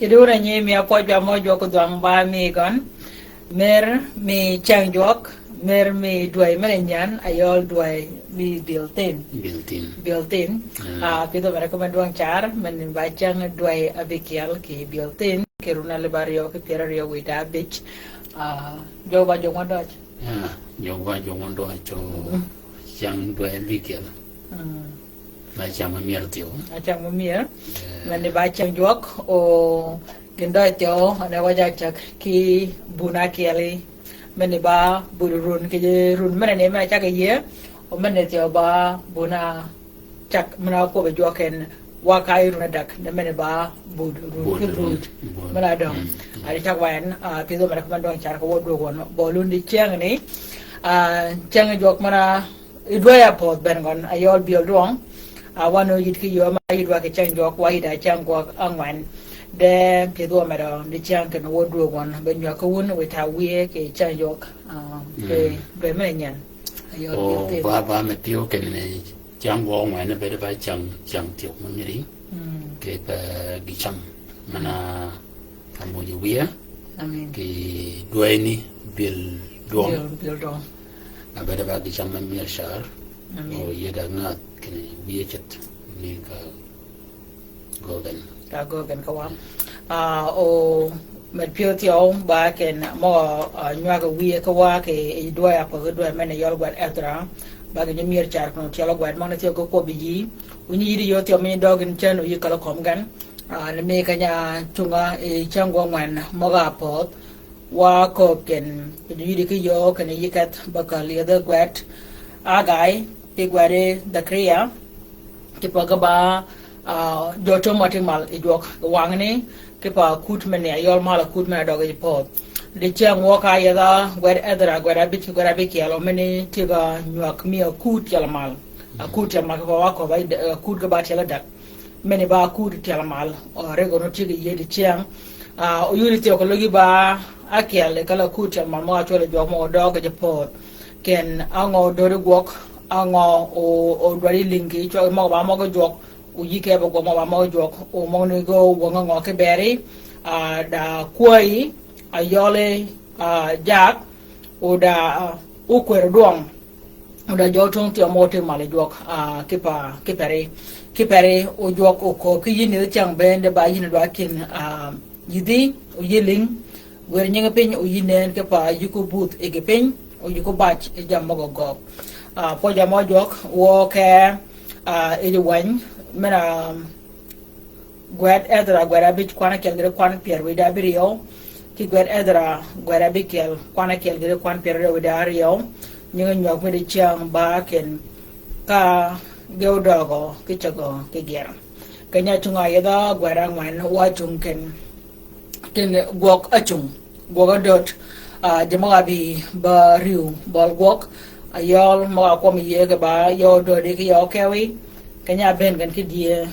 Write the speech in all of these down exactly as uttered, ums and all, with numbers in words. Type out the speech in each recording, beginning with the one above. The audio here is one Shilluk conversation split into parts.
Kidi wun a nyi mi apwøj ba mø jwøk odhwang ba mi gøn. Mer mi cäng jwøk, mer mi dwäy men-a nyän, ayøl dwäy mi byël thïn. Byël thïn. Byël thïn. Ah. Ah, pïdhø mere kome dwøng car, men ba cäng dwäy abikyel ki byël thïn, ki run alib aryø ki pyär aryø wïdá abic. Ah, jwøk ba jwøk wøn døj. Ah, jwøk ba jwøk wøn døj, so, mm, cäng dwäy abikyel. Mm. Ba cäng ma myër thyew. Ba cäng ma myër. Eh. Men ni ba cäng jwøk, o gïn døj thyew, ane wa ja cäg ki bun akyeli. Men ni ba bud run, ki run men ni men a cäg yie, o men ni thyew ba bun a cäg, men a kwøb jwøk en, wa ka yi run adag, ni men ni ba bud run, bud ki run. Bud. Men a døng. Mm. A di cäg wa en, ah, pïdhø mere kome døng car ka wø dwøg wøn. Bø lun di cäng ni, ah, cäng jwøk men a I dwäy apödh bënn gøn, ayøl byël dwøng. A, wan oyïd ki yöö ma yïd wa kì cäng jwøk, wa yïd a cäng gwøg ángwen. De pyëdhi wø medø, di cäng kinni wø dwöög wøn, be nywäg ki wun, wiy ta wiye kì cäng jwøk, a, kì dwäy men-a nyän. Ayøl byël thïn. O, ba, ba me pyëw kinni cäng gwøg ángwen, bëëd ba cäng, cäng thyew ma myëri. Mm. Kì pa gï cam. Men-a, a mujø wiya. Amen. Kì dwäyni byël dwøng. Byël, byël dwøng. A bëëd ba gï cam ma myër car. Amen. O yïëd a ngädh kinni wiye ceth ni ka göög en. Ka göög en ka wa. A, o med pyëw thyew ba ken møg-a, a, nywag wiye ka wa kì dwäy apödh, dwäy men-a yøl gwed Ethra. Ba gï nyi myër car kinni otyel gwed møgani thyew ki kwøbbi yï. Wu nyi yïddi yöö thyew mi døøg gïn cän o yï kal kömi gen. A, ni mi keny-a cunga yi cäng gwøg ángwen møg-a apödh, wa kööb ken, kì yïddi ki yöö kinni yï kedh ba käl yethi gwed Agay, ki gwed Dhakaria, kipe ge ba, a, jø tøm ma tï mal yi jwøk wangni, kipe akut men-a yøl mal akut men-a døg yi pödh. Di cäng wø ka yethi gwed Ethra, gwed abic, gwed abikyel, o men-a tye ga nywäg mi akut tyel mal. Akut tyel mal kipe wa köbbi, akut ge ba tyel adag. Men-a ba akut tyel mal, o, rego nu tye kì yïëd cäng. A, oyudi thyew kì logi ba akyel, kal akut tyel mal møg-a cwøl yi jwøk møg-a døøg ji pödh. Ken á ngø odödi gwøg, á ngø o, odwaddi lïngi, cwøl møg-a ba møg-a jwøk, o yï kebe gwøg møg-a ba møg-a jwøk, o møgani ge owänge ngø ki beri, a, da kwäyi, ayøli, a, jak, o da, a, okwër dwøng. O da jø tong thyew mø otï mal yi jwøk, a, kipe, kipe ri. Kipe ri, o jwøk o kööb ki yïn ni cäng bënn de ba yïn dwa kïn, a, yïdhi, o yï lïng, gwër nyingi piny, o yï nëën kipe, yï ko buth yi gï piny, o yï ko bac yi jammì møg-a göög. A, pwøj-a mø jwøk, wø ke, a, yij wäny, men-a, Gwed Ethra, gwed abic kwan akyel gïti kwan pyär wïdá abïryew. Ki gwed Ethra, gwed abikyel kwan akyel gïti kwan pyär wïdá aryew. Nyingi nywäg mi di cäng ba ken ka ge odøgø ki cägø ki gyër. Keny-a cung a yethi gwed ángwen wa cung ken, ken gwøg ácung. Gwøg ádöt, a, ji møg-a bï ba rïw bøl gwøg, ayøl møg-a kwøb yïëge ba yø dödi ki yø kewi, keny-a bënn gen ki dyëë,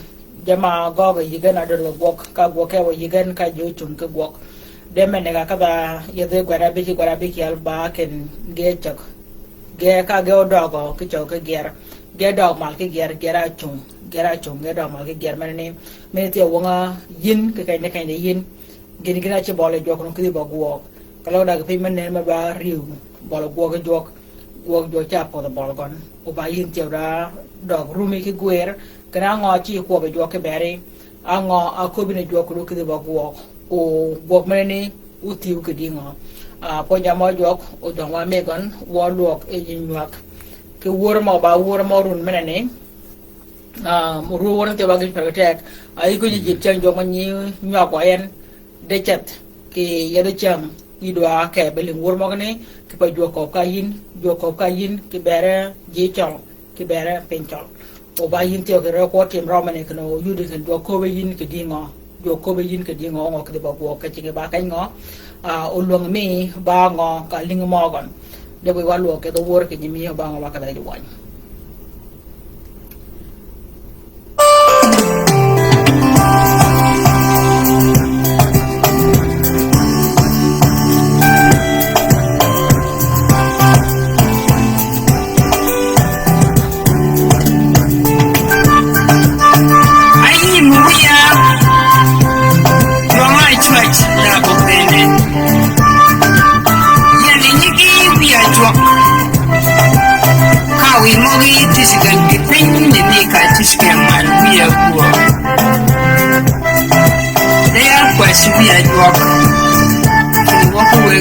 jammì gøgø yï gen a död kì gwøg, ka gwøg kewi yï gen ka ji ocung ki gwøg. De men-a ka kadha yethi gwed abic, gwed abikyel ba ken ge cäg. Ge ka ge odøgø ki cäg ki gyër. Ge døg mal ki gyër, gyër a cung, gyër a cung, ge døg mal ki gyër men-a ni. Men-a thyew wøng-a yïn, ki keny-a keny-a yïn. Gïn gïn-a cï bøli jwøk nu kïdhi ba gwøg. Ka løg dag piny me nen me ba rïw bøli gwøg jwøk. Gwøg jwøk ca pödhi bøl gøn. O ba yïn thyew da døg rumi ki gwër. Kene á ngø cï kwøbbi jwøk ki beri. Á ngø a köbbi ni jwøk nu kïdhi ba gwøg. O gwøg men-a ni othïw kì dïngø. A, pwøj-a mø jwøk, o døng wa mi gøn, wa lwøg yi nywäg. Ki wör mø ba wör mø run men-a ni. Um, ruw wøn thyew ba gïn pär kì teg. A, yï ko yï jït cäng jwøk ma nyi nywag wa en. De ceth. Kì yethi cäng. Yï dwa ke be lïng wör møgani. Kipe jwøk köbbi ka yïn. Jwøk köbbi ka yïn. Kì beri ji cøl. Kì beri piny cøl. O ba yïn thyew kì rø kwø tim rø men-a kinni o yudi kinni jwøk köbbi yïn kì dïngø. Jwøk köbbi yïn kì dïngø, ngø kïdhi ba gwøg ka cingi ba keny ngø. A, o lwäng mi ba ngø ka lïngi mø gøn. De wiy wa lwøg kì dhø wör kì nyi mi o ba ngø wa ka dha ji wäny. Ayi muya. Jwøng-a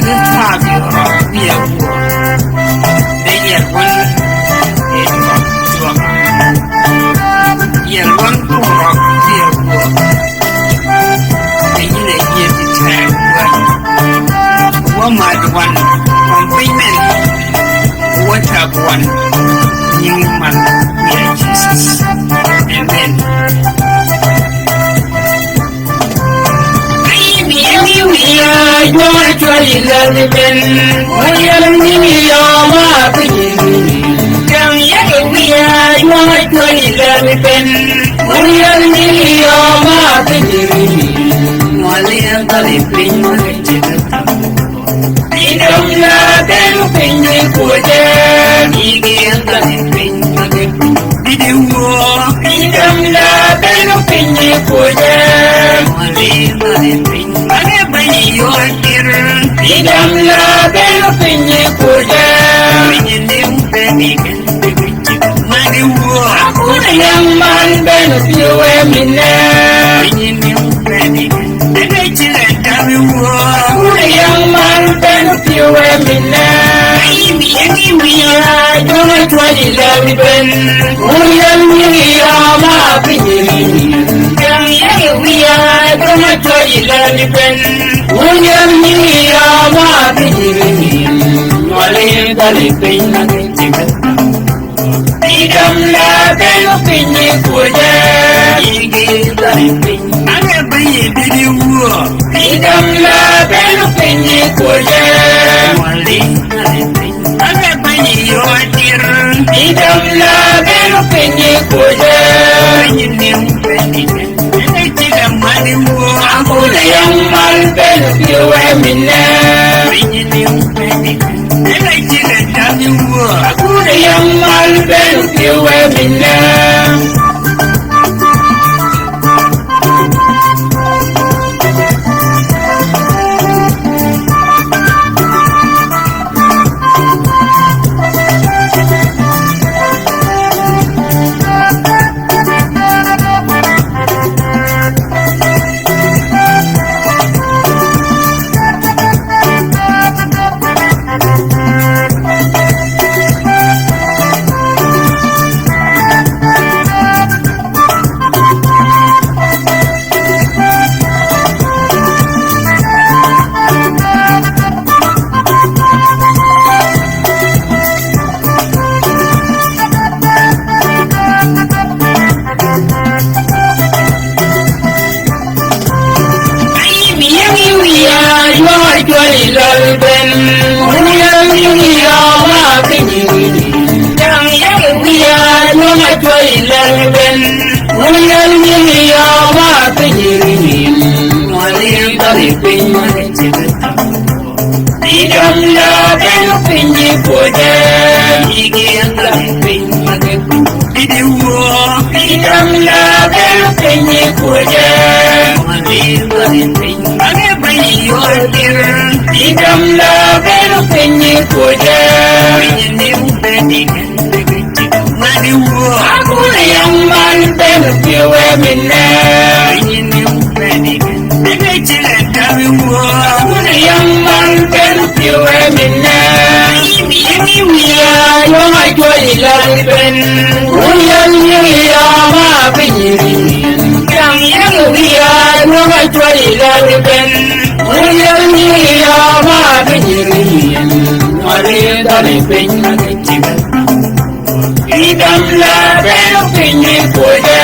Ri twabi røg wiya wuö. De yel wøn e røg jwøk. Yel wøn ko røg wiya wuö. De yïn a yie ti teg wøn. Wø mad wøn. Wøn piny men. Wø tag wøn. Nying man wiya Jesus. Amen. Idam la benu piny kwöjje, igi yandhani piny mage piny. Bidi wuo. Idam la benu piny kwöjje, mali mali piny mage banyi yor kir. Idam la benu piny kwöjje, piny ni upeni. Mani wuo. Akuna yang man benu piwe mine. Nyini upeni. Ene chile tawi wuo. Akuna yang man benu piwe mine. Ayimi yegi wiya. Joma chwaji lami ben. Uriel nyingi yama pinyiri. Yang yegi wiya. Joma chwaji lami ben. Uriel nyingi yama pinyiri. Wali dali pinyiri. Idam la benu piny kwöjje. Igi dali piny. Ane banyi bidi wuo. Idam la benu piny kwöjje. Wali dali piny. Ane banyi yotir. Idam la benu piny kwöjje. Banyi ni upeni. Ene chile mani wuo. Akuna yang mal benu piwe mine. Banyi ni upeni. Ene chile dami wuo. Akuna yang mal benu piwe mine. Ayimi yemi wiya, jwøng-a cwøl yi lal ben. Wun yemi wiya, ma pinyi. Jang yemi wiya, jwøng-a cwøl yi lal ben. Wun yemi wiya, ma pinyi. Wali bali pinyi. Idam la benu piny kwöjje. Igi yandhani piny mage piny. Bidi wuo. Idam la benu piny kwöjje. Mani mani piny mage banyi yor kir. Idam la benu piny kwöjje. Piny ni ubedi. Mani wuo. Akuna yang man benu piwe mine. Nyini upeni. Ene chile tawi wuo. Akuna yang man benu piwe mine. Ayimi yemi wiya. Jwøng-a cwøl yi lal ben. Wun yemi wiya ma pinyi. Jang yemi wiya. Jwøng-a cwøl yi lal ben. Wun yemi wiya ma pinyi. Wali dali piny mage chile. Idam la benu piny kwöjje.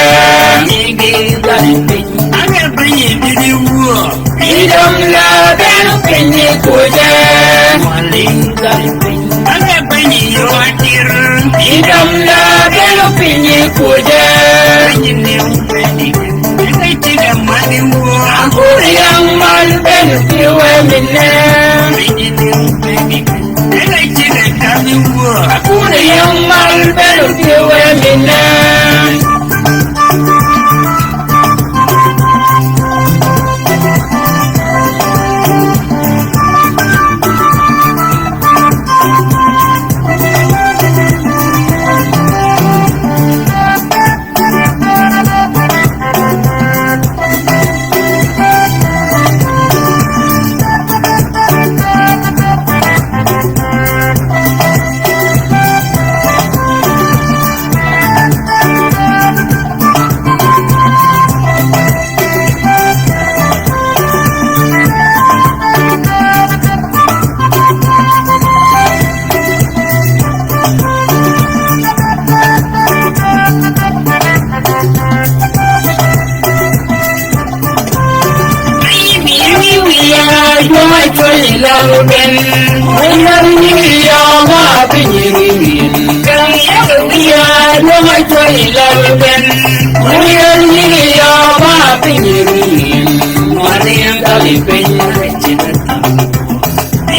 Igi dali piny. Ane banyi bidi wuo. Idam la benu piny kwöjje. Wali dali piny. Ane banyi yotir. Idam la benu piny kwöjje. Banyi ni upeni. Ene chile mani wuo. Akuna yang man benu piwe mine. Banyi ni upeni. Ene chile dami wuo. Akuna yang mal benu piwe mine.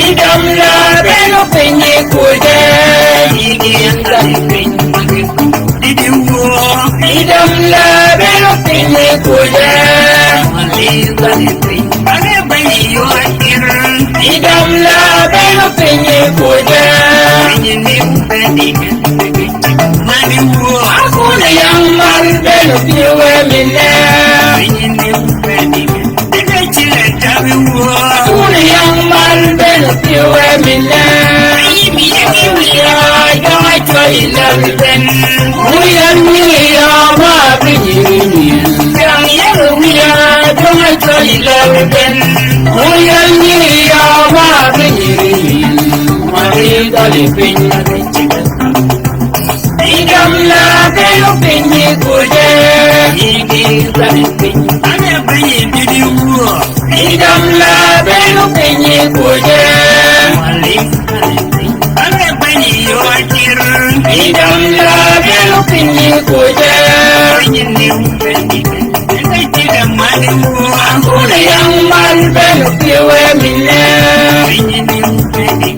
Idam la beno piny kuje, idin kali piny. Idam la beno piny kuje, idin kali piny. Idam la beno piny kuje. Akune yang mal beno pyewe mine. Akune yang mal beno pyewe mine. Yimi yimi wiya jong a choi lal ben. Uyan ni ya ma bi ni ni. Yang yang wiya jong a choi lal ben. Uyan ni ya ma bi ni ni. Ma bi dali piny. Idam la beno piny kuje, idin kali piny. Ane piny didi wuo. Idam la beno piny kuje. Wali kali piny. Ane piny yo achir. Idam la beno piny kuje. Piny ni piny. Ene chida mani wuo. Akune yang mal beno pyewe mine. Piny ni piny.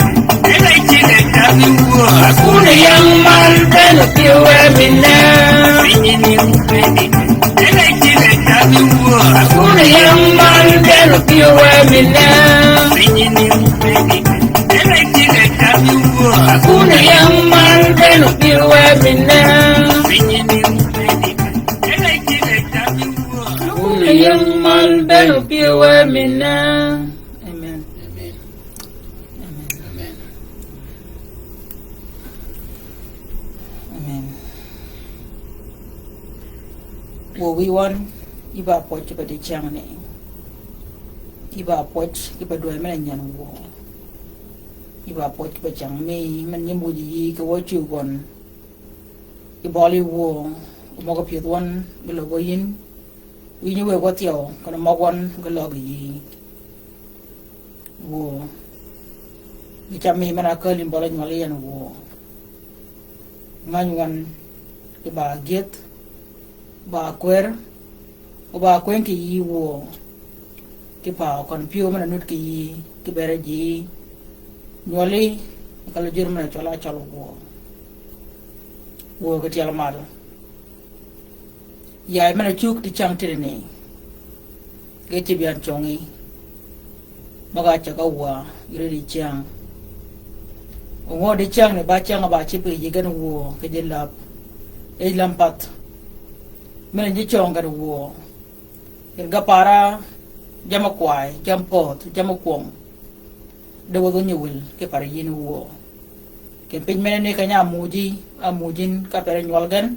Akune yang mal beno pyewe mine. Akune yang mal beno pyewe mine. Akune yang mal beno pyewe mine. Akune yang mal beno pyewe mine. Amen. Amen. Amen. Amen. Amen. Wuö wïy wøn, yï ba pwøj ki pa dicängni. Yï ba pwøj ki pa dwäy men-a nyen wuö. Yï ba pwøj ki pa cäng mi, men nyi muji yï ki wø cïu gøn. Yi bøli wuö, omøg pyëdh wøn, gi løg yïn, yïn yi wëgg wø thyew, kinni møg wøn, gi løg yï. Wuö, gi cam mi men-a kääl yïn bøli nywøl yi en wuö. Ngäny wøn, ki ba gyëdh, ba kwër, o ba kwëng kì yï wuö. Ki paw køn pyëw men-a nud kì yï, ki bere ji. Nywøli, ka lujur men-a cwøl-a cwøl wuö. Wuö ki tyel mal. Yay men-a cug dicäng tïdini. Ge cïb yan cøngi. Møg-a cäg-a wa, yï ri dicäng. O ngø dicängni ba cäng ba cïb kì yï gen wuö, kì ji läb. Yij läm path. Men-a ji cøng gen wuö. Kì ga para, jamm-a kwaay, jamm-a pödh, jamm-a kwøng. De wädhi nyi wïl, kì para yïn wuö. Kì piny menani keny-a ámuuji, ámuuj yïn ka per nywøl gen.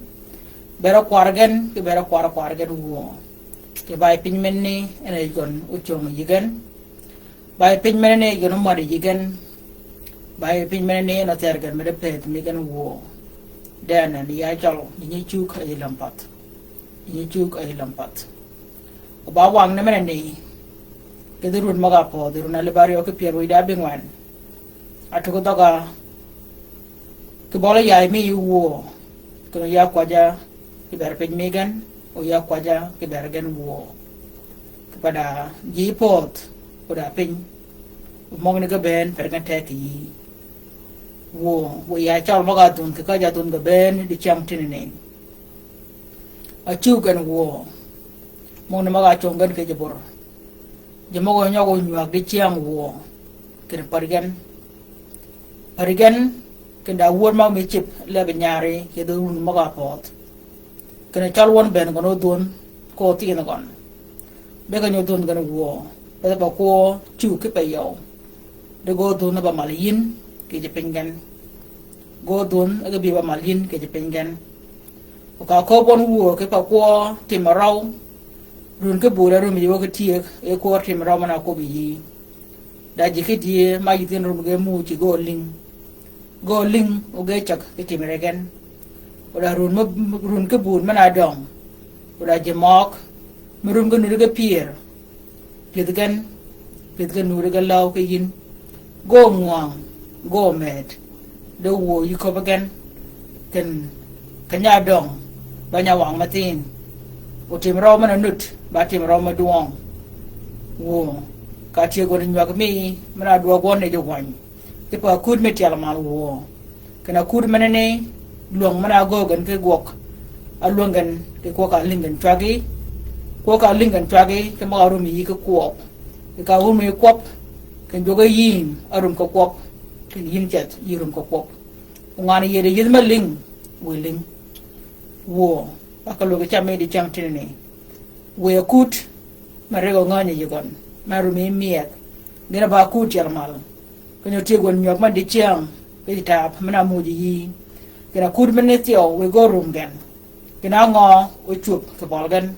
Bere kwar gen, kì bere kwar kwar gen wuö. Kì ba yi piny menani, en a yij gøn ócöng yï gen. Ba yi piny menani yij gøn ómwaddi yï gen. Ba yi piny menani en a ther gen mede pëëdh mi gen wuö. De anen ya cøl, yï nyi cug a yij läm path. Yï nyi cug a yij läm path. O ba wang ni menani. Kì dhi run møg-a pödhi, run alib aryø ki pyär wïj da bïngwen. Atug dhøg-a. Kì bøli yay mi yï wuö. Kinni ya kwäjja kì ber piny mi gen, o ya kwäjja kì ber gen wuö. Kì pa da ji pödh, o da piny. O møgani ge bënn, per gen teg kì yï. Wuö, wuö ya cøl møg-a dhun, kì ka ja dhun ge bënn, dicäng tïdini. Acug gen wuö. Møgani møg-a cøng gen kì ji bur. Ji møg-a nyøg o nywäg dicäng wuö. Kinni pari gen. Pari gen, kinni da wöd møg mi cïb, leb nyari, kì dhi run møg-a pödh. Kinni cøl wøn bënn gøn ódhun, ko thïn gøn. Be ka nyi ódhun gen wuö, be pa kwø cug ki pa yøw. De gø ódhun ba mal yïn, kì ji piny gen. Gø ódhun, ge bi ba mal yïn, kì ji piny gen. O ka köbb wøn wuö, kì pa kwø tim arøw. Run ki bur a rum yï wø ki tyëg, e kwø tim arøw men-a kwøb yï. Da ji ki dye, ma yï thïn rum ge muuj kì gø lïng. Gø lïng, o ge cäg ki timre gen. O da run me, run ki bur men-a døng. O da ji møg, me run ge nud ge pyër. Pyëdh gen, pyëdh gen nud ge läw ki yïn. Gø ngwang, gø med, de wuö yï köbbi gen, ken keny-a døng, ba nya wang mathin, otim røw men-a nud, ba tim røw me dwøng. Wuö, ka tye gøn nywag mi, men-a dwøg wøn ni ji wany. Kipe akud mi tyel mal wuö. Ken akud meneni, lwøng men-a gø gen ki gwøg, alwøng gen ki kwøg ka lïng gen cwagi, kwøg ka lïng gen cwagi, ki møg-a rum yï ki kwøb. Ki ka rum yï kwøb, ken jwøg-a yïn, arum ki kwøb, ken yïn ceth, yï rum ki kwøb. Ongan-a yie di yïdh me lïng, wiy lïng. Wuö, ba ka lwøg-a cam mi di cyäng tinani. Wiy akud, me rig-a ngänyi yï gøn, me rum yï myeg, gïn-a ba akud tyel mal. Keny-a otye gøn nywag men di cyäng, ki ji taap, men-a muuj yï. Ken akud meneni thyew, wiy gø rum gen. Gïn-a ngø, ocwöb kì bøl gen.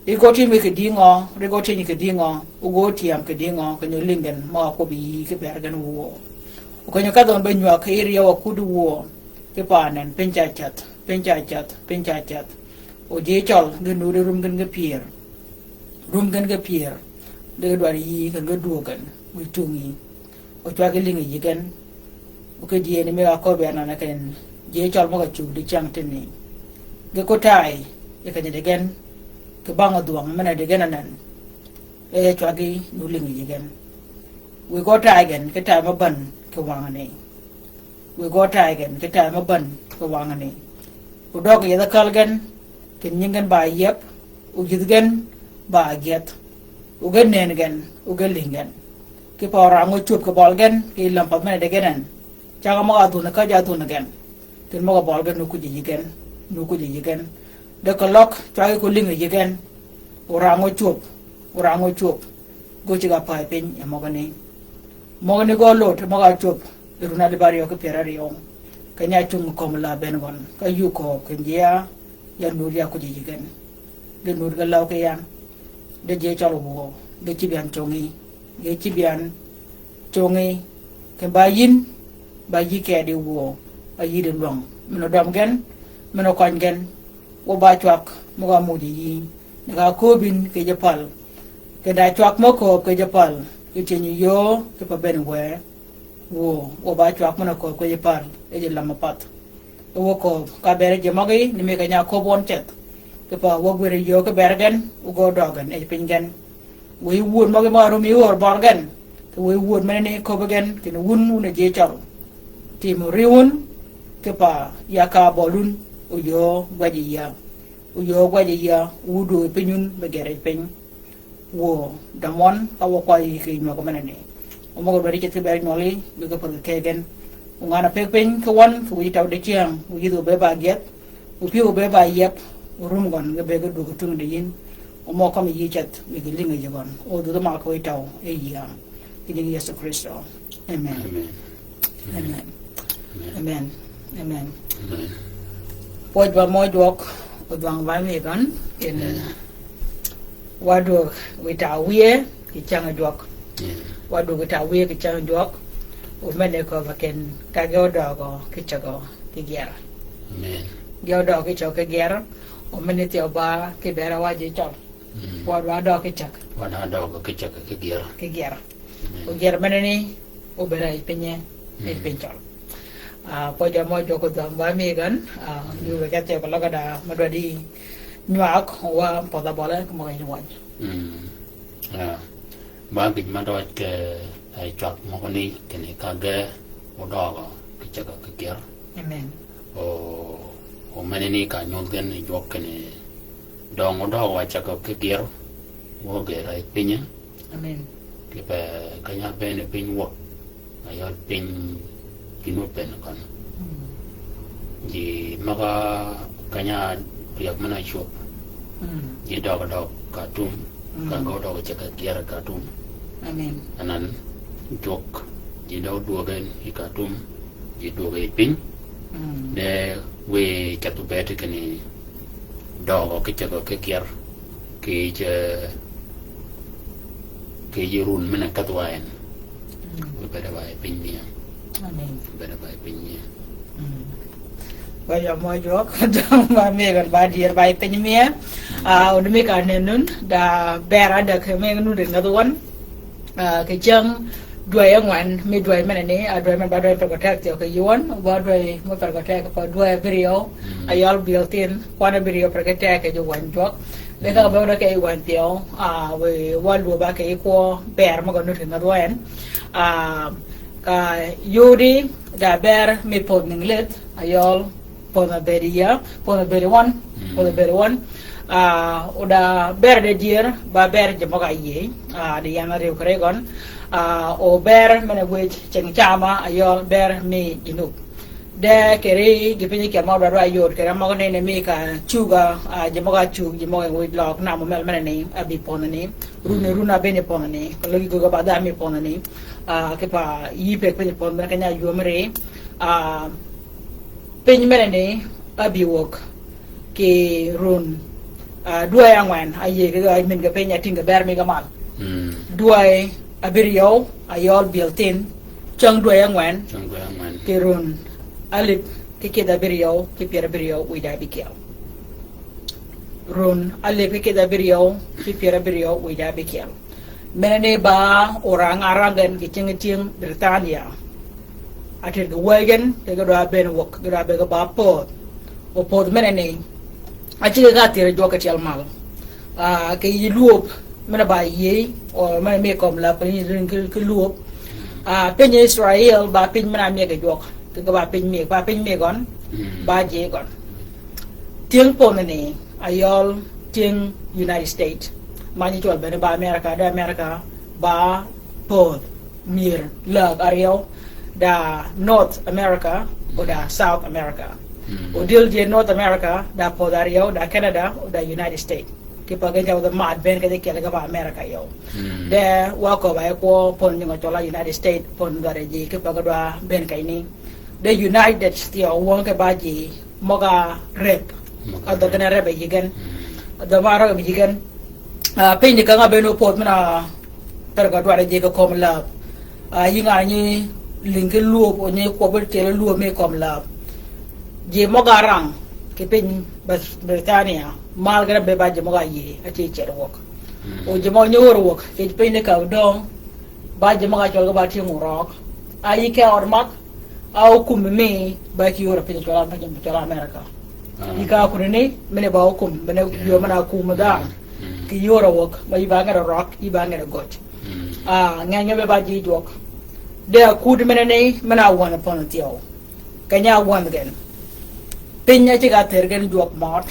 Ri gø tïm ki kì dïngø, ri gø tïny kì dïngø, o gø tyam kì dïngø, keny-a olïng gen, møg-a kwøbbi yï ki ber gen wuö. O keny-a ka dhøn be nywag ki ryew akud wuö, ki pa nen, piny ca ceth, piny ca ceth, piny ca ceth. O ji cøl, gen nud rum gen ki pyër. Rum gen ki pyër. De dwaddi yï, ken ge dwöög gen, wiy tung yï. O cwag ki lïng yï gen. O ki dyëëni mi ka köbbi anan ken, ji cøl møg-a cug di cyäng tinni. Ge ko taay, yi keny-a di gen, ki bang odhwøng, men-a di gen anan. E cwag ki nu lïng yï gen. Wiy gø taay gen, ki taay me bän ki wangani. Wiy gø taay gen, ki taay me bän ki wangani. Odøg yeth akal gen, ken nying gen ba yieb, oyïdh gen ba gyeth. Oge nen gen, oge lïng gen. Kipe orang ocwöb kì bøl gen, ki lam path men-a di gen en. Cag-a møg-a dhun ka ja dhun gen. Ken møg-a bøl gen nu kuj yï gen, nu kuj yï gen. De keløg, cwag ki ko lïng yï gen. Orang ocwöb, orang ocwöb. Gø ceg-a päy piny yi møgani. Møgani gø lot, møg-a cwöb, yi run alib aryew ki pyär aryew. Keny-a cung kömi la ben gøn, ka yuu kööb ken ji ya, ya nud ya kuj yï gen. Ge nud ge law ki yan. De ji cøl wuö, ge cïb yan cungi, ge cïb yan cungi. Ken ba yïn, ba yï kedi wuö, a yï di lwøng. Men odøm gen, men okøny gen, wø ba cwag, møg-a muuj yï. Ni ka kööb yïn kì ji pal. Kì da cwag mø kööb kì ji pal. Kì tyëny yöö, kipe ben wë. Wuö, wø ba cwag men-a kööb kì ji pal. E ji lam apath. E wø kööb, ka ber ji møgi, ni mi keny-a kööb wøn ceth. Kipe wø gwir yöö ki ber gen, wø gø døg gen, e ji piny gen. Wiy wuöd møgi mø arum yi ör bøl gen. Kì wiy wuöd meneni köbbi gen, kinni wun wun a ji cøl. Timo ri wun, kipe ya ka bøl wun, oyöö gwaj yi ya. Oyöö gwaj yi ya, wu dwöög yi piny wun, be ger yi piny. Wuö, dam wøn, ka wø kwayyi kì nywag meneni. O møg-a dwaddi ceth ki ber nywøli, be ge pädh kì gen. O ngan-a pëgg piny ki wøn, kì wïj taw dicyäng, o yïdh o be ba gyeth, o pyëw o be ba yieb, o rum gøn, ge be ge dwöög yi tung di yïn. O mø kømmi yï ceth, mi ge lïngi ji gøn. O dhudhi mal kì wïj taw, e yïa. Kì nying Yëso Krïstø. Amen. Amen. Amen. Amen. Amen. Amen. Pwøj ba mø jwøk, odhwang ba mi gøn, ken, wa dwöög wïj taw wïye, kì cäng jwøk. Wa dwöög wïj taw wïye kì cäng jwøk. O men-a köbbi ken, ka ge odøgø kì cägø kì gyer. Amen. Ge odøgø kì cägø kì gyer. O men-a thyew ba kì ber wa ji cøl. Wa dwa døg ki cäg. Wa dwa døg ki cäg ki gyer. Ki gyer. Amen. O gyer meneni, obed a yi pinye, yi piny cøl. Ah, pwøj a mø jwøk odhwang ba mi gøn, ah, yube ka thyew keløg da, mø dwaddi nywag, wa pødh a bøle, ki møg-a yïn wøny. Ah, ba gïj mø døj ki, ah, cwag møgø ni, kinni ka ge, odøgø, ki cäg ki gyer. Amen. O, o meneni ka nyudh gen yi jwøk kinni, døng odøg wa cäg ki gyer, wø ger a yi pinye. Amen. Kipe keny-a bënn piny wøk, a yød piny ki nuti bënn gøn. Mm. Ji møg-a keny-a ryäg men-a cwöb. Mm. Ji døg døg ka tum, mm, ka ge odøg cäg ki gyer ka tum. Amen. Anan jwøk, ji døg dwöög en yi ka tum, ji dwöög yi piny. Mm. De wiy ceth obed kinni døgø ki cägø ki gyer, kì yij, kì yij run men-a kedh wa en. Mm. Wiy bëëd ba yi piny mi ya. Amen. Wiy bëëd ba yi piny mi ya. Mm. Pwøj a mø jwøk, døng ba mi gøn ba dyër ba yi piny mi ya. Ah, o di mi ka nenun, da ber a däg mi nenun di ngädh wøn. Ah, kì cäng, Dwäy ángwen, mi dwäy meneni, a dwäy men ba dwäy per gø teg thyew kì yï wøn, ba dwäy mø per gø teg pa dwäy abïryew, a yøl byël thïn, kwan abïryew per gø teg kì ji wänyi jwøk. Be ka be wøn kì yï wänyi thyew, a, wi wa lwöb ba kì yï kwø, ber mø gø nut kì ngädh wøn. A, ka yudi, da ber mi pödh nïng lith, a yøl, Pödh abëëd yie, pödh abëëd wøn, pödh abëëd wøn. A, o da ber de dyër, ba ber ji møg-a yïëy, a, di yan áryew kì ri gøn. A, o ber men-a wëj ceng cama, a yøl ber mi jinub. De kì ri gi piny kyel mø dwaddi yod kì ri møgani ni mi ka cug-a, a, ji møg-a cug, ji møg-a wëj løg nam omel meneni, a bï pödhani. Runi, runi a bini pödhani, ka løg yi gøggi ba dha mi pödhani. A, kipe yï pëgg piny pödh men keny-a ywöm ri. A, Piny meneni, ábï wøg kì run, a, dwäy ángwen, a yïëy kì, a, min kì piny, a tïng kì ber mi ge mal. Dwäy abïryew, a yøl byël thïn, cäng dwäy ángwen, kì run, alip, kì kïdhi abïryew, kì pyär abïryew, wïj da abïkyel. Run, alip, kì kïdhi abïryew, kì pyär abïryew, wïj da abïkyel. Meneni ba orang arang gen kì cing tyëng Britania. Atïr kì wëy gen, kì ge dwa bëën wøg, ge dwa bëgg ba pödh. O pödh meneni, a ciggi ka thir jwøk kì tyel mal. A, kì yï lwöb, men-a ba yïëy, o men-a mi kömi läb, kì, kì, kì lwöb. A, piny Israel, ba piny men-a mi kì jwøk, kì ge ba piny mi, ba piny mi gøn, ba ji gøn. Tyëng pödhani, a yøl tyëng United States. Ma nyi cwøl bene ba America, da America, ba pödh, myër, läg, áryew, da North America, o da South America. O dil ji North America, da pödh áryew, da Canada, o da United States. Kipe gen ca wadh mad ben kì ji kyel ge ba America yøw. De wa köbba yi kwø pödh nying-a cwøl a United States, pödh dwaddi ji, kipe ge dwa ben kì ni. De United States, wøng kì ba ji, møg-a rep. Møg-a rep. A dhø gen a rep yi gen. A dhø ma rep yi gen. A, piny ni ka nga bene opodh men-a per ga dwaddi ji kì kömi läb. A, yï nga nyi lïng kì lwöb, o nyi kwøbbi tyel lwöb mi kömi läb. Ji møg-a rang, kì piny Brit-, Britania, mal gen a be ba ji møg-a yïëy, a cï ced wøg. O ji møg-a nyi ör wøg, kì piny ni ka döng, ba ji møg-a cwøl ge ba tyëng orøg. A yï ke ød mag, a okum mi, ba ki ör piny cwøl, piny cwøl America. Yï ka kunani, mene ba okum, mene yo men-a kum dhanhø. Kì yï ör wøg, ba yï ba nged røg, yï ba nged gøj. A, ngenyø be ba ji jwøk. De akud meneni, men-a wøn pøn thyew. Keny-a wøn gen. Piny a cigg-a thër gen jwøk mød.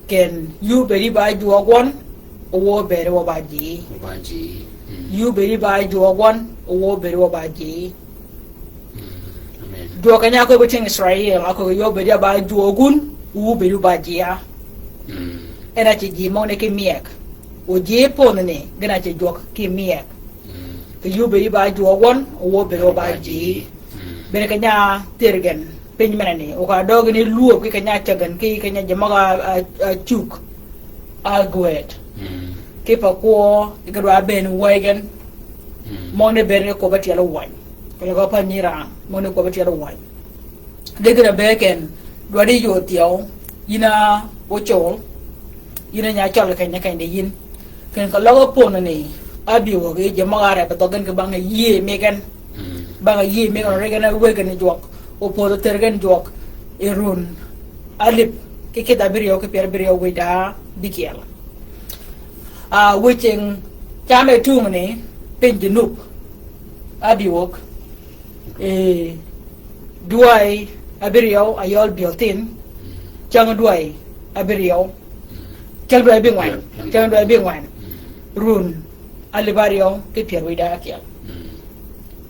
Ken, yï obëëd yï ba jwøøg wøn, o wø obëëd wø ba ji. Wø ba ji. Yï obëëd yï ba jwøøg wøn, o wø obëëd wø ba ji. Amen. Jwøk keny-a áköbbi tyëng Israel, áköbbi yï obëëd yï ba jwøøg wun, o wø obëëd wø ba ji ya. En a ce ji møgani ki myeg. O ji pödhani, gen a ce jwøk ki myeg. Kì yï obëëd yï ba jwøøg wøn, o wø obëëd wø ba ji. Bene keny-a thër gen, piny meneni. O ka døøg ni lwöb kì keny-a cäg gen, kì keny-a ji møg-a, a, a cug. A gwed. Kipe kwø, kì ge dwa bëën wëy gen. Møgani bëën kì kwøbbi tyel wänyi. Kì løg pa nyi rang, møgani kwøbbi tyel wänyi. Dëgg-a be ken, dwaddi yod thyew, yïn a ocol, yïn a nya cøl keny-a keny di yïn. Ken ka løg pödhani, ábï wøg yi ji møg-a rep dhøg gen kì bang yïëy mi gen. Bang yïëy mi gen, ri gen a wëggi ni jwøk, o pödh thër gen jwøk, yi run, alip, kì kïdhi abïryew, kì pyär abïryew, wïj da abïkyel. A, wïj cing, cam e tungni, piny jinub, ábï wøg. E, dwäy abïryew, a yøl byël thïn, cäng dwäy abïryew, cäng dwäy bïngwen, cäng dwäy bïngwen, run, alip áryew, kì pyär wïj da ákyel.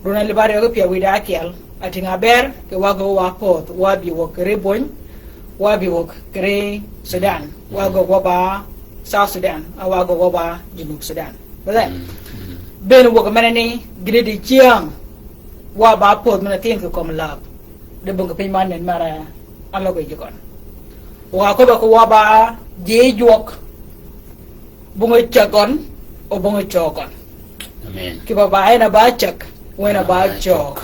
Run alip áryew, kì pyär wïj da ákyel, atïng aber, kì wa gø wa pödh, wa bï wøg kì ri böny, wa bï wøg kì ri Sudan, wa gø wa ba South Sudan, a wa gø wa ba Junub Sudan. Bene, bëën wøg meneni, gïn di cyäng, wa ba pödh men-a thïn kì kömi läb. De bong kì piny man nen mara, a løg yi ji gøn. Wa köbbi kì wa ba ji jwøk, bong cäg gøn, o bong cøg gøn. Amen. Kì ba ba en a ba cäg, wen a ba cøg.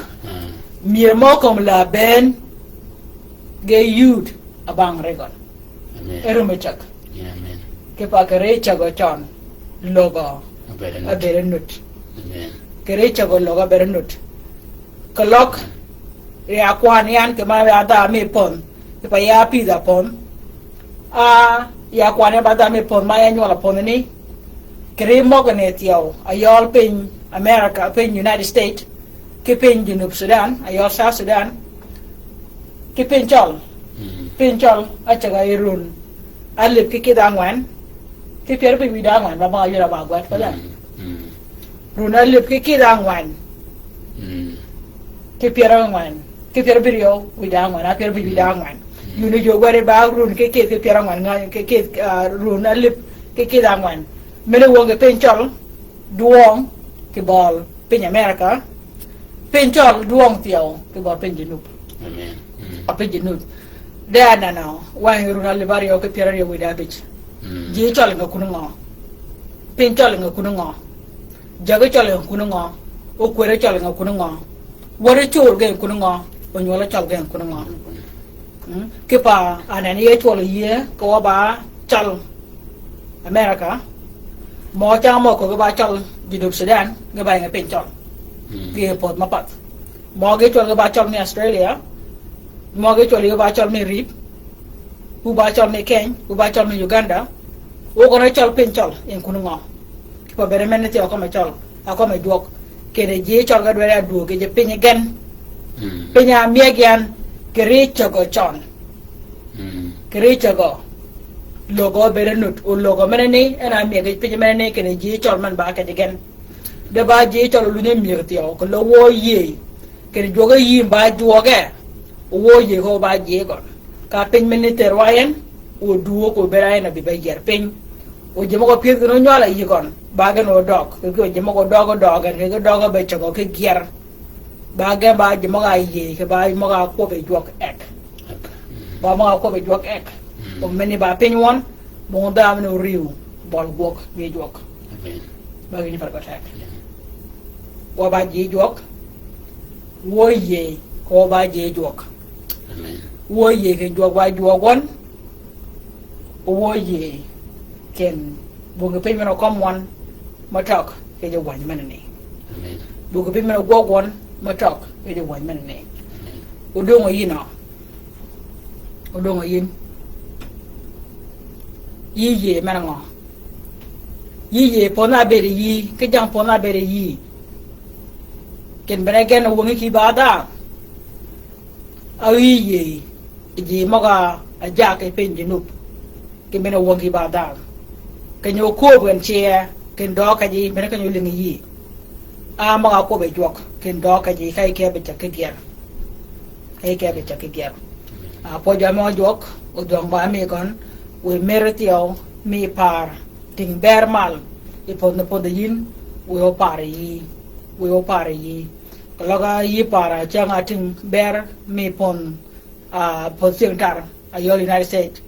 Myër mø kömi läb bëën, ge yud, a bang ri gøn. Amen. E rum e cäg. Amen. Kipe kì ri cäg o cøn. Løg o. Abëëd nut. Abëëd nut. Amen. Kì ri cägø lög a bëëd nud. Kì løg, ri a kwan yan kì ma ya dha mi pönh, kì pa ya pïdh a pönh. A, ya kwan yan ba dha mi pönh ma ya nywøl a pönh ni. Kì ri møgø ni thyew, a yøl piny America, piny United States, kì piny Junub Sudan, a yøl South Sudan, kì piny cøl. Mm. Piny cøl, a cäg a yi run alip kì kïdh angwen, kì pyär abïj wïdá angwen, ba ba yura ba gwed, pa dha. Mm, mm. Run alip kì kïdh angwen. Mm. Kì pyär angwen. Kì pyär abïryew wïdá angwen. A pyär abïj wïdá angwen. Mm. Yuni jø gwed ba run kì kïdh, kì pyär angwen, nga-, kì kïdh, ah, run alip kì kïdh angwen. Mene wøng kì piny cøl, dwøng, kì bøl piny America. Piny cøl, dwøng thyew, kì bøl piny Junub. Amen. Mm. A piny Junub. De aneno, wang run alip aryew kì pyär aryew wïdá abïj. Mm. Ji cøl nga kunu ngø. Piny cøl nga kunu ngø. Jagi cøl nga kunu ngø. Okwere cøl nga kunu ngø. Wari cur gen kunu ngø. Onywøl cøl gen kunu ngø. Mm. Kipa anen ye cwøl yie, kì wa ba cøl America. Mø cang mø kì ba cøl Junub Sudan, ge ba nge piny cøl. Mm. Ge pödh ma path. Mø ge cwøl ge ba cøl mi Australia. Mø ge cwøl ge ba cøl mi Rip. Wu ba cøl mi Keny, wu ba cøl mi Uganda. Wu gøn cøl piny cøl, en kunu ngø. Kipa bene men ni thyew a kømmi cøl, a kømmi jwøk. Kene ji cøl ge dwari a dwøg ge ji piny gen. Mm. Piny a myeg yan, kì ri cägø cøn. Mm. Kì ri cägø. Lögø bëëd nud, o lögø mene ni, en a myeg piny mene ni, kene ji cøl men ba ke ji gen. De ba ji cøl olunyi myeg thyew, kì løg wø yie. Kene jwøk yie ba jwøk e. O wø yie kì o ba ji gøn. Ka piny mene ni ther wa en, o dwøg o bëëd a en a bï ba yier piny. O ji møg-a pyëdh gin onywal a yï gøn, ba gin odøg, kì ji møg-a odøg odøg gen, kì gidøg be cägø kì gyer. Ba gen ba ji møg-a yï, kì ba møg-a kwøb yi jwøk ek. Ba møg-a kwøb yi jwøk ek. Mm. O meni ba piny wøn, bong dha meni oriw, bøl gwøg, yi jwøk. Amen. Ba gin pär gø tek. Amen. Wa ba ji jwøk, wø yï, kì wa ba ji jwøk. Amen. Wø yï kì jwøk ba jwøk wøn, Owø yie ken buggi piny men-a kømm wøn me tøg ki ji wänyi men-a ni. Amen. Buggi piny men-a gwøg wøn me tøg ki ji wänyi men-a ni. Amen. Odöngø yïn a. Odöngø yïn. Yï yie men-a ngø? Yï yie pödh na bëëd yï, ki jang pödh na bëëd yï. Ken bene gen a wängi ki ba dha. Awi yie, ji møg-a ajag ki piny Junub, ki men-a wängi ba dhal. Keny-a okööb gen cee, ken døøg ka ji, men-a keny-a olïngi yï. A møg-a kwøb yi jwøk, ken døøg ka ji, ka yi ke bi cäg ki gyer. Ka yi ke bi cäg ki gyer. A pwøj-a mø jwøk, odhwøng ba mi gøn, wiy mer thyew, mi par, tïng bër mal, yi pödh ni pödh yïn, wiy opar yï, wiy opar yï. Keløg-a yï para cäng-a tïng bër mi pödh, a, pödh tyëng tar, a yøl United States.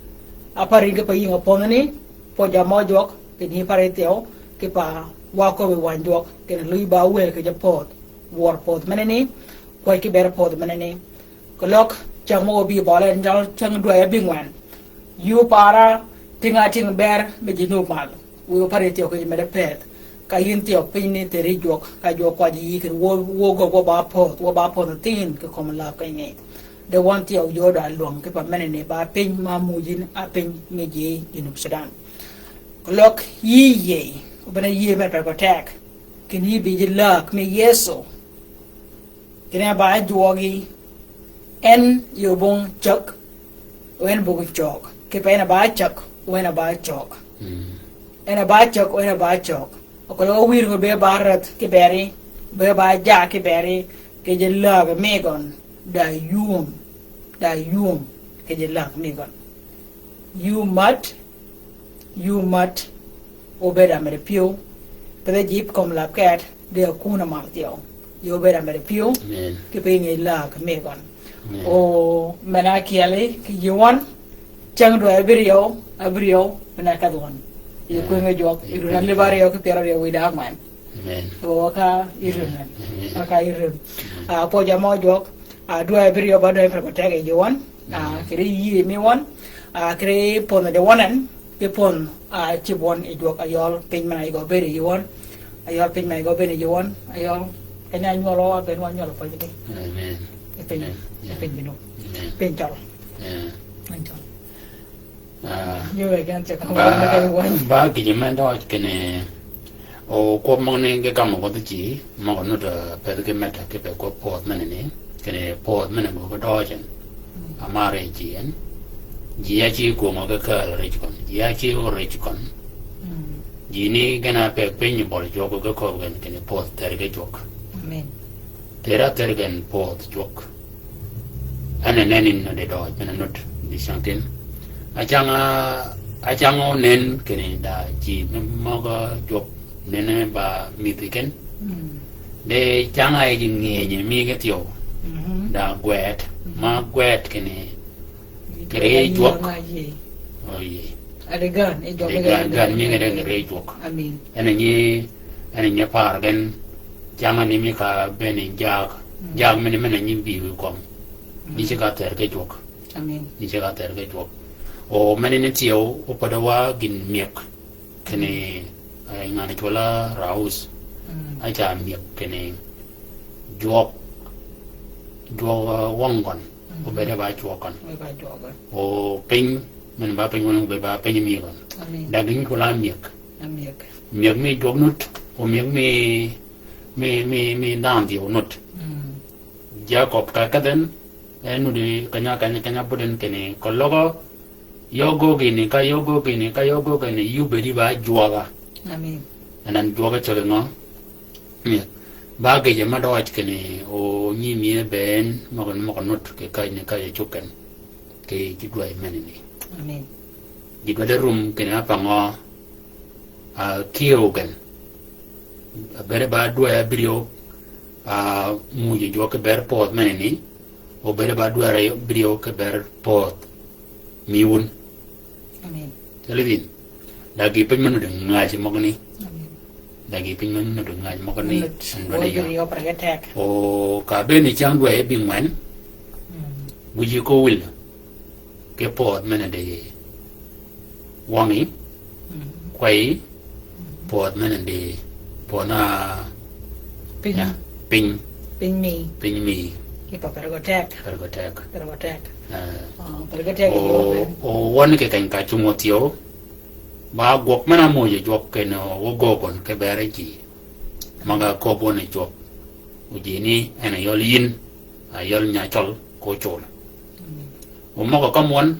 A par yïn ki pa yïng-a pödhani, pwøj-a mø jwøk, kinni par yi thyew, ki pa wa köbbi wänyi jwøk, kinni luy ba wël ki ji pödh, wør pödh menani, kwäj ki bër pödh menani. Keløg, cäng møg-a óbï bøle, en jal cäng dwäy ábïngwen. Yï opar-a, tïng-a tïng bër, mi ji nub mal. Wiy opar yi thyew ki ji medde pëth. Ka yïn thyew piny ni theri jwøk, ka jwøk kwäjji yï ken wø, wø gø wø ba pödh, wø ba pödh thïn ki kömi läb keny ni. De wøn thyew yod a lwäng ki pa menani ba piny ma muuj yïn a piny mi ji Junub Sudan. Keløg yï yie, obene yie mer pe ko teg. Kinni yï bï ji läg mi Yëso. Kinni ba jwøgi, en yi obong cäg, o en buggi cøg. Kipe en a ba cäg, o en a ba cøg. Mm. En a ba cäg, o en a ba cøg. Okeløg wïr ngø be ba rädh ki beri, be ba ja ki beri, ki ji läg mi gøn, da yum, da yum, ki ji läg mi gøn. Yum mät, yum mät, obed a meddi pyëw, pe de jib kömi läb ket, de akun-a mal thyew. Yï obed a meddi pyëw, amen, ki piny yi läg mi gøn. Amen. O men-a ákyeli, ki yï wøn, cäng dwäy ábïryew, ábïryew, men-a kedh wøn. Yï, amen, kwëng-a jwøk, yi run alib áryew ki pyär áryew wïdá ángwen. Amen. O ka yi run. Amen. Ka yi run. Amen. A, pwøj-a mø jwøk, a, dwäy ábïryew ba dwäy per ko teg yi wøn. A, kiri yï mi wøn, a, kiri pödh di wøn en, ki pödh, a, cïb wøn yi jwøk a yøl piny men-a yï gø bëëd yi wøn. Ayøl piny me gø bene yie wøn, ayøl, en a nywøl wa bene wa nywøl piny ni. Amen. E piny, amen, e piny bino. Amen. Piny cøl. Yeah. Piny cøl. Ah, ba, ba gïjø men døøj kinni, o kwøb møgani ge gam wødhi ji, møg-a nudd, ah, pedh ki medda ki pe kwøb pwødh menani, kinni pwødh menani gø ge døøj en. Mm. Ama rej ji en. Ji ya ci kwöngø ki kääl rej køn. Ji ya ci rej køn. Mm. Ji ni gen a pe piny bøli jwøk ge köbbi gen kinni pwødh theri ge jwøk. Amen. Thera theri gen pwødh jwøk. En a nen in nudd døøj, men a nudd di cängtïn. Acäng, acäng onen kinni da ji me møg-a jwøk nene ba mïdhi ken. Mm. De cäng a yi ji ngïenyi mi ge thyew. Mhm. Da gwed, mhm, ma gwed kinni kì ri jwøk. Oye. Ade gan, e jwøk. Ade gan, gan mi ge de kì ri jwøk. Amin. En a nyi, en a nyi par gen, cäng ni mi ka bene jag. Mm. Jag mene, mene nyi bi wi kwøng. Ni ci ka thyer ki jwøk. Amin. Ni ci ka thyer ki jwøk. O mene ni thyew, o pwød wa gïn myëg. Kinni, eh, ngan cwøl-a Raus. Mm. A ca myëg kinni jwøk, jwøk, eh, wøng gøn. Mm. Obed ba jwøk gøn. Obed ba jwøk gøn. O piny, men ba piny wøn obed ba piny mi gøn. Amin. Da gïn cwøl-a myëg. Amyëg. Myëg mi jwøk nudd, o myëg mi, mi, mi, mi dhanhø thyew nudd. Mm. Jakøb ka kedhen, e nuddi keny-a, keny-a, keny-a bud en kinni, keløg yøgø gïni, ka yøgø gïni, ka yøgø gïni, yï obëëdi ba jwøga. Amin. En an jwøga cägi ngø? Ni, ba gïjø me døøj kinni, o nyi mi e bënn, møg-a, møg-a nudd, kì käjni, käjji cugg en. Kì ji dwäj menani. Amin. Ji dwaddi rum kinni a pa ngø, ah, kyew gen. Abëëd ba dwäj abïryew, ah, muuj jwøk ki ber pöödh menani, obëëd ba dwäj abïryew ki ber pöödh mi wun. Amin. Cäli dhin. Da gï piny me nudd ngäj møgani. Amin. Da gï piny me nudd ngäj møgani. Nudd. En dwaddi ya. Obïryew pyrgø teg. O ka beni cäng dwäj bïngwen. Mm. Guji ko wil. Ki pöödh menani di wøngi, mm, kwayi, mm, pöödh menani di pöödh na piny. Ya, piny. Piny mi. Piny mi. Ki pa pyrgø teg. Pyrgø teg. Pyrgø teg. Eh. Ah, pyrgø teg. O, o wøn kì keny ka cumø thyew. Ba gwøg men-a muuj jwøk kinni o gøgøn ki ber ji. Møg-a köbbi wøn jwøk. O ji ni en a yøl yïn. A yøl nya cøl ko cul. Mm. O møg-a kømmi wøn,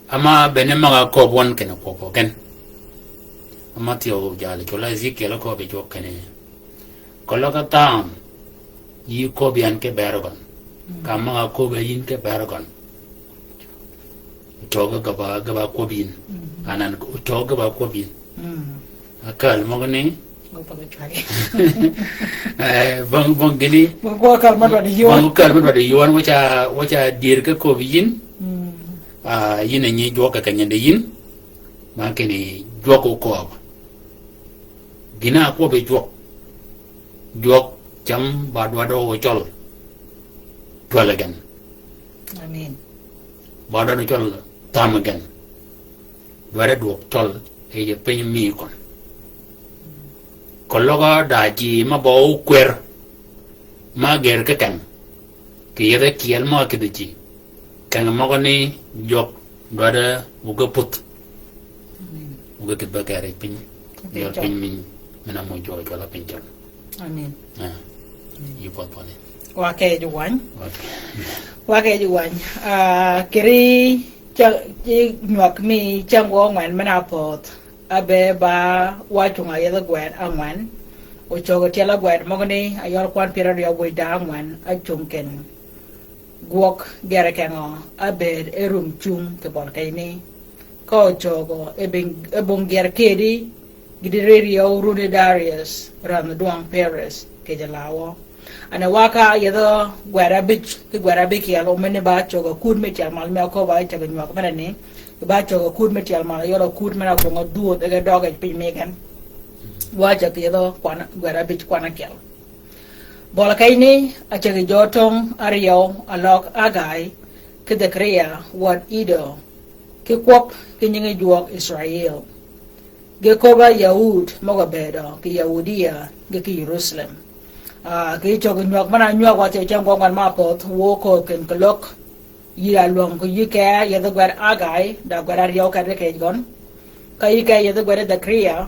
ama bene møg-a köbbi wøn kinni kwøbbø gen. Ama thyew jal cul-a Ezekiel köbbi jwøk kinni. Keløg thaam, yï köbbi yan ki ber gøn. Mm. Ka møg-a köbbi yïn ki ber gøn. Otøge ge ba, ge ba kwøb yïn. Mm. Anan otøge ge ba kwøb yïn. Mm. Akal møgani. Go pa ge chwari. Eh, bang, bang gini. Bang go akal ma dwaddi yï wøn. Bang akal ma dwaddi yï wøn, waca, waca dyër ki köbbi yïn. Mm. Ah, yïn a nyi jwøk kì kenyandi yïn. Bang kinni jwøk okööb. Gïn-a kwøbbi jwøk. Jwøk cam ba dwaddi ocøl. Twal gen. Amin. Ba dwaddi ocøl tham gen. Dwaddi dwøg tøl, e ji piny mi køn. Keløg da ji ma bø ókwër, ma gër ki keng, kì yethi kyel mø-a kïdhi ji. Keng møgø ni jwøk dwaddi óge puth. Amen. Óge kïdhi be gër yi piny. Piny. Jwøk piny mi, mi na mø jwøk jwøk la piny cøl. Amen. Ah. Amen. Yï pwødh pwødhi. Wa ke ji wany. Wa ke. Wa ke ji wany. Ah, kiri ca, ci nywag mi cäng wø ángwen men-a pödh. Abe ba wa cung a yethi gwed ángwen. Ocögø tyel gwed møgø ni, ayøl kwan pyär áryew gwëj da ángwen, acung ken gwøg gere kengø, abëëd e rum cung kì bøli keny ni. Ka ocögø, e bung, e bung gere kedi, gïti ri ryew runi Darius, ränh dwøng Peres, kì ji lawø. Ane wa ka yethi gwed abij, ki gwed abij kyel, o meni ba cögø kud me tyel mal mi aköbbi ba cägi nywag mene ni, ba cögø kud me tyel mal, yøl kud mene akwøng-a dwödh, e ge døg yi piny mi gen. Wa cägi yethi kwan, gwed abij kwan ákyel. Bøli keny ni, acägi jø töng áryew, aløg Haggai, ki Dhekaria, wäd Ido, ki kwøb ki nyingi jwøk Israil. Ge köbb-a Yahud møg-a bëëdø kì Yahudia ge kì Jerusalem. Ah, kì cöggi nywag men-a nywag wa ce cäng gwøg ngwen ma pödh, wø kööb kinni keløg. Yï da lwøng ko yï ke yethi gwed Agai, da gwed aryøw kedi kì yij gøn. Ka yï ke yethi gwed Dhakaria,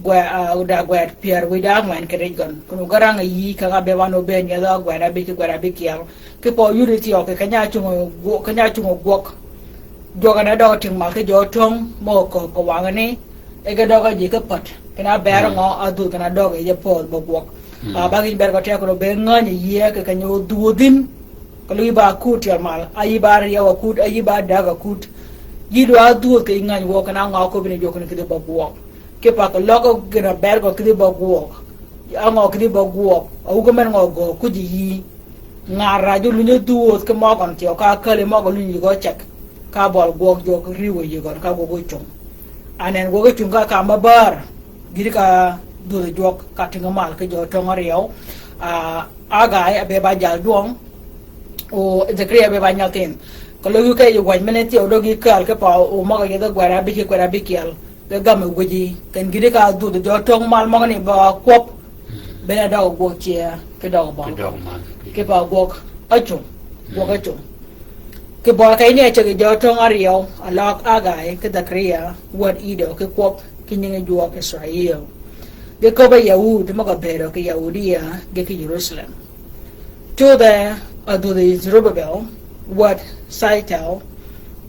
gwe-, ah, da gwed pyär wïj da ángwen kedi kì yij gøn. Kinni ogerang yï ka ga be wan obëën yethi gwed abïj ki gwed abïkyel. Ki pa oyudi thyew kì keny-a ácungi gwø-, keny-a ácungi gwøg. Jwøk en a døg tïng mal ki jø töng mø kööb kì wange ni, e ge døg-a ji ki pät. Kinni a ber ngø a dhudh kinni a døg yi je pödh bø gwøg. Ah, ba gïn ber gø teg kinni obëë ngänyi yïe kì keny-a odhudh yïn. Keløg yï ba kut tyel mal, a yï ba ryew a kut, a yï ba däg a kut. Yï dwa dhudh kì ngäny wø kinni a ngø köbbi ni jwøk kinni kïdhi bø gwøg. Ki pa keløg gïn a ber gø kïdhi bø gwøg. A ngø kïdhi bø gwøg. A wuge men ngø gø kuji yï. Ngar raj ólunyi dhwödh ki møgøn thyew ka ákäli møg-a lunyi yï gø ceg. Ka bøl gwøg jwøk riwø yï gøn ka gwøg ócung. Anen gwøg ócung ka ka ma bär. Gïti ka dhwödhi jwøk ka tïngi mal ki jø töng aryøw. Ah, Agai a be ba jal dwøng. O Dhakaria a be ba nyal thïn. Keløg yï ke yij wänyi men-a thyew døg yï käl ki pa o møg-a yethi gwed abïj ki gwed abïkyel. Ge gamm-a wïji, keny gïti ka dhudh jø töng mal møgani ba kwøb, bene døg gwøg cye, ki døg bøl. Ki døg mal. Ki pa gwøg ácung, gwøg ácung. Kì bøl keny ni a ceg yi jø töng aryøw, aløg Agai, ki Dhakaria, wäd Iddo, ki kwøb, ki nyingi jwøk Israil. Ge köbb-a Yahud, møg-a bëëdø kì Yahudia, ge kì Jerusalem. Cudhe a dhudhi Zerubbabel, wäd Shealtiel,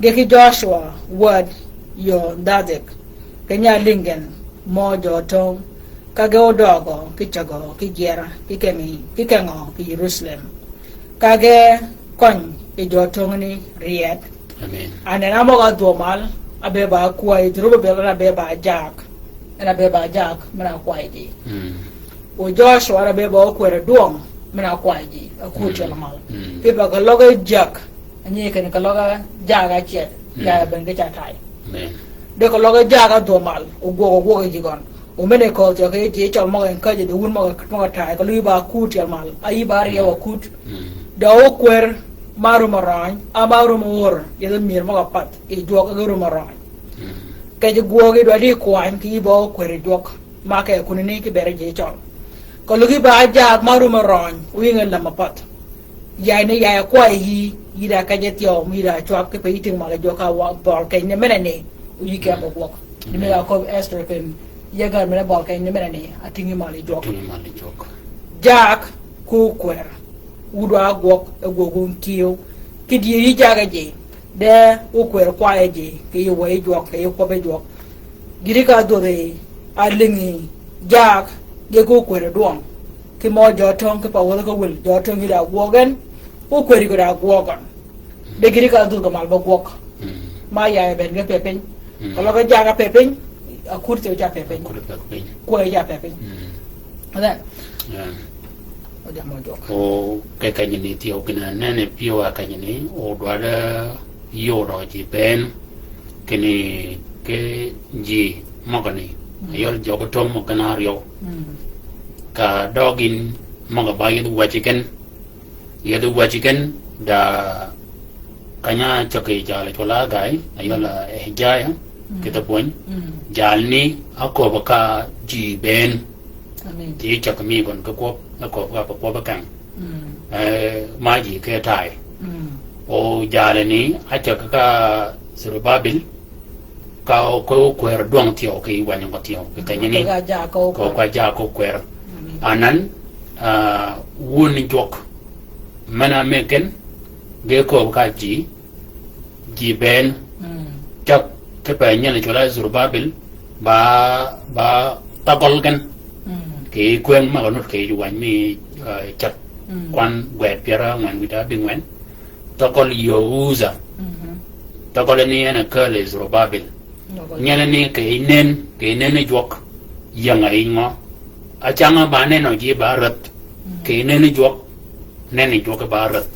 ge kì Joshua, wäd Yodhadak, keny-a álïngi gen, mø jø töng, ka ge ódøgø, ki cäggø, ki gyera, ki kengø, ki kengø, kì Jerusalem. Ka ge køny yi jø töng ni ryed. Amen. Anen a møg-a dhwø mal, a be ba kwäy, Zerubbabel en a be ba jak. En a be ba jak, men-a kwäy ji. Mm. O Joshua en a be ba ókwër dwøng, men-a kwäy ji, a kut tyel mal. Mm. Pi pa keløg jäg, a nyi kinni keløg jäg ácel, ya ben ge ca tay. Amen. De keløg jäg ádhwö mal, o gwøg, o gwøg ji gøn. O men-a kööb thyew kì ji cøl møg-a en käjji de wun møg-a, møg-a tay, keløg yï ba kut tyel mal, a yï ba ryew a kut. Mm. De ókwër, ma rum a røny, a ma rum a wör, yethi myër møg-a path, yi jwøk ge rum a røny. Mm. Kì ji gwøg yi dwaddi kwany, kì yï ba ókwër yi jwøk. Ma ke kuni ni ki beri ji cøl. Keløg yï ba jaag ma rum a røny, o yïnge läm a path. Yay ni yay a kwäy yï, yï da kej thyew, yï da cwag ki pa yï tïng mal yi jwøk ka wa bøl keny ni men-a ni, o yï ke bø gwøg. Ni men-a köbbi Esther ken, yï gär men-a bøl keny ni men-a ni, a tïngi mal yi jwøk. Tïngi mal yi jwøk. Jaag, ko kwër. Wudwa gwøg, e gwøg wun kiew. Ki dyër yï jage ji, de ókwër kwayø ji, kì yï wëy jwøk, kì yï kwøbbi jwøk. Gïti ka dhudhi, a lïngi, jaag, ge ko kwër dwøng. Ki mø jø töng, ki pa wäthi ki wïl, jø töng yï da gwøg gen, ko kwër yï ko da gwøg gen. De gïti ka dhudhi gø mal ba gwøg. Mm. Ma yay ben ge pe piny. Mm. Keløg jaag a pe piny, a kut thyew ca pe piny. Kut pe piny. Kwäy ca pe piny. Mm. Then, yeah. O jam o jwøk. O ke keny ni thyew kinni nene pyëwa keny ni, o dwaddi yudø ji bënn, kinni ki ji møgani, mm, ayøl jøgi töng mø gen aryøw. Mm. Ka døg yïn møg-a ba yethi wäcci gen, yethi wäcci gen, da keny-a cäg yi jal cwøl Agai, ayøl, mm, Ejaya, mm, kidhi pwöny. Mm. Jal ni, áköbbi ka ji bënn. Amen. Ti cäg mi gøn ki kwøb, áköbbi ka pa kwøb keng. Mm. Eh, ma ji ke tay. Mm. O jal ni, ácäg ka Zerubabil, ka ko kwër dwøng thyew kì wänyi gø thyew, kì keny ni. Ko ka ja ko kwër. Ko ka ja ko kwër. Mm. Anan, ah, wun jwøk. Men-a mëggen, ge köbbi ka ji, ji bënn. Mm. Cäg, ki pa nyel cwøl Zerubabil, ba, ba thagøl gen. Mm. Kì kwëng møg-a nud kì wänyi mi, ah, cäg. Mm. Kwan gwed pyär ángwen wïdá bïngwen. Thagøl Yehudha. Mhm. Thagøl ni en a kääl Zerubabil. Nyel ni kì nen, kì nen yi jwøk, ying-a yij ngø? Acang-a ba nenø ji ba rädh, mm, kì nen yi jwøk, nen yi jwøk ba rädh.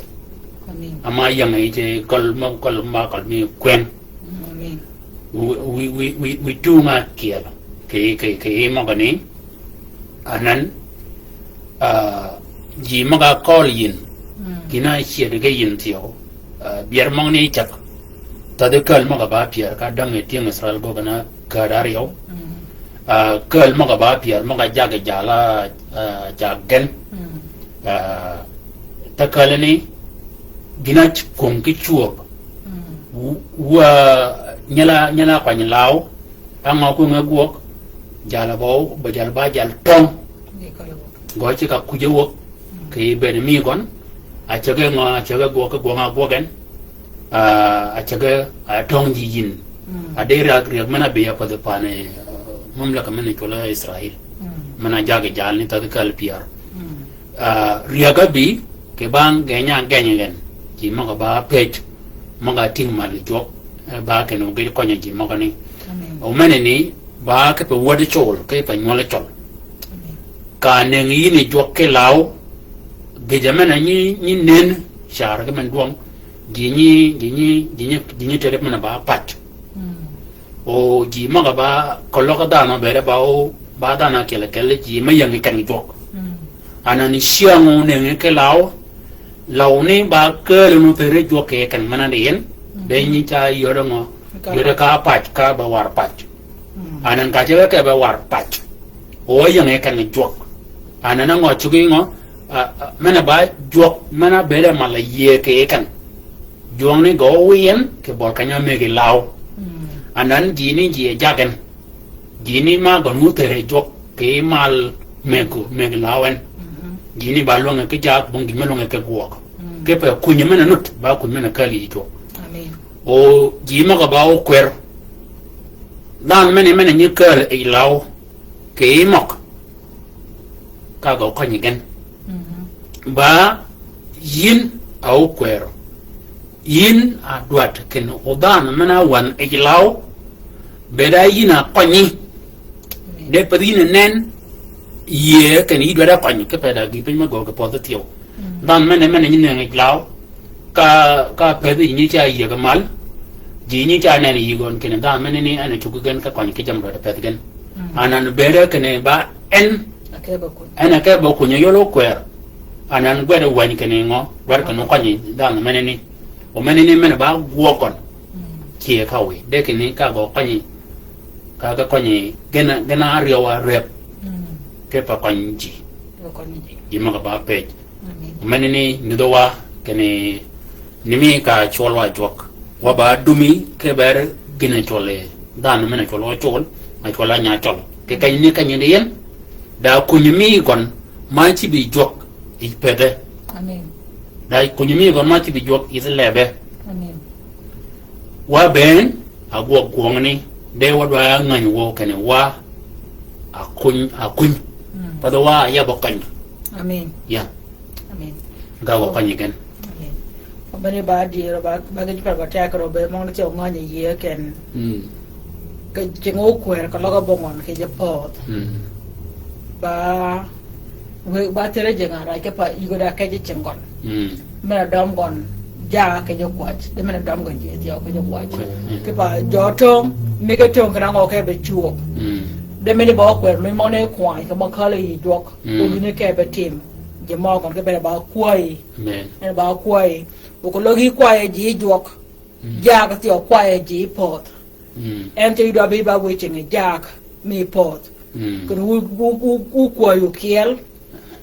Amen. Ama ying-a yij gøl ma, gøl ma, gøl mi kwëng. Amen. Wi, wi, wi, wi, wi tung-a kyel. Kì, kì, kì møgani, Anan, ah, ji møg-a køl yïn, mm, gïn-a ácyëddi ge yïn thyew, ah, byër møgani cäg. Thädhi kääl møg-a ba pyër ka dängø tyëng Israil gøggi na kääd aryøw. Mm. Ah, käl møg-a ba pyär, møg-a jaggi jal-a, ah, jaggi gen. Mm. Ah, te käl ni, gïn-a kwöng ki cwöb. Mm. Wu-, wa, nyel-a, nyel-a kwany law, á ngø kwöng e gwøg, jal-a ba, ba jal ba jal töng. Gø ceg ka kuj e wäg, kì bëëd mi gøn, a cäg-a ngø, a cäg-a gwøg, gwøng-a gwøg en, a, a cäg-a, a töng ji yïn. Mm. A de riäg, riäg men-a bï a pädhi pan, eh, mamlaka men-a cwøl Israel. Mm. Men-a jaggi jal ni thädhi käl pyär. Mm. A, riäg-a bï, kì bang geny-a geny gen, ji møg-a ba pëj, møg-a tïng mal jwøk, eh, ba kinni ogïj køny ji møgani. Amen. O men-a ni, ba kipe wäd col, kipe nywøl col. Amen. Ka nëngi yïn jwøk ki law, gïjø men-a nyi, nyi nen, car ki men dwøng, ji nyi, ji nyi, ji nyi, ji nyi tëri men-a ba pac. Mm. O ji møg-a ba, keløg dhanhø bëëd ba o, ba dhanhø ákyel ákyel ji me yängi kengi jwøk. Mm. Anan cyäng o nëngi ki law, law ni ba kääl nu theri jwøk kì kengi men-a di yin, mm, be nyi ca yödø ngø, yödø ka pac, ka be war pac. Mm. Anan ka cege ke be war pac. O yängi kengi jwøk. Anan ngø cuggi ngø, a, a, men-a ba jwøk, men-a bëëd mal-a yïëy kì kengi. Jwøng ni gø wïn, kì bøl keny-a mëggi law. Mm. Anan ji ni ji e jaggi gen. Ji ni ma gøn wu theri jwøk kì mal mëggi, mëggi law en. Mhm. Ji ni ba lwønge ki jaggi bong ji me lwønge ki gwøg. Mm. Kipe kuny men-a nut, ba kuny men-a käl yi jwøk. Amen. O ji møg-a ba o kwer. Dhanhø men-a, men-a nyi käl yi law. Kì møg. Ka gø kønyi gen. Mhm. Ba yïn a ókwërø. Yïn a dwaddi kinni o dhanhø men-a wänhi yi law. Bëëd a yïn a kønyi. Amen. De pädhi yïn a nen, yïëy kinni yï dwaddi kønyi, kipe da gï piny me gø kì pödhi thyew. Mm. Dhanhø men-a, men-a nyi nëngi yi law. Ka, ka pëthi nyi ca yïëge mal, ji nyi ca nen yï gøn kinni dhanhø men-a ni en a cuggi gen ka køny ki jammì dwaddi pëthi gen. Mm. Anan bëëde kinni ba en, a ke ba kuny. En a ke ba kuny yøl ókwër. Anan gwed wänyi kinni ngø, dwaddi kinni kønyi dhanhø men-a ni. O men-a ni men-a ba gwøg gøn. Mm. Cyëë ka wiy. De kinni ka gø kønyi, ka gø kønyi gen, gen a ryew a rep. Mm. Kipe køny ji. Kipe køny ji. Ji møg-a ba pëj. Amen. Meni ni nyudhø wa, kinni ni mi ka cwøl wa jwøk. Wa ba dumi, kì bëëd gïn-a cwøl yi. Dhanhø men-a cwøl wa cwøl, a cwøl a nya cwøl. Kì keny ni keny ni yin, da kuny mi gøn, ma cïb yi jwøk, yi pëdhe. Amen. Da kuny mi gøn, ma cïb yi jwøk, yi lebe. Amen. Wa bënn, a gwøg gwøng ni, de wa dwa ngäny wø kinni wa, a kuny, a kuny. Mm. Path wa, ya ba køny. Amen. Ya. Amen. Ga wa køny gen. Amen. Wa bene ba dierø ba, ba ge jipar ba tækørø be møgani ce o ngäny yie ken. Mm. Kì cing ókwër keløg bong gøn kì ji pödh. Mm. Ba Wëggi ba thëre jeng arac ki pa yïgø da kej cing gøn. Mm. Men-a døm gøn jagg ki ji kwäj. De men-a døm gøn ji thyew ki ji kwäj. Mm. Ki pa jø töng, mi ki töng kinni ngø ki be cwöb. Mm. De men-a ba ókwër, mi møgani kwany, ki mø källi yi jwøk. Mm. Odi ni ki be tim. Ji mø gøn ki be ba kwäyi. Amen. En ba kwäyi. O keløg yi kwäyi ji jwøk. Mm. Jagg thyew kwäyi ji pödh. Mm. En ce yï dwa bï ba wïj cing yi jagg mi pödh. Mm. Kinni wu, wu, wu, wu kwäyi kyeel,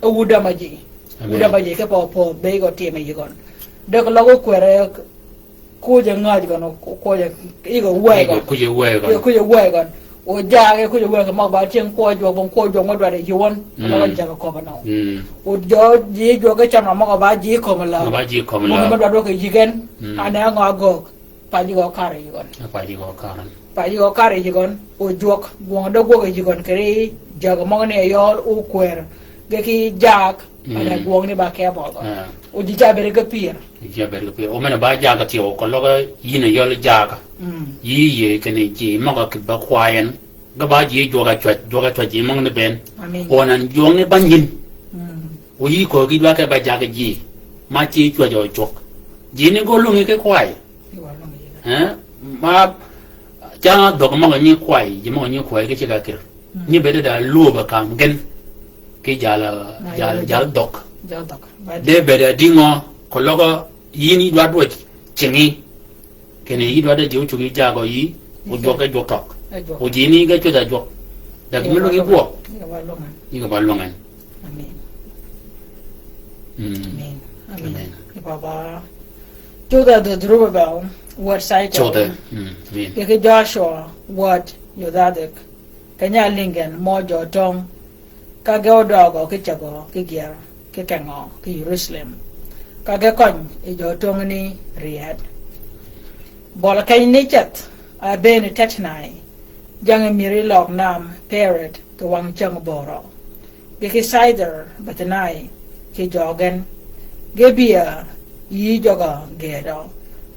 e wu däma ji. Amen. Wu däma ji, ki pa opödh, be yï gø tim yi gøn. De keløg ókwër, kuje ngäj gøn, kuje, yï gø wäy gøn. Yï gø kuje wäy gøn. Yï gø kuje wäy gøn. O jagg, yï kuje wäy gøn, møg ba tyëng kwøj jwøk, bong kwøj jwøk mø dwaddi yï wøn. Mm. Keløg jagg köbbi nø. Mm. O jø, ji jwøk ki cam møg ba ji kömi läw. Møg ba ji kömi läw. Møg mø dwaddi ki yï gen. Mm. Ane ngø agöög. Pac yï gø kar yi gøn. Pac yï gø kar. Pac yï gø kar yi gøn, o jwøk, gwøng de gwøg yi gøn, kì ri jagg møgani yøl ókwër, ge ki jagg, mm, ane gwøng ni ba ke bøl gøn. Ah. O ji ca bëëd ki pyër. Ji ca bëëd ki pyër. O men-a ba jagg thyew, keløg yïn a yøl jagg. Mm. Yï yïëy kinni ji møg-a kì ba kwany en. Ge ba ji jwøk a cwäj, jwøk a cwäj ji møgani bënn. Amen. O anan jwøk ni ba nyïn. Mm. O yï köög ki dwa ke ba jagg ji. Ma ci cwäj o jwøk. Ji ni gø lwøngi ki kwany. Eh, ma, cang dhøg møg-a nyi kwäy, ji møg-a nyi kwäy ki ceg-a kïr. Mm. Nyi bëëd da lwöb a kam gen, ki jal, jal, jal dhøg. Jal dhøg. De bëëd a dïngø, keløg yïn yï dwaddi wøj cingi. Kinni yï dwaddi ji ócuggi jagg yi, o jwøk e jwøk tøg. E jwøk. O ji ni ge cwäj a jwøk. Dak mi lwøng yi bwøk. Yï ka ba lwøng en. Amen. Mm. Amen. Amen. Amen. Ki ba ba. Codh-a dhø Zerubbabel, wäd Shealtiel. Codh-a. Mm. Amen. Ki, ki Joshua, wäd Jozadek. Keny-a álïng gen mø jø töng. Ka ge ódøøgø ki cägø ki gyer, ki kengø ki Jerusalem. Ka ge køny yi jø töng ni ryed. Bøli keny ni ceth, a bënn yi Tatnai, jang-a myëri løg nam Pered kì wang cäng börø. Ge ki Sidon, Bozenai, kì jø gen. Ge bï-a yï jøg-a gëdø,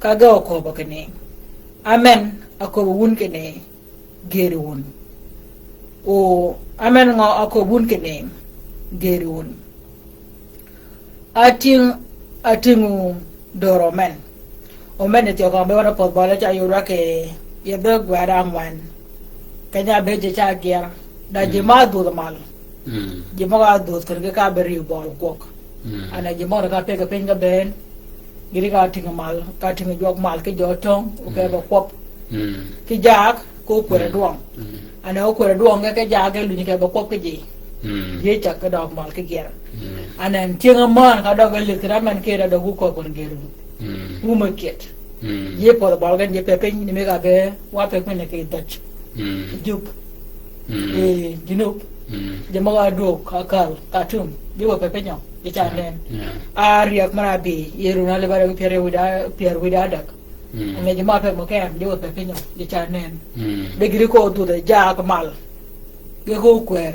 ka ge óköbbi kinni, amen, aköbbi wun kinni, gëddi wun. O, amen ngø aköbbi wun kinni, gëddi wun. Atïng, atïngø dörø men. O men ni thyew kong be wan a pödh bøli ca yod wa kì, yi dhøg gwed ángwen. Keny-a be ji ca gyer. Da ji ma dhwödh mal. Mm. Ji møg-a dhwödh kinni ka be riw bøl gwøg. Mm. Ana ji møg-a ka peg piny ka bënn. Gïti ka tïngi mal, ka tïngi jwøk mal ki jø töng, o ke be kwøb. Mm. Ki jaag, ko kwër dwøng. Mm. Ana o kwër dwøng ke, ke jaag ke lunyi ke be kwøb ki ji. Mm. Ji cag ke døg mal ki gyer. Mm. Ana en tyëng-a män ka døg e lith kì da men kì da døg wu köbbi gyer wu. Mm. Wu me kyet. Mm. Ji pödhi bøl gen ji pe piny ni mi ka be wa pe piny ki dhøj. Mm. Jub. Mm. E, Junub. Mm. Ji møg-a dwøg, Akal, Khartoum. Ji wa pe piny o. Ji ca nen. Yeah. A riäg møn-a bï, yi run alib áryew kì pyär wiy da, pyär wiy da ádäg. Mm. Ane ji ma pe mø ken, ji wa pe piny o, ji ca nen. Mm. De gïti ko dhwödh-a jaag mal. Ge ko kwër.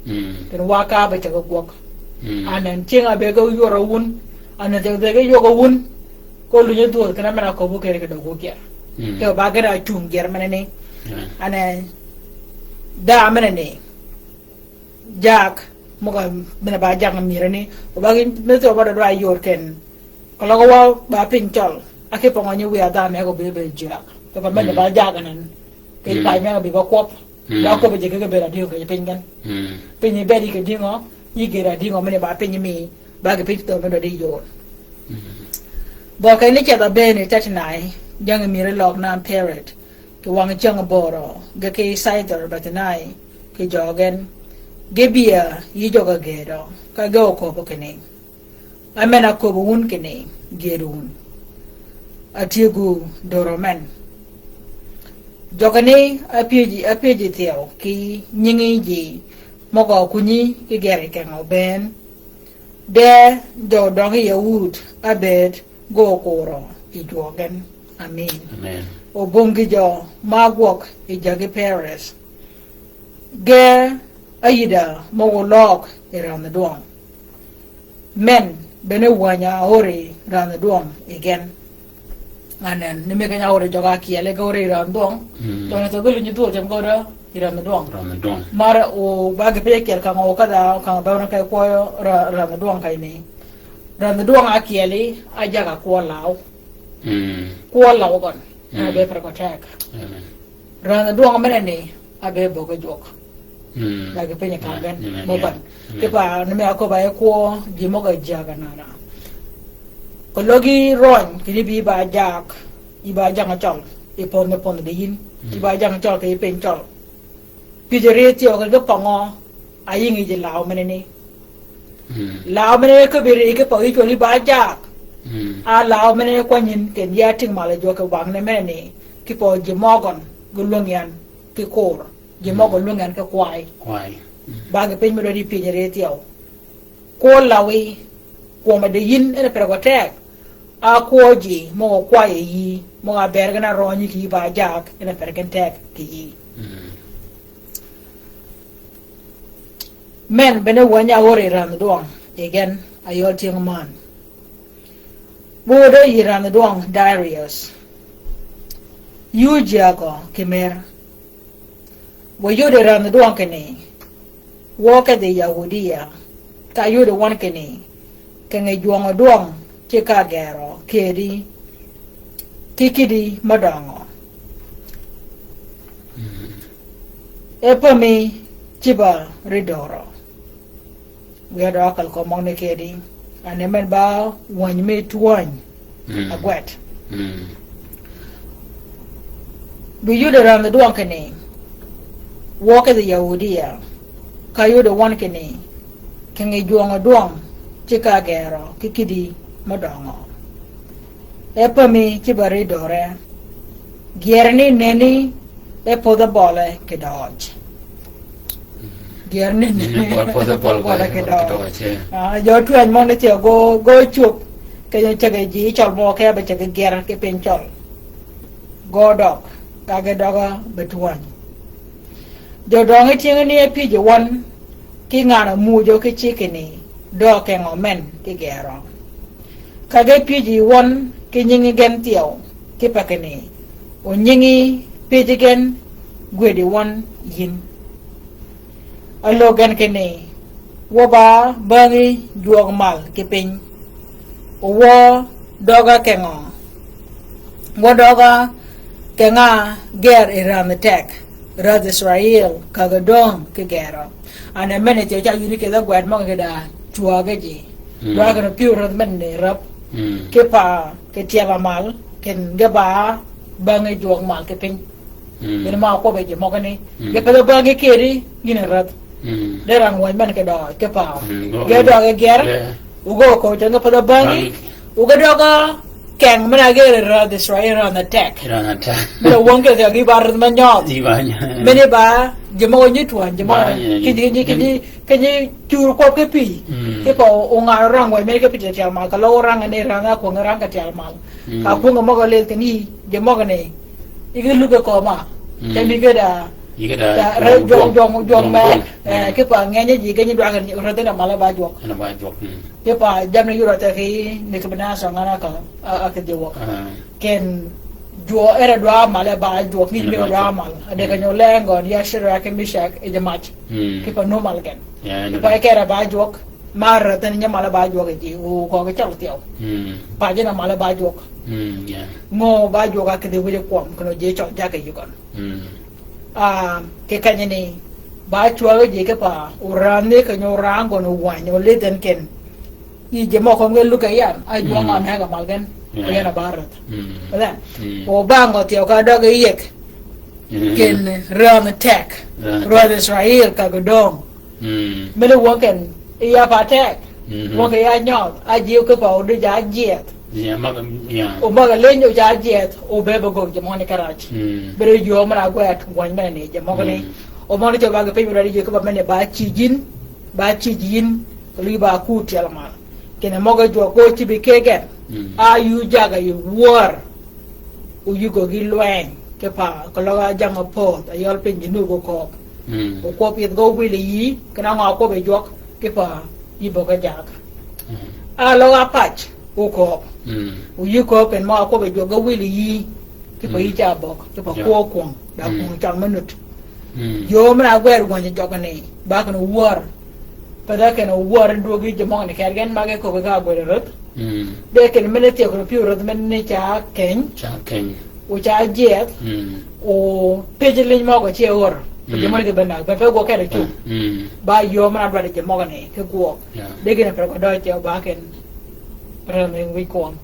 Mm. Ken wa ka be ceg gwøg. Mm. Anen cing-a be ge ywör-a wun. Anen ceg ge ywög-a wun. Ko lunyi dhwödh, ken amen-a köbbi kere kì døg wu gyer. Mm. Kì ba gen-a cung gyer men ni. Yeah. Ane da men ni. Jaag, møg-a, men-a ba jaag mïre ni, o ba gi, me thyew ba dø dwa yor ken. Keløg wa ba piny cøl, a ki pøngø nyi wiy-a dhanhø e ko bï be jaag. Kì pa men-a ba jaag nen. Kì pa men-a bï ba kwøb. Ba kwøb ji kì ge bëëd adïngø kì piny gen. Piny bëëd kì dïngø, yï gëëd adïngø men-a ba piny mi, ba kì piny thyew men-a dø di yor. Bøli keny ni ceth a bënn yi Tatnai, jang-a myëri løg nam Pered. Kì wang cäng börø, ge ki Sidon, Bozenai, kì jø gen. Ge bï-a yï jøg-a gëdø, ka ge óköbbi kinni, amen aköbbi wun kinni, gëddi wun. Atyëggu dörø men. Jøgani apyëj, apyëji thyew kì nyingi ji møg-a kunyi ki gyer kì kengø bënn. De jø døngi Yahud ábëëd ge ókurø yi jwøk gen. Amin. Amin. O bong gïjø ma ágwøg yi jagi Peres. Ge áyïdda møg-a óløøg yi rändhi dwøng. Men bene wäny-a aor yi rändhi dwøng yi gen. Anen, ni mi keny-a ore jøg-a ákyel ge ore yi rändhi dwøng. Mm. Døng-a thyew ge lunyi dhwöl cam ge ore yi rändhi dwøng. Rändhi dwøng. Mar o ba ge pej ákyel kang o kadha kang be ore keny kwøb ra-, rändhi dwøng keny ni. Rändhi dwøng ákyeli, ájag-a kwø law. Mm. Kwø law gøn. Mm. Ábe per ko teg. Amen. Rändhi dwøng men ni, Abe böggi jwøk. Mm. Dagi piny ka gen, mm, mø ban. Mm. Kipa ni mi aköbbi yi kwø, ji møg-a jäg anana. Keløg yi røny, kini bi ba jak, yi ba jang cøl, yi pøndhi pøndhi di yin. Mm. Yi ba jang cøl, kì yi piny cøl. Pyëj ri thyew kì ge pøngø, a ying yi ji law meneni. Mm. Law mene ke biri ki pø yi cwøl yi ba jak. Mm. A law mene kwany yin ken ya ting mal jwøk kì wang ne mene ni. Ki pø ji møgøn, gi lwøng yan, ki kur. Ji møgøn lwøng yan ki kway. Kway. Mm. Ba gi piny me dwadi pyëj ri thyew. Kwø lawi, kwø me de yin, en a pere gø teg. A kwø ji, møg-a kway yi, møg-a ber gen a rønyi ki yi ba jak, en a pere gen teg ki yi. Mm. Men bene wäny-a áor yi rändhi dwøng, yi gen, ayøl tyëng män. Bode yi rändhi dwøng Darius. Yuu ji ágø kì mer. Wa yod yi rändhi dwøng kinni, wa kedhi Yahudia, ka yod yi wøn kinni, kenge jwøng dwøng, ki ka gerø, kedi, ki kidi mø døngø. Mm. E pami ciba ri dörø. Wiya dø akal ko møgni kedi. Ane men ba wäny mi twäny. Mm. Agwet. Mm. Bi yud rändhi dwøng kinni. Wø kidhi Yahudia, ka yudi wøn kinni, kingi jwøng-a dwøng, cigg-a gerø ki kidi mø døngø. E pämi cigg-a ridore, gyerani nenni, e podh-a bøle kidøøj. Gyerani nenni, e podh-a bøle kidøøj. Jø twäny mø ni thyew gø, gø cwöb, keny-a cägi ji cøl mø ke be cägi gyer ki piny cøl. Gø døg, ka ge døg-a be twäny. Jø døngi tyëngani e pyëj yi wøn, ki ngan-a mujø ki ciggi ni, døø kengø men ki gerø. Ka ge pyëj yi wøn, ki nyingi gen thyew, ki pa kinni, o nyingi pyëji gen, gwëd yi wøn yin. Alög gen kinni, wø ba bängi jwøøg mal ki piny. O wø døg-a kengø. Wø døg-a keng-a ger yi rädhi teg. Rädhi Israil, ka ge döng ki gerø. Ane men-a ce ca yudi kidh-a gwed møg-a kidh-a cwäge ji. Dwa kinni pyëw rädhi men ni räb. Ki pa, ki tyel-a mal, kin ge ba bängi jwøøg mal ki piny. Gïn ma kwøbbi ji møgani. Ge pedh-a bängi kedi, gïn-a rädh. De ran wäny men ki døøj, ki pa. Ge døgi gyer. Wu ge kööj tyëng ge pedh-a bängi. Wu ge døg-a keng men-a ge rädh Israil rädh-a teg. Men-a wøng kidhi gi ba rädh me nyødh. Men-a ba, ji møg-a nyi twäny, ji møg-a. Ki nyi, ki nyi, ki nyi, ki nyi cur kwøb ki pï. Ki pa o ngan orang wäny men ki pï tyel mal, ka løg orang ni rang-a kwøng rang ki tyel mal. Ka kwøng møg-a lel kinni, ji møgani. Yi ge luggi köma. Te mi ge da. Yi ge da, da, jwøng, jwøng, jwøng, jwøng me. Ki pa ngenyi ji ge nyi dwag ni, rädhi na mal-a ba jwøk. Na ba jwøk. Ki pa jamni yurø te ki, ni ki bina sa ngana ka, a, a ki ji wøk. Ken, jwø, era dwa mal-a ba jwøk, ni mi dwa mal. A de ka nyo lengon, ya Shadrak, Meshak, e ji mac. Ki pa nö mal gen. Ki pa kera ba jwøk. Mar rädhi ni nyi mal-a ba jwøk ji, o köög cøl thyew. Paji na mal-a ba jwøk. Ngø ba jwøk a kidhi wïje kwøm, kinni ji cøl jaggi yi gøn. A, ki kenyi ni, ba cwäge ji ki pa, o rädhi ni kinyi orang gøn o wäny, o lidh en ken. Yi ji mø kömi ge luggi yan, a jwøng-a neg-a mal gen, o yan a ba rädh. Then, o ba ngø thyew ka døg yi yeg. Ken rädhi teg, rädhi Israil ka ge döng. Men-a wøng ken, ya pa teg. Wøng ken ya nyødh, a ji ki pa o di ja jieth. O møg-a leny o ja jieth, o be be gøg ji møgani karac. Bere yöö men-a gwed, gwany men-a ni ji møgani. O møgani cøl ba ge piny men-a ji ki pa men-a ba cïj yin, ba cïj yin, ki luggi ba ku tyel mal. Kinni møg-a jwøk gø cïbi kegen. A yuu jaggi yi wör. O yïgø gi lweny, ki pa, ki løg-a jammì pódh, a yøl piny ji nöög okööb. Okwøb yeth ge owil yi, kinni ngø a kwøb yi jwøk, ki pa, yï bøg-a jagg. A løg-a pac, okööb. O yï kööb ken mø a kwøb yi jwøk ge owil yi, ki pa yï ca bøg, ki pa kwøb kwøng, da kwøng cwang me nut. Yöö men-a gwer wänyi jøgani, ba ken owär. Pe da ken owär dwögi ji møgani keri gen magi köbbi ka gwed röth. De ken men-a thyew ken pyëw röth men-a ni ca keny. Ca keny. O ca jieth. O pej liny møg-a ce ör. Ji møgani ki benda, be pe gwøg kede cu. Ba yöö men-a dwaddi ji møgani, ki gwøg. De gin a pe gø døøj ce ba ken. Ren ring wïj kwøng.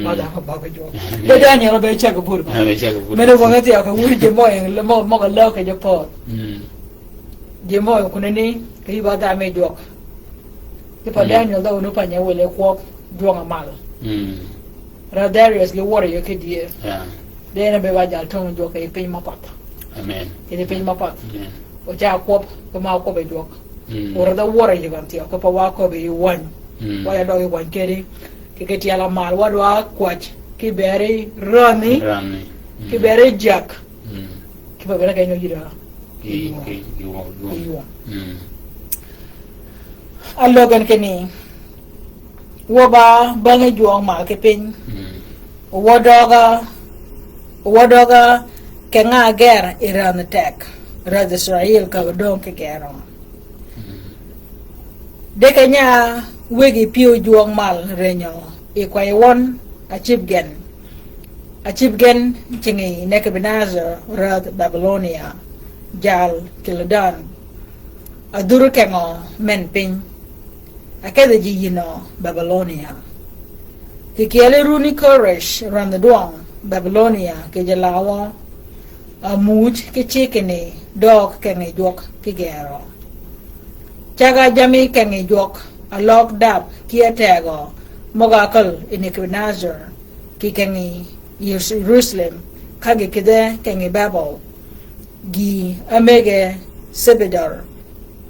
Ba dhako ba ge jwøk. De Daniel be ceg bur. Be ceg bur. Men-a wänge thyew ke wur ji mø en, mø, møg-a läw ke ji pödh. Ji mø en kunani, ke yï ba dha me jwøk. Ki pa Daniel dha wunu pa nye wele kwøb, jwøng-a mal. Ra Darius gi wør yø ki dyër. De en a be ba jal tong jwøk ke piny mapath. Amen. Kidhi piny mapath. Amen. O ca kwøb, ke ma kwøb e jwøk. O ra dha wør yø gan thyew, ke pa wa kwøb yi wäny. Wa ya døg yi wäny kedi. Ki, ki tyel-a mal, wa dwa kwäj, ki beri rani, ki beri jak, ki pa beri kenyo yïda. Ki, ki, ki wø, ki wø. Alög en kinni, wø ba bängi jwøng mal ki piny. Wø døg-a, wø døg-a, ke nga ger yi rädhi teg, rädhi Israil ka döng ki gerø. De keny-a wegi pyëw jwøng mal renyø, yi kwäy wøn, acib gen. Acib gen cingi Nebukadnezar rädh Babilonia, jal Kilidan. Adhur kengø men piny. Akedhi ji yïnø Babilonia. Ki kyeli runi Koresh rädhi dwøng Babilonia kì ji lawø. Amuuj ki cikini døøg kengi jwøk ki gerø. Cag-a jammì kengi jwøk, aløg dab ki ategø møg-a áköl yi Nebukadnezzar kì kengi Yerusalem, ka gï kïdhe kengi Babel, gï ámëgge Sibidar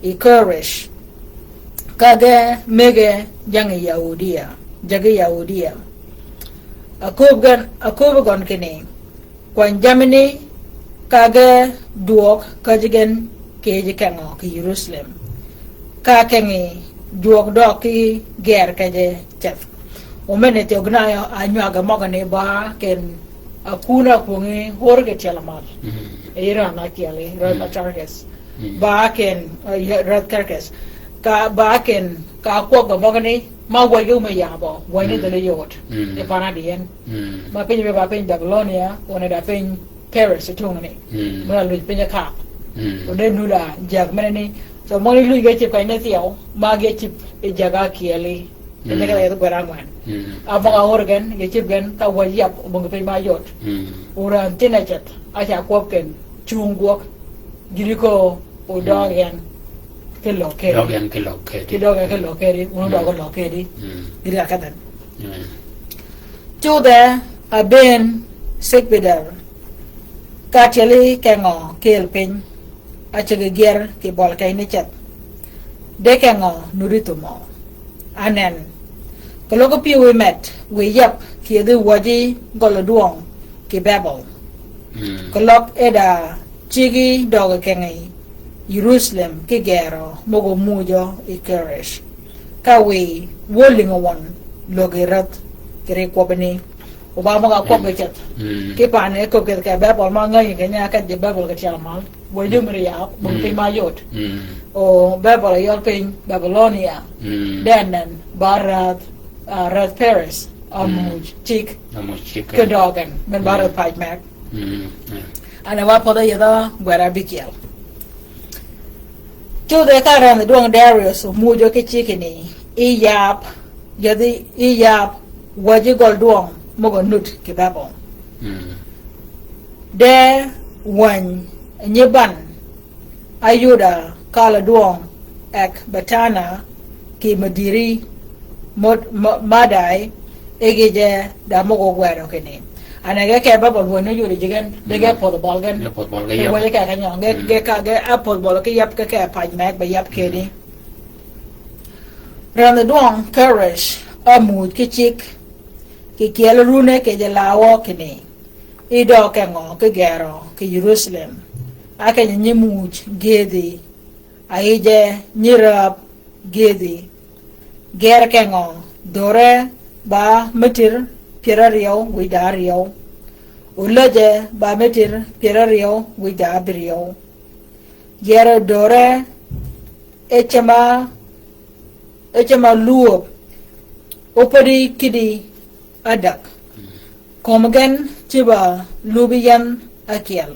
yi Koresh, ka ge mëgge jängi Yahudiya, jagi Yahudiya. Aköbbi gøn, aköbbi gøn kinni, kwany jammì ni ka ge dwøøg käjji gen kì yij kengø kì Yerusalem, ka kengi jwøk døøg ki ger kejje ceth. O men-a thyew gïn-a ánywag møgani ba ken akun-a kwöngi hor kì tyel mal. Mm. E yij ränh-a ákyeli, rädh ma Kerketh. Mm. Ba ken, eh, rädh Kerketh. Ka ba ken, ka kwøb møgani, ma wäjji me yabø, wäjji ni dhäli yod. Mm. E pan-a di en. Mm. Ma piny be ba piny Babylonia, oneda piny Paris tungni. Mm. Mø-a luj piny kap. Mm. Onde nuda jag menani. So møgani luj ge cïb kany ni thyew, ma ge cïb yi jag ákyeli. Keny-a keth gwed ángwen. Mm. A møg-a hor gen, ge cïb gen, ka wäj yab, obong piny ma yod. Mm. O ränh thin-a ceth, a ca kwøb ken, cung gwøg, gïri ko, o døøg gen, ki løg kedi. Døøg gen ki løg kedi. Ki døøg gen ki løg kedi, un døøg løg kedi. Mm. Gïri ka kedhen. Mm. Cudhe abën Sikbidar, ka tyeli kengø kel piny, a ceg gyer kì bøli keny ni ceth. De kengø nudi thumø. Anen. Keløg pyëw met, wiy yab kì yedhi wäjji gøl dwøng kì Babel. Mm. Keløg e da cigi døøg kengi Yerusalem ki gerø møg-a muujø yi Koresh. Ka wiy wøl lïngø wøn löggi rädh kì ri kwøbbani. O ba møg-a kwøb ge ceth. Mm. Ki pan-a e köbbi keth kì Babel ma ngänyi keny-a kedhi Babel kì tyel mal. Wëy jømmi ri yab, bong piny ma yod. Mm. O Babel yøl piny, Babylonia. Mm. De anen, ba rädh, ah, rädh Paris, amuuj cik. Amuuj cik. Ki døøg gen, men ba rädh pac meg. Mm. Mm. Ane wa pödhe yedha gwed ábïkyel. Cudhe ka ränh dwøng Darius omuujø ki cikini, yi yab, yedhi yi yab, wäjji gøl dwøng møg-a nud kì Babel. Mm. De wäny nyi ban, a Yuda kal dwøng Ekbatana kì Mediri Mod-, Mo-, Madai, e gïje da møg-a gwedø kinni. Ane ge ke Babel wäny ni Yuda ji gen, de ge pödh bøl gen. Ge pödh bøl ge yab. Ge wëy ke kenyø, ge, ge ka, ge a pödh bøl ki yab ke ke pac meg be yab kedi. Ränh dwøng Koresh, ámuuj ki cik, kì kyel runne kì jelaawø kinni. Yi døøg kengø ki gerø kì Yerusalem. A keny-a nyi muuj gëdhi. A yije nyi rääb gëdhi. Ger kengø dhorre ba metir pyär áryew wïj da áryew. O läjje ba metir pyär áryew wïj da ábïryew. Ger dhorre e cema, e cema luwöb, o pädi kïddi ádäg. Kömi gen cïb-a lubi yän ákyel.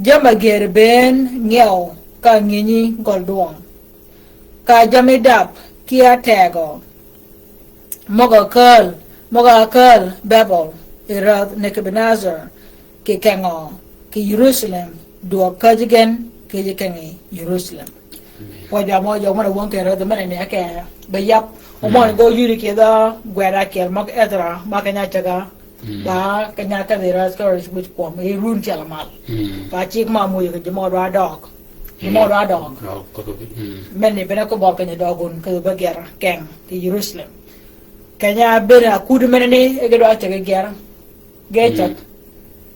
Jamm-a gër bënn ngew ka ngïnyi gøl dwøng. Ka jammì dab ki ategø. Møg-a kääl, møg-a kääl Babel, yi rädh Nebukadnezzar, kì kengø, kì Yerusalem, dwøg käjji gen, käjji kengi Yerusalem. Amen. Pwøj ba mø jøg mø da wøng kì rädhi men-a ni ke, be yab, o mø ni gø yudi kì dha gwed ákyel møg Ezra, ma keny-a cäg-a, ba keny-a kedhi rädh Koresh wïj kwøb, yi run tyel mal. Ba cik ma muyi kì ji mø dwa døg. Ji mø dwa døg. Men ni bene ko bøl keny-a døg wun, kì be ger keng, kì Yerusalem. Keny-a bene akud men-a ni, e ge dwa cäg ger. Ge cäg.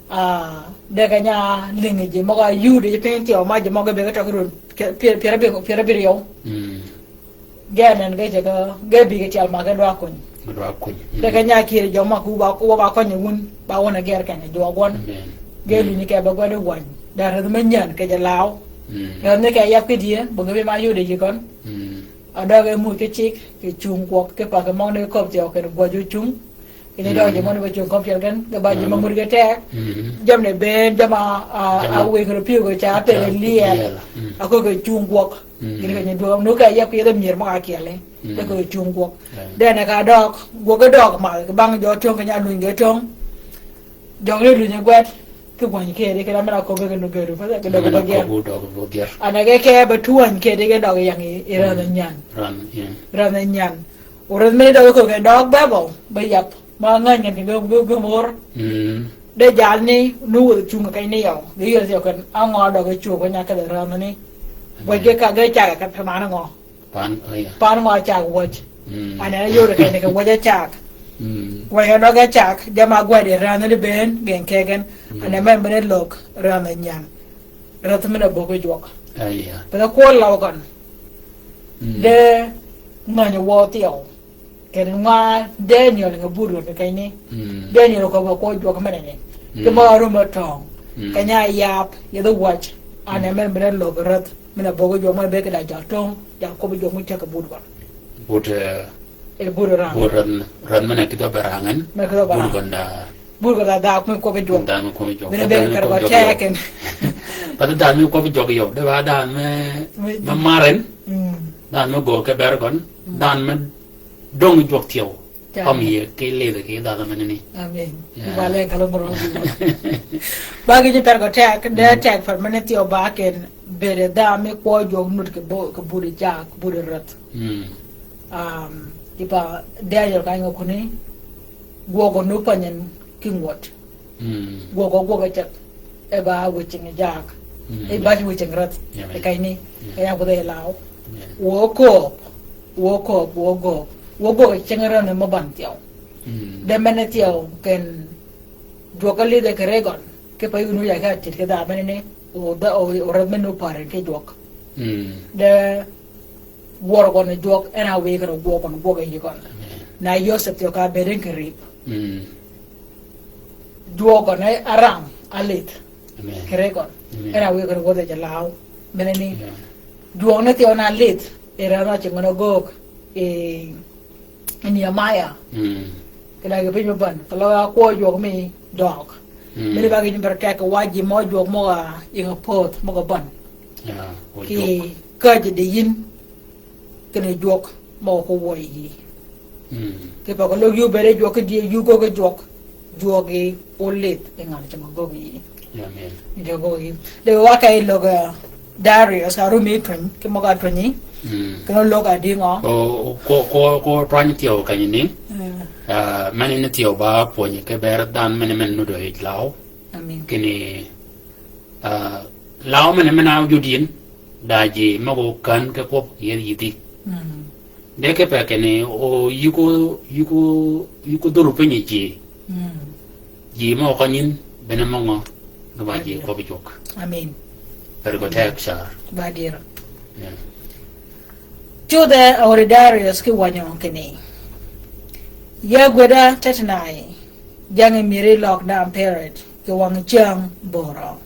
Ah, de keny-a lïngi ji møg-a yudi ji piny thyew ma ji møg-a be ge tøg run. Pyär, pyär abï, pyär abïryew. Ge nen ge cäg, ge bï ge tyel ma ge dwa kuny. Ge dwa kuny. De keny-a kiri jø ma ku ba, ku ba kony wun, ba wun a ger keny-a jwøk wun. Ge lïngi ke be gwed wany. Da rädhi me nyän ke je law. Rädhi ni ke yab ki die, bø ge bï ma yudi ji køn. A døg e muj ki cik, kì cung gwøg, ki pa kì møgani köbbi thyew kì gwøg ju cung. Kì ni døg ji møgani be cung köbbi thyew gen, ge ba ji mø mud ge teg. Jammì bënn, jamm-a, a, a wïng ru pyëw ge ca pege lyel. A köbbi kì cung gwøg. Gïn kì nyi dwøng, nu ka yab kì yedhe myër møg-a kyel ni. Be kì cung gwøg. De ne ka døg, gwøg ge døg mal, kì bang jø töng keny-a luny ge töng. Jøg ni luny gwed. Ki wänyi kedi, kedi amina kobe ki nugeru, pa ki døg ba gyer. Døg ba gyer. Ana ge ke ba tuwany kedi ge døg yang i, i ran nyan. Ran, yeah. Ran nyan. O ran mi døg ko ke døg ba bo, ba yap. Ma ngany ngan ke ge, ge, ge mor. Mm. De jal ni, nu wud chung ka ni yaw. Ge yer se ko, angwa døg chu ko nya ke ran ni. Ba ge ka ge cha ka pe man ngø. Pan, oh, yeah. Pan ngø cak wäj. Mm. Ane na yod kene ke wäj cak. Mm. Wäj ngø døg cak, jama gwed i ran ni ben, gen kegen. Mm. Ane men bene lok, ran ni nyan. Räth men a böggi jwøk. Ah, yeah. Pene kwøl law kan. Mm. De ngany wø thyew. Kene ngwa Daniel nge bur wen kene. Mm. Daniel ko ba kwø jwøk men ni. Mm. Ke ma rum a tong. Mm. Kenya yap, yedhi wäj. Ane men bene lok räth. Min a böggi jwøk, min a bëgg da jal töng, jal kwøbbi jwøk mi ceg kì bud gøn. Bud, eh, e bud ran. Bud ran, ran min a kidh-a be rang en. Min a kidh-a be rang. Bud gøn da. Bud gøn da dhak mi kwøbbi jwøk. Dhak mi kwøbbi jwøk. Min a bëgg kar gø teken. Path dhanhø mi kwøbbi jwøk yø. De ba dhanhø mi, mi, mi mar en. Mm. Dhanhø mi gø ke ber gøn. Mm. Dhanhø mi döng jwøk thyew. Ca. Kømmi yie ki lidhi ki dhadha meneni. Amen. Yeah. Ba le kalo moro. Ba ki ji per gø tek, de tek per mene thyew ba ken bede dha mi kwø jwøk nud ki bu-, ki budi jak, budi räth. Mm. Um, ipa Daniel ka ngø kuni, gwøg gø nu panyen ki ngwøt. Mm. Gwøg gø gwøg ceth. E ba wicing jak. Mm. E ba wicing räth. Amen. E kayni. Yeah. E ya gwøg e law. Yeah. Wø kööb. Wø kööb, wø göög. Wø göög cing räth ni mø ban thyew. Mm. De mene thyew ken jwøk a lidhe kì ri gøn. Ki pa yun wu ya ka tit ki dha mene ni. O da o, o räth mene wu pare ki jwøk. Mm. De gwøg gøn jwøk, en a wï gøn gwøg gøn, gwøg yi gøn. Amen. Na Yosep thyew ka beden kì rib. Mm. Jwøk gøn a ram, a lith. Amen. Kì ri gøn. Amen. En a wï gøn wädhi ji law. Mene ni. Yeah. Jwøk ni thyew na lith. E ran a cing gøn a göög. E, e Nehemiah. Mm. Kì la ki piny mø ban. Kì la kwø jwøk mi døg. Mm. Mene ba ki nyi ber tek wa ji mø jwøk mø ga ying a pödh mø ga ban. Yeah, kwø jwøk. Kì käjji di yin. Kinni jwøk mø ko wøy yi. Mm. Ki pa ko løg yu bede jwøk ki die yu gø ki jwøk. Jwøk yi olith yi ngan cam gø yi. Amen. Jwøk gø yi. De wa ka yi løg, eh, Darius, a rumi twiny, ki møg a twinyi. Mm. Kinni løg a di ngø. O, ko, ko, ko twany thyew kanyini. Mm. Ah, mene ni thyew ba pwonyi, ki ber dhanhø mene mene nudo yi law. Amen. Kinni, ah, law mene mene a judin. Da ji møg-a kän ki kwøb yi yïdhi. Mm. De ki pe kinni o yï ko, yï ko, yï ko dhuru piny ji. Mm. Ji mø ko nyin bene møngø. Gø ba ji kwøb jwøk. Amen. Ber gø tek car. Ba dir. Yeah. Cudhe a wøri Darius ki wanyø kinni. Ya gweda tetnai. Jang yi myeri løg dam perit. Ki wang cäng börø.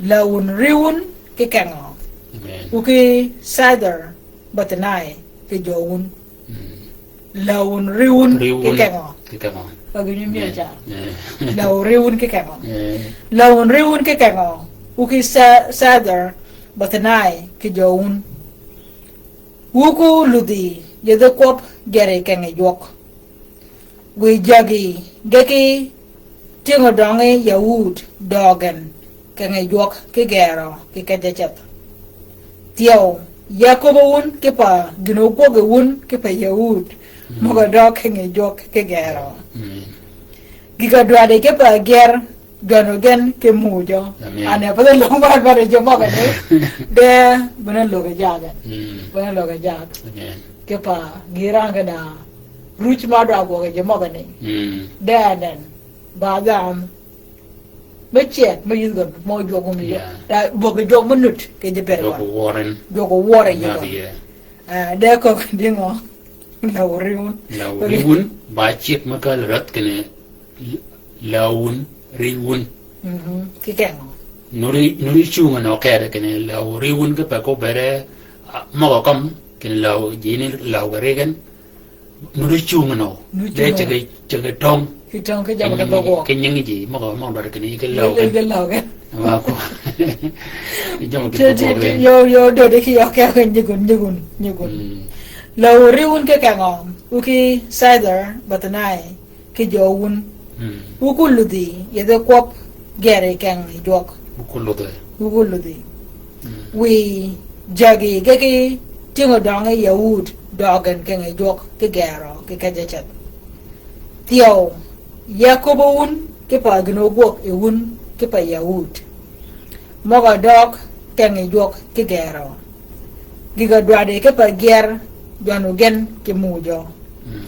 Lawun riwun ki kengø. Amen. Wu ki Cedar, Bathnai, ki jøwun. Mm. Lawun riwun ki kengø. Ki kengø. Ba gi nyi mi ca. Yeah. Lawun riwun ki kengø. Yeah. Lawun riwun ki kengø. Wu ki Ce-, Cedar, Bathnai, ki jøwun. Wu ku ludhi, yedhi kwøb geri kengø jwøk. Wiy jaggi, ge ki tyëngø døngi Yahud døøg gen, kengø jwøk ki gerø, ki kejje ceth. Thyew, ya köbbi wun ki pa, gïn-a ógwøggi wun ki pa Yahud, mm, møg-a døøg kengø jwøk ki gerø. Mm. Gïg-a dwaddi ki pa gyer, gøn-a gen ki mujø. Amen. Ane pa de løg mar mar ji møgani. De, bene løg-a jag en. Mm. Bene løg-a jag. Amen. Ki pa, gï rang gen a, ruc ma dwa gwøg ji møgani. Mm. De anen, ba dham, me cet, me yïdh gøn, mø jwøk mi. Yeah. Da, bøggi jwøk me nut, ki ji per. Jwøk wøren. Jwøk wøren ji gøn. Yeah. Ah, de kök di ngø, law riwun. Law riwun, ba cik me kal räth kinni, law wun, riwun. Mhm, ki kengø. Nuri, nuri cungø nø kere kinni, law riwun ki pe ko bere, ah, møg-a kømmi, kinni law, ji ni law ga ri gen. Nuri cungø nø. Nuri cungø. De cege, cege tøng. Ki tøng ki jammì ki dhøg wøg. Ki nyingi ji, møg-a, møg-a dwaddi kinni, ki law gen. Ki law gen. Wa ko. Ki jammì ki dhøg wøg. Yo, yo, dwaddi ki yo, ke, ke, nyigun, nyigun, nyigun. Mm. Law riwun ki kengø, wu ki Cedar, Bathnai, ki jøwun. Mm. Wu ku ludhi, yedhi kwøb, geri keng yi jwøk. Wuku ludhi. Wuku ludhi. Mm. Wiy jagi ge ki tyëng-a døngi Yahud døøg gen keng yi jwøk ki gerø ki kejjø ceth. Thyew, ya köbbi wun kipa gïn-a ógwøg yi wun kipa Yahud. Møg-a døøg keng yi jwøk ki gerø. Gïg-a dwaddi kipa gyer jwøn ogen ki muuj-a. Mm.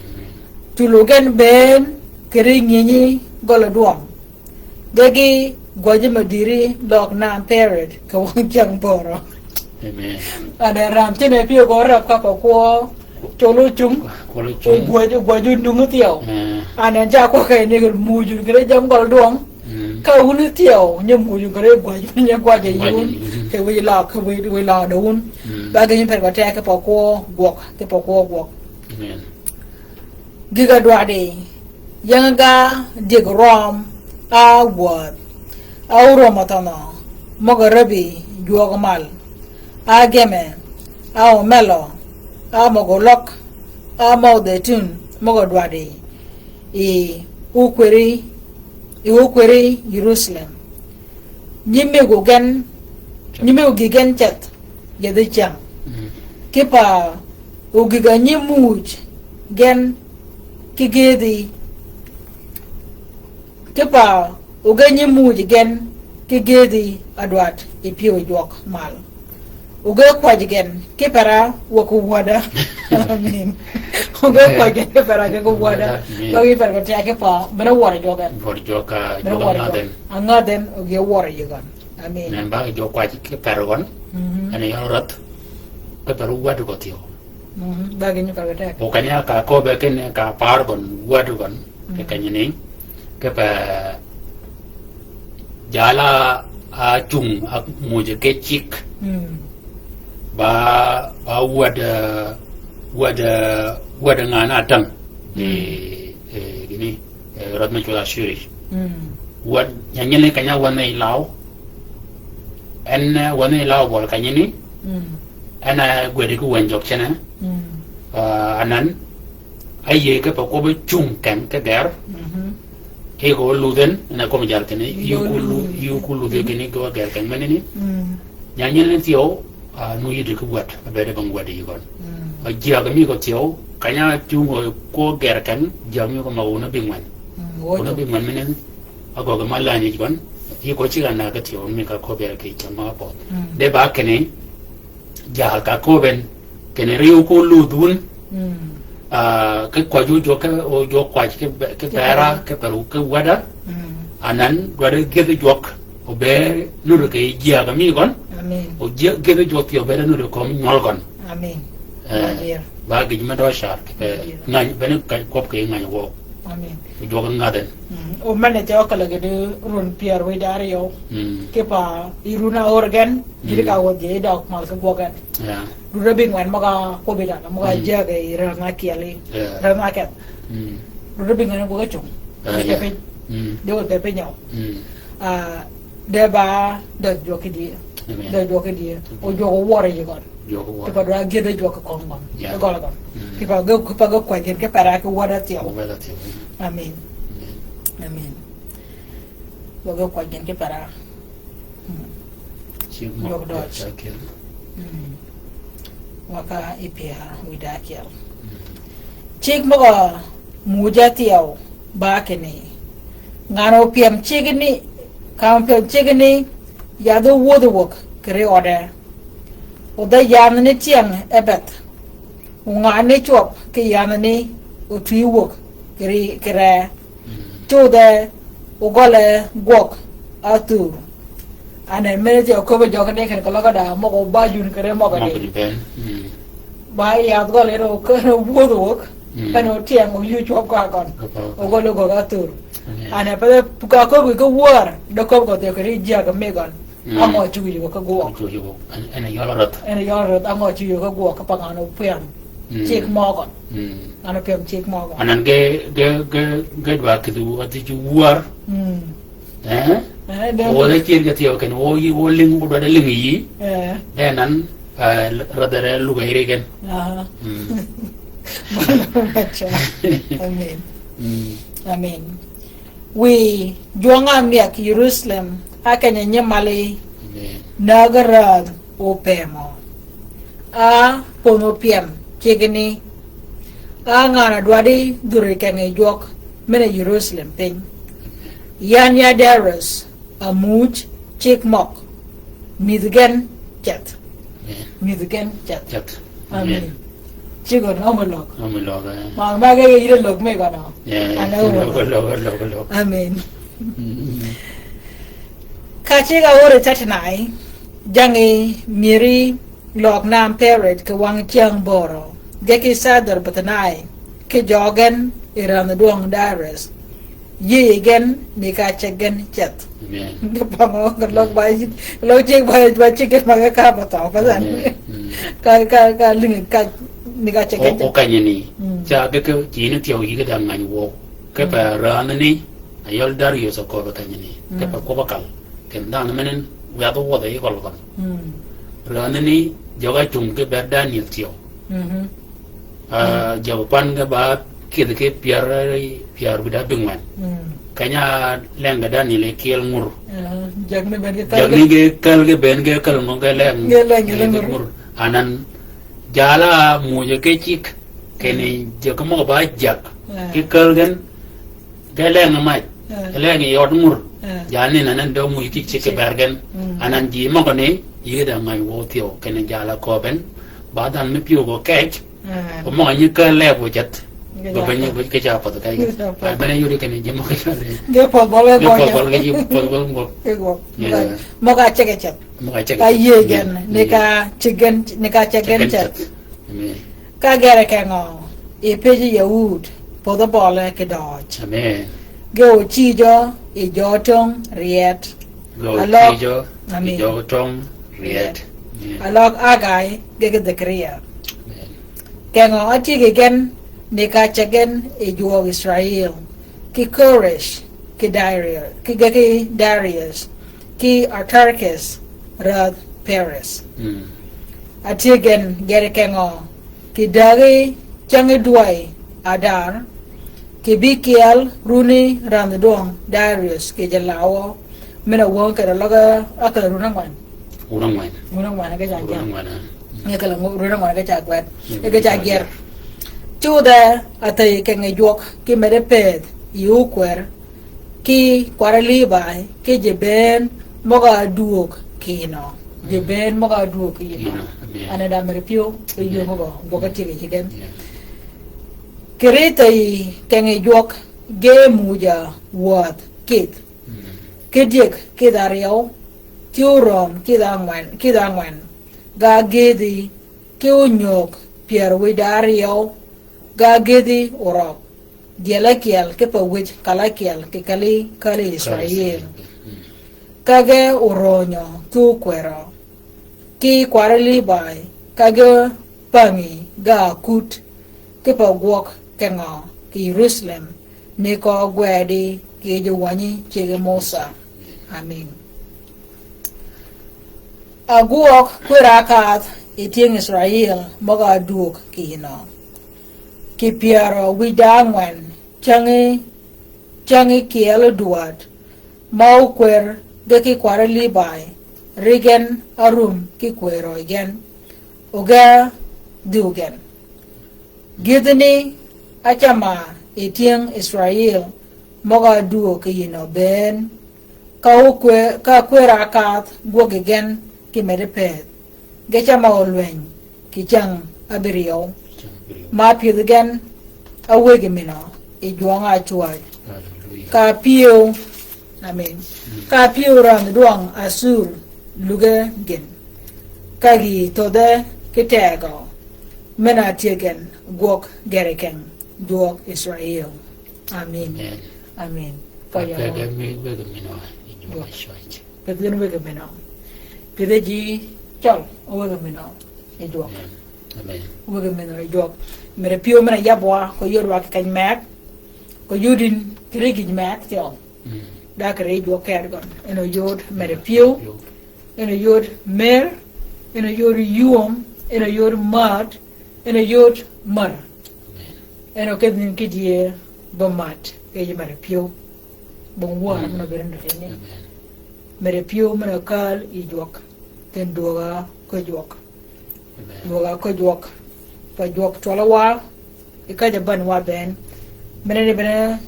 Cul ogen bënn kì ri ngïnyi gøl-a dwøng. Ge gi gwøji me dïri løg nan theret kì wøng cyäng pörø. Amen. Ane ram cene pyëgø rab ka pa kwø col ocung. Kwøl ocung. Ogwøj, ogwøj onung thyew. Eh. Ane ca kwø keni gïn muuj wun kì ri jam gøl dwøng. Mm. Ka wun thyew, nyi muuj wun kì ri gwøj, nyi gwøj yi wun. Gwøj yi wun. Kì wiy løg, kì wiy, wiy løg dø wun. Mm. Ba gïn nyi per gø teg kipa kwø gwøg, kipa kwø gwøg. Amen. Gïg-a dwaddi, ying-a ga dyëg røm, á wödh, á oröm-a thønhø, møg-a räbbi jwøk mal, á gemme, á omelø, á møg-a oløg, á møg-a zetun, møg-a dwaddi, yi okwëri, yi okwëri Jerusalem. Nyimegu gen, nyimegu gïg gen ceth, gïdhi cyäng. Mm. Kipa ogïg-a nyi muuj gen ki gïdhi. Kipa oge nyi muuj gen ki gïdhi adwad yi pyëw jwøk mal. Oge kwäj gen ki pera wøg wäda. Amen. Oge kwäj gen ki pera wøg wäda. Amen. Ba gïn per gø teg kipa, men-a wør jwøk gen. Wør jwøk, ah, men-a wør jwøk gen. Angädh en ogï wør yï gøn. Amen. Men ba gï jwøk kwäj ki per gøn. Mhm. En a yøl räth. Ki per wäd gø thyew. Mhm. Ba gïn per gø teg. O keny-a ka köbbe kinni ka par gøn, wäd gøn. Kì kenyini, kipe jal-a ácung ámuuj ki cigg. Mm. Ba, ba wäd, eh, wäd, eh, wäd ngan-a átäng. Mm. Eh, eh, gïni, eh, räth me cwøl Acuëri. Mm. Wäd, nyanyi ni keny-a wänhi law. En, eh, wänhi law bøli kenyini. Mm. En, eh, gwëdi ki wänyi jøg cene. Mm. Ah, anan, Áyïëy kipe kwøbbi cung keng ki ger. Mhm. Yï ko ludh en, en a kömi jal kinni, yï ko lu-, yï ko ludh kinni, gø ger keng menani. Mm. Nyanyi ni thyew, ah, nu yïddi ki wäd, a bëëd bang wäd yï gøn. Mm. A jyäg mi gø thyew, keny-a cung ko ger keng, jyäg mi gø ma wun a bïngwen. Mm, wun a bïngwen menani, a gø gø ma lany yij gøn, yï ko cigg-a näg ki thyew, mi ka köbbi ki cam ma pøth. Mm. De ba kinni, Jal ka köbben, kinni ri óko ludh wun, mm, ah, ki kwäj ojwøk, ojwøk kwäj ki be-, ki bera, ki per, ki wäda, mm, anan dwaddi gïdhi jwøk, obëëd nuti kì yij jyäg mi gøn, amen, o jyä-, gïdhi jwøk thyew obëëd nuti kömi nywøl gøn. Amen. Eh, adier. Ba gïj me dø car, eh, adier, ngäny, bene ka kwøb kì ngäny wøw. Amen. Jwøk ngadh en. Mm. O men-a cø kelli gïti run pyär wïdá áryew. Mm. Kipa yi run-a ör gen, mm, gïti ka wødhi yi døg mal ki gwøg gen. Yeah. Run-a bïngwen møg-a kwøbbi dan, møg-a, mm, jyäg yi rädhi ákyel yi. Yeah. Rädhi áketh. Mm. Run-a bïngwen gwøg ácung. Ah, yeah. Piny. Mm. Di wødhi piny yøw. Mm. Ah, de ba dø jwøk ki diye. Amen. Dø jwøk ki diye. Mm. O jwøk owør yi gøn. Jwøk owør. Kipa dwa gïdhi jwøk ki kömi gøn. Yeah. Ki gøl gøn. Mm. Kipa ge, kipa ge kwäj gen ki pera ki wäda thyew. Wäda thyew. Amen. Amen. Amen. Wa ge kwäj gen ki pera. Mm. Cigg møg-a jwøk døj. Mm. Wa ka yi pyär wïdá ákyel. Mm. Cigg møg-a muuj-a thyew ba kinni, ngan-a opyem cigni, ka opyem cigni, yadh owödhi wäg kì ri øde. O dhe yändhni tyeng e bedh. O ngan-ni cwøb kì yändhni otwi wäg kì ri, kì ree. Mm. Codhe ogøle gwøg áthur. Anan men-a ceg köbbi jøgani kinni keløg da møg-a ba jun kì ri møg-a di. Møg-a di ben. Mm. Ba yadh gøl en o kene wödhi wäg. Mm. Kene otyeng oyuu cwøb ka gøn. Ka gøn. Ogøl ogøg áthur. Mm. Anan pe ka köbbi ki wör, de köbbi gø thyew kì ri jyäg mi gøn. Mm. Á ngø cwïj gø ki gwøg. Cwïj gø. En, en a yøl räth. En a yøl räth, á ngø cwïj gø ki gwøg, kipa ngan opyem. Mm. Cigg møgøn. Mm. Ngan opyem cigg møgøn. Anan ge, ge, ge, ge dwa kïdhi wa dhij wör. Mm. Eh? Eh, de. O de cir ge thyew kinni, o yï, o lïng, o dwaddi lïng yï. Eh. De anan, eh, rädhi re lugha yï ri gen. Aha. Mm. Amen. Mm. Amen. Wiy jwøng-a myeg Jerusalem, a keny-a nyimalí. Amen. Näg rädh opemø. A pödh opyem cigni. A ngan-a dwaddi dhuri keng yi jwøk men-a Jerusalem piny. Yan ya Darius, a muuj cigg møg. Mïdhi gen ceth. Amen. Mïdhi gen ceth. Ceth. Amen. Amen. Cigg gøn, omi løg. Omi løg, eh. Ma, ma ge yïde løg mi gøn. Yeah, yeah. An omi løg, løg, løg, løg. Amen. Mm. Ka cigg-a ör yi Tatnai, jängi myëri løg nam Peres kì wang cyäng börø. Ge ki Sadar-Bøthnai, ki jø gen yi rändh dwøng Darius. Yï gen ni ka ceg gen ceth. Amen. Ge pangø, ge løg ba, løg ceg ba, ba ceg gen ma ge ka ba tø, ba zan. Amen. Mm. Ka, ka, ka lïngi ka, ni ka ceg gen ceth. O, o kanyani. Mm. Ca ge ke, ci ni thyew yï ge da ngany wøw. Ke pe rändhani, a yøl Darius a köbbe kanyani. Ke pe kwøb-a kal. Ken dhanhø menin, wiadh owødh yi gøl gøn. Mm. Rändhani, jøg-a cung ki ber Daniel thyew. Mhm. Ah, jøg pan ge ba kïdhi ki pyär, pyär wïdá bïngwen. Mm. Keny-a leng ge Daniel yi kyel ngur. Ah, jagni ben ge käl ge. Jagni ge käl ge ben ge käl ngø ge leng. Ge leng, ge leng ngur. Anan jal-a muuj ki cigg. Kinni jøg møg-a ba jag. Ah. Ki käl gen. Ge leng mac. Ah. Ge leng yi ød ngur. Ah. Jal ni anan dø muuj ki cigg ki ber gen. Mm. Anan ji møgani, yï ge da ngany wøw thyew, kinni jal-a köbben. Ba dhanhø mi pyëw gø kej. Ah. Ba møg-a nyi käl leb wø ceth. Ba beny wø ke ca pädh kej. Ke ca pädh. Ah, bene yodi kinni ji møg-a ceth. Ge pødh bøl ge gwøg. Ge pødh bøl ge ji pødh bøl gwøg. Ge gwøg. Yeah. Møg-a ceg ge ceth. Møg-a ceg ge ceth. Ka yï gen, ni ka ceg gen, ni ka ceg gen ceth. Amen. Ka gere kengø, yi pëj Yahud, pödh bøle kidøøj. Amen. Ge ocïjø yi jø töng ryet. Ge ocïjø yi jø töng ryet. Amen. Aløg Haggai ge ki Zekaria. Amen. Kengø atye gen ni ka ceg gen yi jwøk Israel, ki Koresh, ki Darius, ki ge ki Darius, ki Artaksases, rädh Peres. Mm. Atye gen gere kengø, kì dägi cängi dwäy Adar, kì bïkyel runi rändh dwøng Darius kì jelaw, men-a wöng kede løg-a ákääl runi ángwen. Runi ángwen. Runi ángwen ge ca gyer. Runi ángwen, ah. Nge kele runi ángwen ge ca gwed. Mm, ge ca gyer. Cudhe athey keng yi jwøk ki meddi pëëdh yi ókwër, ki kwarø Libai, ki ji bënn møg-a dwöög kì nø. Ji bënn møg-a dwöög kì nø. Kì nø, amen. Anan da meri pyëw, e yöng møg-a, gwøg-a tyëg yi gen. Yeah. Kì ri they keng yi jwøk ge muuj-a wäth kïdh. Mm. Ki dyëg kïdh áryew, ki oröm kïdh ángwen, kïdh ángwen. Ga gïdhi, ki onyöög pyär wïdá áryew, ga gïdhi orøg. Dyel ákyel kipe wïj kal ákyel kì kali, kali Israel. Kali Israel. Mm. Ka ge orönyø ki ókwërø. Ki kwarø Libai, ka ge pängi ga kut, kipe gwøg kengø kì Jerusalem, ni kø gwedi kì ji wänyi cegi Musa. Amen. Agwøg kwër-a ákadh yi tyëng Israel, møg-a dwöög kì nø. Kì pyärø wïj da ángwen, cängi, cängi kyel dwäd, ma ókwër ge ki kwarø Libai, ri gen árum ki kwërø yi gen, oge dhïw gen. Gïdhni ácäma yi tyëng Israel, møg-a dwöög kì yï nø bënn, ka ókwe-, ka kwër-a ákadh gwøg yi gen ki meddi pëëdh. Ge cäma olweny kì cäng ábïryew. Ma pyëdhi gen áwëggi mïnø yi jwøng-a ácwäj. Hallelujah. Ka pyëw, amen. Mm. Ka pyëw rändh dwøng Asur lugge gïn. Ka gï thödhe ki tegø. Men-a tye gen gwøg gere keng jwøk Israel. Amen. Amen. Amen. Ka yø. Ka ge mi wëggi mïnø yi jwøng-a ácwäj. Pyëdhi gen wëggi mïnø. Pyëdhi ji cøl, wëggi mïnø yi jwøk. Amen. Amen. Wëggi mïnø yi jwøk. Medi pyëw men-a yab wa, ko yod wa kì keny meg. Ko yodin kì ri gïj meg thyew. Mm. Da kì ri jwøk ked gøn. En oyod medi pyëw. Pyëw. En oyod mer. En oyod ywöm. En oyod mad. En oyod mär. Amen. En okedh nying kidye bø mad, kì yij medi pyëw. Bong wär møn-a bëëd ni. Amen. Mede pyëw møn-a kääl yi jwøk. Then dwøga kø jwøk. Amen. Dwøga kø jwøk. Pa jwøk cwøl wa, i ka ja bän wa bënn. Mene ni bene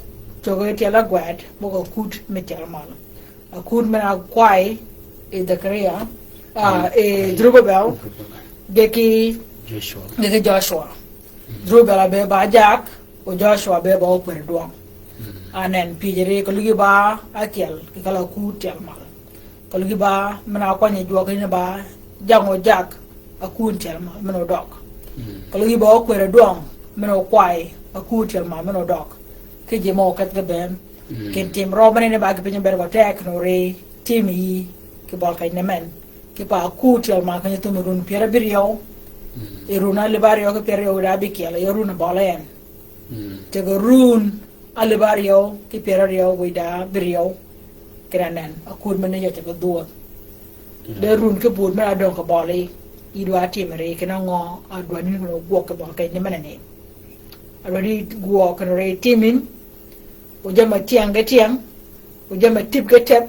cöggi tyel ágwed, bøg akut me tyel mal. Akut men-a kwayi, i Dhakaria, ah, i Zerubabel, ge ki Joshua. Ge ki Joshua. Zerubabel a be ba jak, o Joshua be ba okwër dwøng. Anen, pyëj ri, ka luggi ba ákyel, ki kal-a akut tyel mal. Ka luggi ba, men-a kwany jwøk ni ba, jang o jak, akut tyel mal, men odøg. Ka luggi ba okwër dwøng, men okwayi, akut tyel mal, men odøg. Ki ji mø oketh ge bënn. Ken tim rø mene ni ba ki piny ber gø teg ni ri, tim yi, ki bøl keny ni men. Ki pa akut tyel mal keny thum run pyär abïryew. I run alib áryew ki pyär áryew da abïkyel, i run bøl en. Teg run alib áryew ki pyär áryew wïda abïryew. Kena nen, akut mene ja teg dhwödh. De run ki bur men-a döng kì bøli, i dwa tim ri, kena ngø, a dwa ni keno gwøg kì bøl keny ni mene ni. A dwa ni gwøg keno ri timin, o jamm-a tyeng ge tyeng, o jamm-a tip ge tep,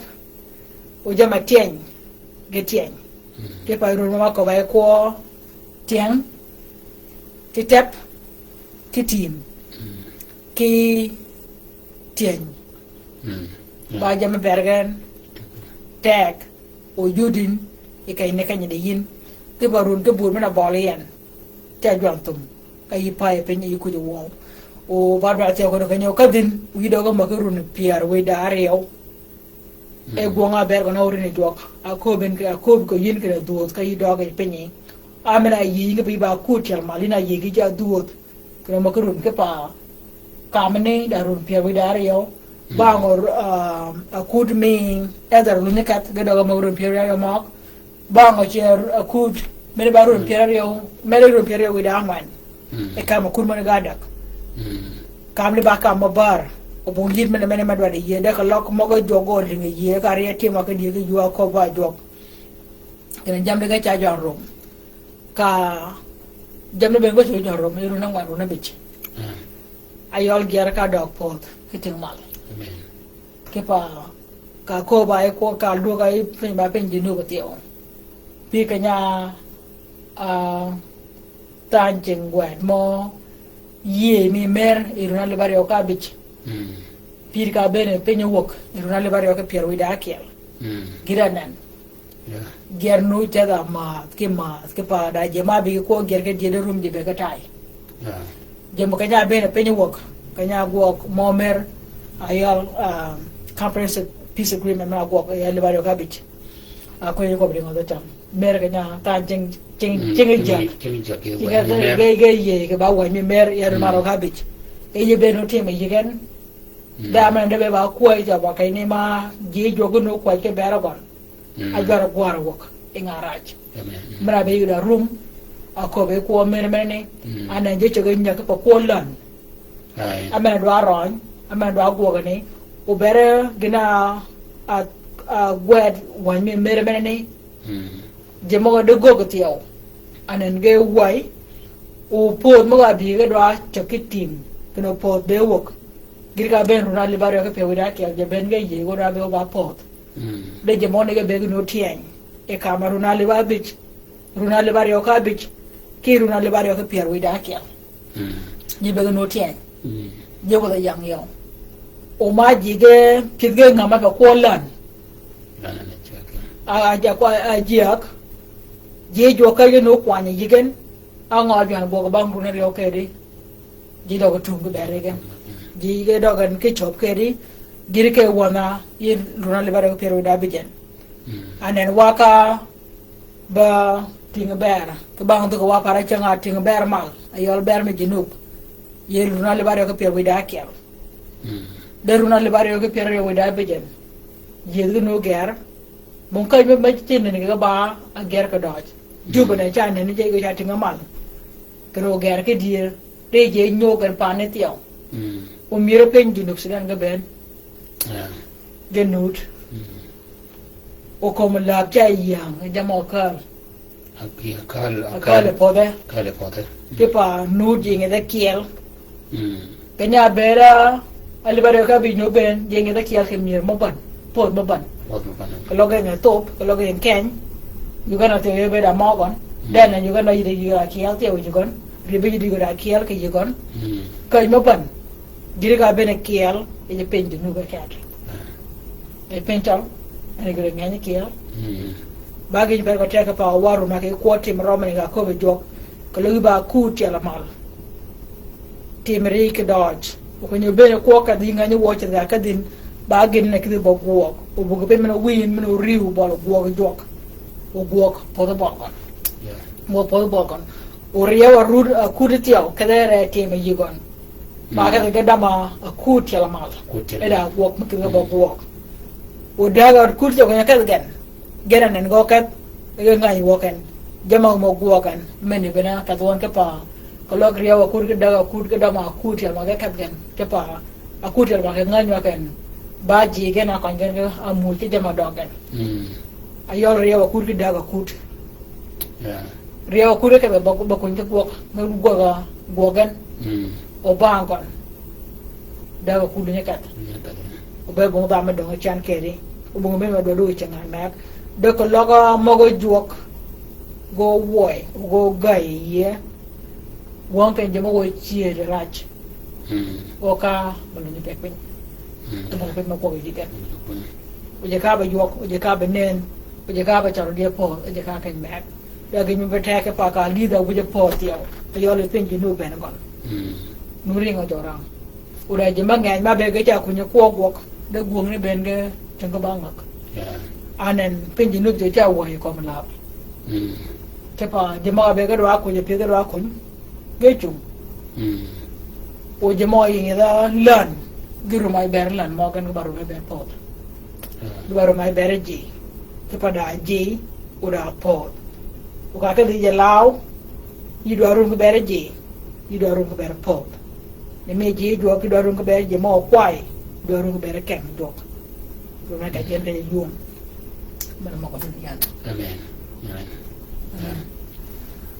o jamm-a tyeny ge tyeny. Ki pa run ma köbba yi kwø tyeng, ki tep, ki tim, ki tyeny. Ba jamm-a ber gen, teg, o judin, i keny ni keny di yin. Ki pa run ki bur men-a bøli yi en. Te jwang thum. Ka yi pa yi piny yi kuj wøw. O ba dwa te ko ka nyo ka dhin, wi døg ma ki run pyär wïda áryew. E gwøng a ber ko na orin jwøk. A köbbi ki, a köbbi ko yin kena dhwödh ka yi døg yi piny. A men-a yi ngi bi ba akut tyel mal, yin a yi gi ja dhwödh. Kena ma ki run ki pa. Kam ni da run pyär wïda áryew. Bang o, ah, akut mi edhar lu ni kath, ge døg ma ki run pyär wïda áryew møg. Bang o ce akut, mene ba run pyär áryew, mene run pyär áryew wïda ángwen. E kam akut mene ga däg. Kam ni ba kam ma bar. O bong yit mene mene ma dwaddi yie, de ka løg møg jwøk go ling yie, ka rie tim wa ki die ki ywa köbba jwøk. Kena jammì ge ca jwang rum. Ka jammì be go ca jwang rum, i run ángwen run abij. Ayøl gyär ka døg pödh, ki tyeng mal. Amen. Ki pa, ka köbba yi kwø ka dwøg-a yi piny ba piny ji nub thyew. Pi keny-a, ah, thany tyeng gwed mø, yie mi mer, i run alib áryew ka abij. Pïr ka bënn piny owäg, i run alib áryew ki pyär wïda ákyel. Gïr anen. Ger nu cedh-a mäth, ki mäth, ki pa da ji ma bï ki kwø ger ki dyëd rum ji be ki tay. Ji mø keny-a bënn piny owäg, keny-a gwøg mø mer, ayøl, ah, comprehensive peace agreement men-a gwøg, ya alib áryew ka abij. A kwëny köbbi di ngø dhi tam. Mer keny-a thany tyeng, tyeng, tyeng jag. Tyeng jag, ge, ge, ge, ge, ge, ge, ge, ba wäny mi mer, ya alib áryew ka abij. E yi be nu tim yi gen. Da men de be ba kwäy ca ba keny ni ma, ji jwøk nu kwäy ki ber gøn. A jwar gwar wøg, i nga raj. Amen. Mera be yuda rum, a köbbi kwø mer mer ni, anen ji ceg nyag pa kwø lan. Amen dwa røny, amen dwa gwøg ni, obere gïn-a, a, a gwed wäny mi mer mer ni. Ji møg-a de gwøg thyew. Anen ge wäy, o pödh møg-a bï ge dwa ceg ki tim, keno pödh be wøg. Gïr ka bënn run alib áryew ki pyär wïda ákyel, ji bënn ge yie ge dwa be o ba pödh. De ji mø ni ge be gïn otyeny. E kam a run alib abij. Run alib áryew ka abij. Ki run alib áryew ki pyär wïda ákyel. Ji be gïn otyeny. Ji wødh a yang yøw. O ma ji ge pyëth ge ngama pe kwø lan. A, a, ja kwa, a, jiak. Ji jwøk ka yin okwany yi gen. A ngø jwan gwøg bang run áryew kedi. Ji døg tung ki ber yi gen. Ji ge døg en ki cöb kedi. Gïr ke wøn-a yi run alib áryew ki pyär wïda abij en. Anen wa ka ba tïng ber. Ki bang dhuk wa para ceng a tïng ber mal. Ayøl ber mi jinub. Yi run alib áryew ki pyär wïda ákyel. De run alib áryew ki pyär áryew wïda abij en. Ji gïn oger. Bong keny me, me cin ni ge ba a ger ki døj. Jubbe ne ca nen ni ji ge ca tïng mal. Keno ger ki dyër. Ri ji nyöög en pan ni thyew. O myër piny Junub Sudan ge bënn. Ge nud. O kömi läb ca yäng, jamm-a okäl. Okäl, okäl. Okäl e pödhe. Okäl e pödhe. Ki pa nud ji nge de kyel. Keny-a bëëd-a Alibari ka bi nyo ben, je nge da kiel ke mier mo ban, pod mo ban. Pod mo ban. Ke loge nge top, ke loge nge keny. Uganda te be da mo gon. Mm. Den Uganda yide yura kiel te Uganda. Ribe yide yura kiel ke Uganda. Mm. Ke mo ban. Giri ka bene kiel, e je piny du nube ket. Ah. E piny tol, e giri ngeny kiel. Mm. Ba gi per ko teke pa waru ma ke kwoti mromani ga ko be jok. Ke logi ba ku tiel mal. Tim ri ki døj. Okonyo bene kwø ka dhi ng'anyo wø ceth ga ka dhin, ba gin ne kidhi bø gwøg. Obugø piny men owiny men oriw bøl ogwøg jwøk. Ogwøg podho bøl gøn. Yeah. Mo podho bøl gøn. Oriew arud, akut tyel, kedhe re tim yi gøn. Ba kedhe ge dama akut tyel mal. Akut tyel. Eda gwøg me kidhi bø gwøg. Odag akut tyel gøn kedhe gen. Gen anen gø keth, ge ngany wøken. Jama mo gwøken, meni bena keth wøn ke pa. Kolok riew akut ki dag akut ki dama akut yal ma ge keth gen. Ke pa, akut yal ma ge ngany wøken. Ba ji gen akony gen ke amul ki jama døg gen. Mm. Ayøl riew akut ki dag akut. Yeah. Riew akut ke be bok-, bokuny ki gwøk, me gwøg a, gwøg gen. Mm. Obang kon. Dag akut nye keth. Nye keth. Obe bong ba me dong chan kedi. Obong be me dwa du chan mek. De ko logo mogo jwøk. Go wøy, go gay ye. Wang ken jemo go chier rach. Mm. Oka, balo ni pek piny. Mm. Balo piny ma kwo ji ken. Balo piny. Oje ka ba jwøk, oje ka ba nen, oje ka ba charo die po, oje ka ken mek. Da gi mi be teke pa ka lidha wuje po thieu. Ayøl piny ji nu ben gøn. Mm. Nu ringo jorang. Oda ji ma ngeny ma be ge cha kunye kwo gwøk. De gwøng ni ben ge chengo ba ngak. Yeah. Anen piny ji nu je cha wøy kom lab. Mm. Te pa ji ma be ge dwa kunye pi ge dwa kuny. Ge chung. Mm. O ji ma yingi da lan. Gi rum ay ber lan mo gen gi ba rum ay ber pot. Yeah. Gi ba rum ay ber ji. Te pa da ji. Oda poth. Okake dhi je law, yi dwa rum ki bere ji, yi dwa rum ki bere poth. Ni mi ji jwøk, yi dwa rum ki bere ji mo kway, yi dwa rum ki bere keng jwøk. Rum ne ka jen te yum. Mene møg-a dhi yan. Amen. Amen. Amen.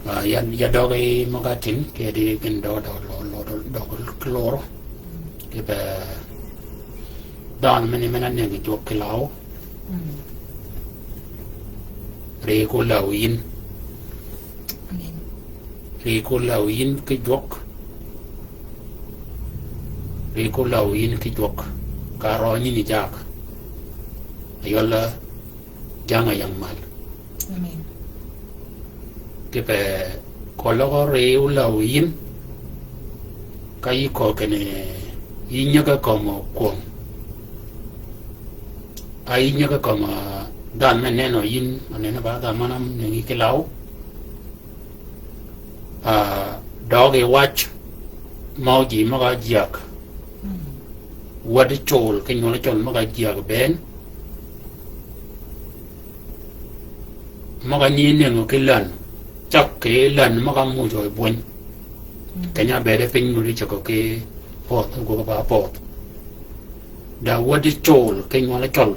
Ah, yan, ya døg yi møg-a tin, kedi gin døg, døg, lo, lo, døg, døg, loro. Kipe dhanhø mene, mene a nengi jwøk ki law. Mm. Ri ko law yin. Amen. Ri ko law yin ki jwøk. Ri ko law yin ki jwøk. Ka rø nyin i jak. Ayøl jang a yang mal. Amen. Kipe koløg ri u law yin. Ka yi ko kene yi nyege kom kwøng. A yi nyege kom, ah, dhanhø me nenø yin, a nenø ba dhanhø man a nengi ki law. Ah, døg yi wac, mø ji møg-a jiag. Mm. Wädi col, ki nywøl col møg-a jiag ben. Møg-a nyi nengo ki län, cag ki län møg-a mucø yi bwöny. Mm. Keny-a bede piny nudi cägø ki poth, gwøg ba poth. Da wädi col, ki nywøl col,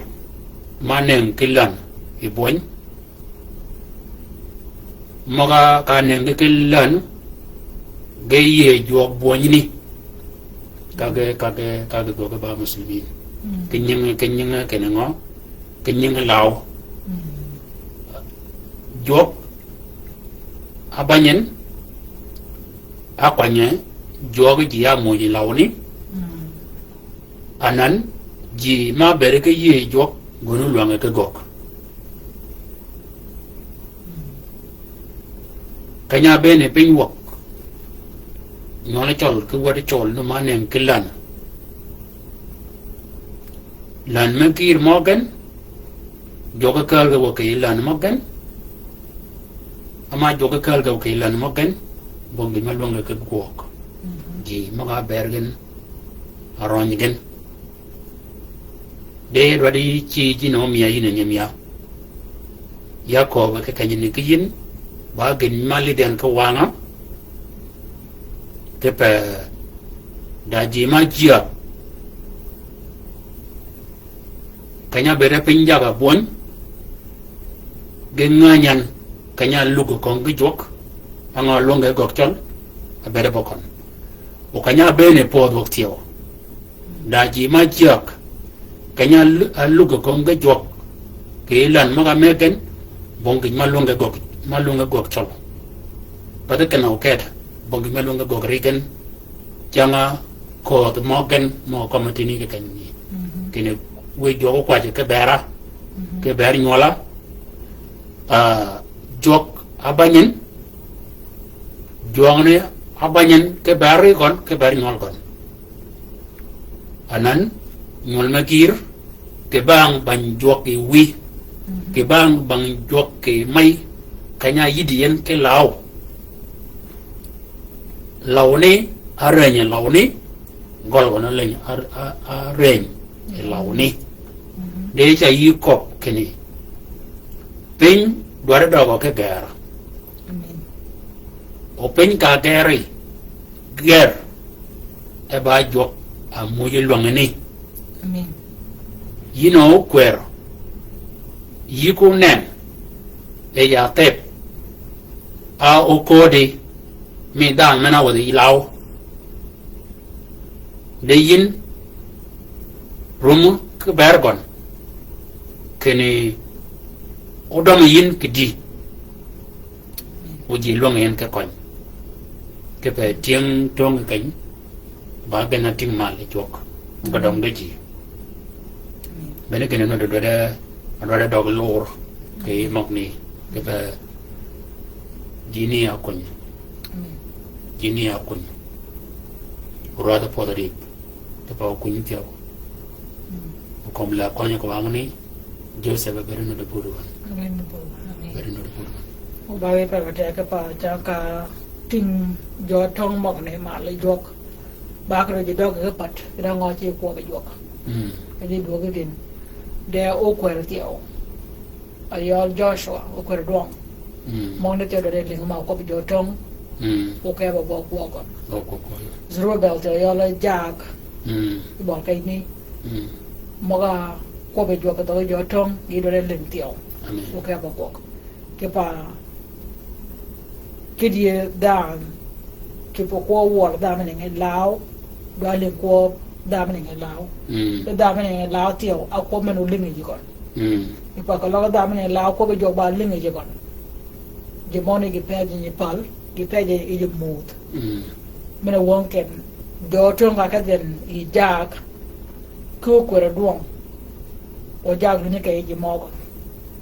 ma neng ki län yi bwöny. Møg-a ka nengi ki län, ge yie jwøk bwönyni. Ka ge, ka ge, ka ge gwøg ba muslimin. Mm. Ki nyingi, ki nyingi kene ngø, ki nyingi law. Mm. Jwøk, a banyin, a kwanye, jwøk ji a muji lawni. Mm. Anan, ji ma bere ki yie jwøk, gøn olwange ki gøg. Keny-a bene piny wäg, nywøl cøl ki wädi cøl nu ma neng ki län. Län me kïr møgen, jwøk kääl ge wäg kì län møgen. Ama jwøk kääl ge wäg kì län møgen, bong gïn ma lwønge ki gwøg. Mhm. Ji møg-a ber gïn, a røny gïn. De dwaddi ci jin omia yin a nyimia. Ya köbbe ki kenyi ni ki yin, ba gïn ma lidhi en ki wanga. Kipe da ji ma jia. Keny-a bede piny jaga bwöny. Gi ngänyan, keny-a luggi köng ki jwøk. Angø lwønge gøg cøl, a bede bø køn. O keny-a bene pödh wäg thyew. Da ji ma cyäg, keny-a lu-, a luggi kömi ki jwøk, kì län møg-a mëggi gen, bong gïj ma lwønge gwøg, ma lwønge gwøg cøl. Pathi kinni okedø, bong gïj ma lwønge gwøg ri gen, cäng-a köödh møggi gen, mø-a kømmi tïni kì keny-a. Mhm. Kinni wiy jwøk ókwäjji ki bera, mhm, ki ber nywøla, ah, jwøk ábänyi en, jwøngni ábänyi en, ki ber ri gøn, ki ber nywøl gøn. Anan, nywøl me gïr, kì bang bäny jwøk kì wiy, kì bang bäny jwøk kì mey, keny-a yïddi en ki law. Lawni, árëny lawni, gøl gøn árëny, a, a, árëny lawni. Di ca yï köbbi kinni, piny dwaddi døgø ki ger. Amen. O piny ka geri, ger, e ba jwøk a muuj lwängani. Amen. Yïn o ókwër, yï ko nen, e ya thep, a óköddi, mi dhanhø men-a wäthi yi law. Di yïn, rum ki ber gøn, kinni ódømmi yïn kì dï. O ji lwäng yïn ki køny. Kipe tyëng töng kì keny, ba gen-a tïng mal yi jwøk. Ba døng di ji. Bene kinni nuti dwaddi, dwaddi døg lur, kì møgani, kipe ji ni a kuny. Ji ni a kuny. Rwadh pwødh rib. Kipe okuny thyew. Okömi la køny kì wangani, Joseph a beri nuti bud wan. Amen. Beri nuti bud wan. O ba wi pe ba teg ki pa cang ka tïng jø töng møgani mal yi jwøk. Ba ki ri ji døg ki pat, ki da ngø ci kwøbbi jwøk. Mm. Ki ji dwøg ki gïn. De ókwër thyew. Ayøl Joshua, ókwër dwøng. Mm. Møgani thyew de lïngi ma kwøbbi jø töng. Mm. Okebø gwøg gwøg. Gwøg gwøg. Zerubbabel thyew ayøl jaag. Mm. Bøl keny ni. Mm. Møg-a kwøbbi jwøk dhøg jø töng, gï dwaddi lïng thyew. Amen. Okebø gwøg. Kipa, kidye dhanhø, kipa kwøb wøl dhanhø men-a ngi law, dwa lïng kwøb dhanhø men-a ngi law. Mm. Dhanhø men-a ngi law thyew, a kwøb men-a olïngi ji gøn. Mm. Kipa keløg dhanhø men-a ngi law kwøb jwøk ba lïngi ji gøn. Ji møgani gi pej yi pal, gi pej yi ji muudh. Mm. Men-a wøng ken, jø töng ka kedhi en yi jaag, ki ókwër dwøng. O jaag luni kì yij ji møgø.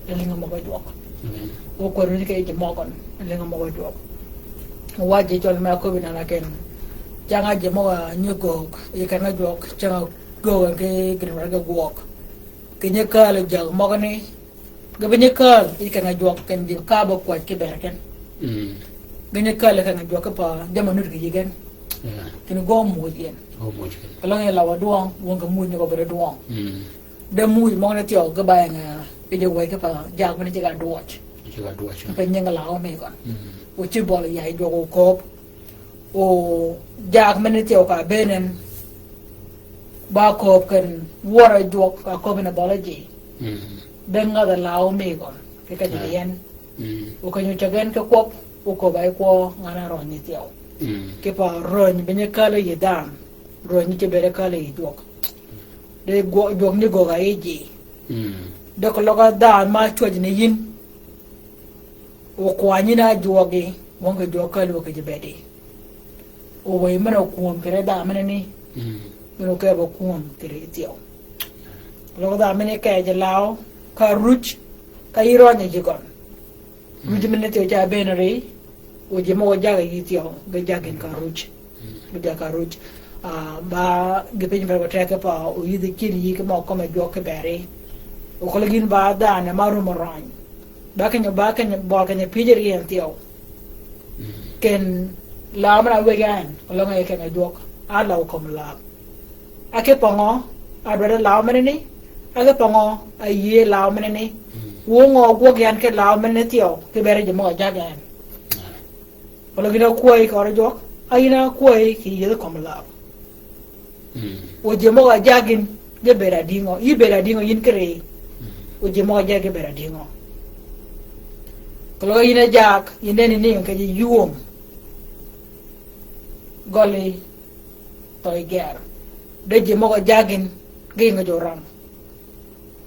E lïngi møg-a jwøk. Amen. Ókwër luni kì yij ji møgø. E lïngi møg-a jwøk. Wa ji cøl me aköbbi nana ken. Cang-a ji møg-a nyi göög, yi keny-a jwøk, cang-a göög en ki gïn wara ge gwøg. Kì nyi kääl jaag møgani, ge bi nyi kääl, yi keny-a jwøk ken ji ka be kwäj ki ber ken. Mm. Ge nyi kääl yi keny-a jwøk ki pa, jammì nut kì yï gen. Yeah. Kinni gø muuj yen. Gø muuj yen. Keløng yi law dwøng, wøng kì muuj ni gø bere dwøng. Mm. De muuj møgani thyew ge ba ying-a, yi ji wëy ki pa, jaag men-a ci ga dwøj. Ci ga dwøj. Pe nying law mi gøn. Mm. O ci bøl ya yi jwøk oköbbi. O jaag men-a thyew ka bënn en, ba köbbi ken wør jwøk ka köbbi ni bøli ji. Mm. Be ngadh law mi gøn, kì ka ji yen. Mm. O keny-a ocäg en ki kwøb, oköbbi a yi kwøb ngan-a røny ni thyew. Mm. Kipa røny be nyi kääl yi dhanhø, røny ci bëëd kääl yi jwøk. De gwø-, jwøk ni göög a yij ji. Mm. De keløg dhanhø ma cwäjji ni yïn. O kwany yïn a jwøk gi, wøng kì jwøk kääl wø kì ji bëëdi. O wëy men-a okwööm kì ri dhanhø menani. Mm. Men-a okebø kwööm kì ri thyew. Løg dhanhø men-a kej law, ka ruj, ka yï rønyi ji gøn. Mm. Ruj men-a thyew ca bënn ri, o ji møg-a jaggi yï thyew, ge jaggi yïn ka ruj. Bi jagg ka ruj. Ah, ba gi piny bere ba teg ki pa oyïdhi kïn yï ki mø kømmi jwøk ki beri. O keløg yïn ba dhanhø ma rumø røny. Ba keny-a, ba keny-a, bøl keny-a pyëj ri en thyew. Mm. Ken law men-a wëggi en, keløng yi keny-a jwøk. A law kømmi law. A ki pa ngø, a dwaddi law menani. A ki pa ngø, a yïëy law menani. Mm. Wu ngø gwøg yan ki law menani thyew, ki beri ji møg-a jaggi en. Mm. Keløg yïn a kwäyi kì ör jwøk, a yïn a kwäyi kì yïëdhi kømmi law. Mm. O ji møg-a jaggi yïn, ge bëëd adïngø, yï bëëd adïngø yïn kì ri. Mm. O ji møg-a jaggi ge bëëd adïngø. Keløg yïn a jaag, yï nenni ni keny-a ywöng. Gølli, thøø yi ger. De ji møg-a jagin, gïngi jo ram.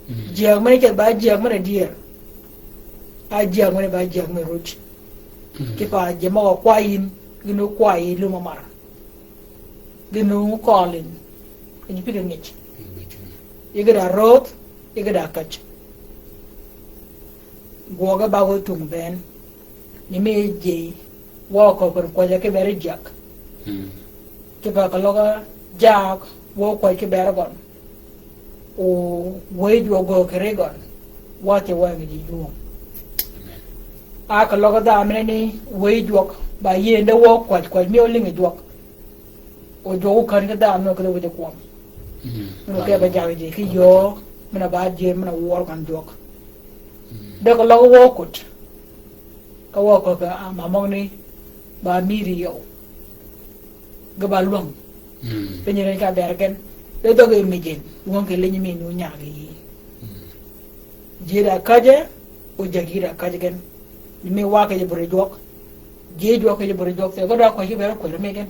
Mm. Jiäg men-a ceth ba jiäg men-a dyër. A jiäg men-a ba jiäg men-a ruc. Mm. Ki pa ji møg-a kwayi yïn, gïn ókwayi lum amar. Gïn ókøli yïn, keny pï ki ngïj. Yï gï da röödh, yï gï da käj. Gwøge ba wø tung bënn. Ni mi ji, wø kökön kwäjji ki beri jyäg. Mm. Ki pa keløg-a jagø, wø kwäj ki beri gøn. O wëy jwøk gø kì ri gøn. Wø ce wëng ji jwøng. Amen. A keløg-a dha men ni wëy jwøk, ba yïënde wø kwäj, kwäj mi ólïngi jwøk. O jwøk okän ki dha men kì dhi wïj kwøm. Mm. Men kì ba jaggi ji, ki yöö, men-a ba jir, men-a wør gøn jwøk. Mm. De keløg wø kut. Ka wø kökö, a, ma møgani, ba mïri yøw. Ge ba lwäng. Mm. Piny ren ka ber gen. De dhøg-a mi jin. Wøng kì liny mi nu nyag yi. Mm. Ji da käjje, o jaggi da käjji gen. Ni mi wa kì ji bur jwøk. Ji jwøk kì ji bur jwøk. Te ge da kwäj ki ber kwër mi gen.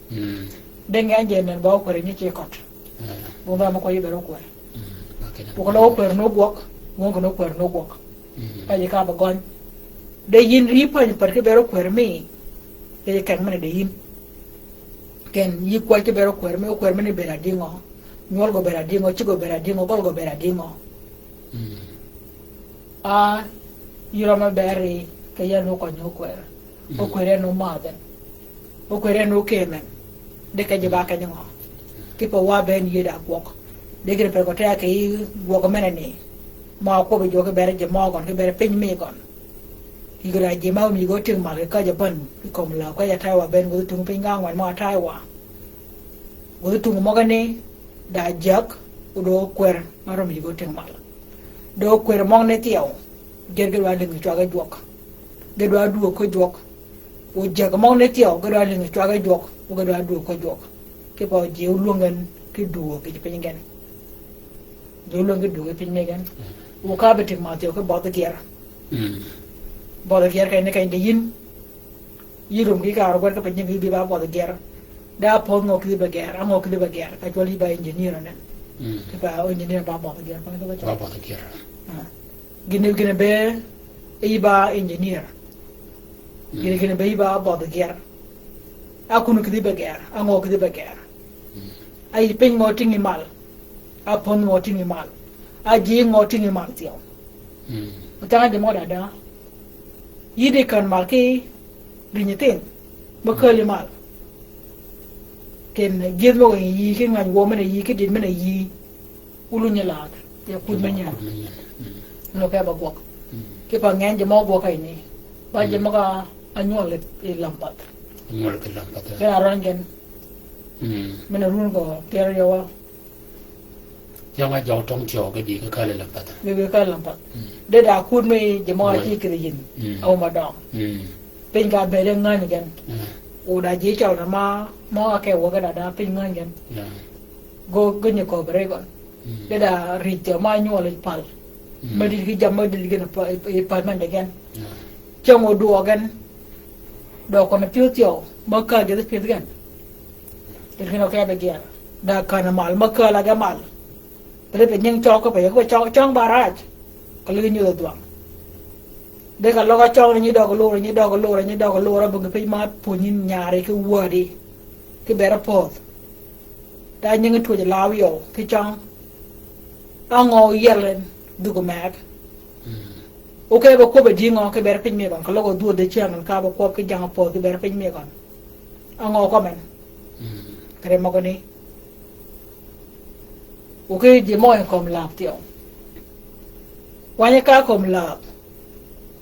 Mm. De ngen ji nen ba kwër nyi ci køt. Mm. Wøng ba mø kwäj ki ber kwër. Mm, ba kene. Wø keløg kwër ni gwøg, wøng kì ni kwër ni gwøg. Mm. Ka ji ka ba gøny. De yïn ri päny pär ki ber kwër mi. Ke ji keng men-a de yïn. Ken yï kwäj ki ber kwër mi, kwër mi-ni bëëd adïngø. Nywøl gø bëëd adïngø, cigg gø bëëd adïngø, gøl gø bëëd adïngø. Mm. A, yï rømmi bëri, kì yien ókønyi okwër. Mm. Okwër en omadh en. Okwër en okëm en. De keny ji ba keny ngø. Ki pa wa bënn yïëd a gwøg. De gïn pe gø teg kì yï gwøg men-a ni. Ma kwøbbi jwøk ki ber ji mø gøn, ki ber piny mi gøn. Yï gïn a ji ma ómïgi ótïng mal kì käjji bän, ki kömi läb, käjji ataywa bënn, gø dhø tung piny ga ángwen mø ataywa. Gø dhø tung møgani, da jyäg, o do kwër, ma rømmi ji gø ótïng mal. Do kwër møgani thyew, jer ge dwa lïngi cwaggi jwøk. Ge dwa dwöög ki jwøk. O jyäg møgani thyew, ge dwa lïngi cwaggi jwøk, o ge dwa dwöög ki jwøk. Ki pa ji ólwäng gen ki dwöög kì ji piny gen. Ji ólwäng ki dwöög kì piny mi gen. Mm. O ka bi tïg mal thyew ki bødhi gyer. Mm. Bødhi gyer keny ni keny de yïn. Yï rum ki kar gwed ki piny ni bi ba bødhi gyer. Da pödh ngø kïdhi be gyer, a ngø kïdhi be gyer. Ka cwøl yï ba engineer nen. Mm. Ki ba engineer ba bødhi gyer. Ba bødhi gyer. Ah. Gïn, gïn be yï ba engineer. Mm. Gïn, gïn be yï ba bødhi gyer. A kun kïdhi be gyer, a ngø kïdhi be gyer. Mm. A yï piny ngø tïngi mal. A pödh ngø tïngi mal. A ji ngø tïngi mal thyew. Mm. Otang ji mø dada. Yï di kän mal ki ri nyithïn. Mø käli mal. Ken jiedh mø yï ki ngäny wø men-a yï ki dit men-a yï. Oluny lath, ya kud me nyan. Kud me nyan. Mm. Lo ke ba gwøg. Mm. Ki pa ngen ji mø gwøg keny ni. Ba ji mø ka ánywøl i lampath. Ánywøl ki lampath. Ke arøn gen. Mm. Men-a run gø tyel yøwa. Yøng a jøg tøng tyøw ge bi ki käl i lampath. Ge bi käl lampath. Mm. De da kud me ji mø a ci kïdhi yïn. Mm. A wø ma døng. Mm. Piny ka bëëde ngäny gen. Mm. O da ji cøl na ma, mø a ke wø ge da da piny ngäny gen. Yeah. Gø, gø nyi köbbi ri gøn. Mm. Ge da rij thyew ma nywøl i pal. Mm. Ma dït ki jammì ma dït gïn i pa-, i, i pal men de gen. Yeah. Cäng odwøøg gen. Døøg køn pyëdh thyew, ma kääl gïdhi pyëdh gen. Gïn gïn okebbi gyer. Da kän mal, ma kääl a ge mal. Pele pe nying cøng ko pe, ko cøng, cøng ba raj. Ka ligi nyudh odhwang. De ka løg-a cøng ni nyi døg lur, nyi døg lur, nyi døg lur, a bung piny ma pwönyi nyari ki wädi. Ki ber a pödh. Da nyingi twöj law yøw, ki cøng. Á ngø yiel en, dhuk meg. Mm. Okebbi kwøbbi dïngø, ki ber piny mi gøn, ka løg-a dhwödhi cyäng en, ka bi kwøb ki jang a pödh, ki ber piny mi gøn. Á ngø kømmen. Mm. Kere møgø ni. Okebbi ji mø en kömi läb thyew. Kwany ka kömi läb.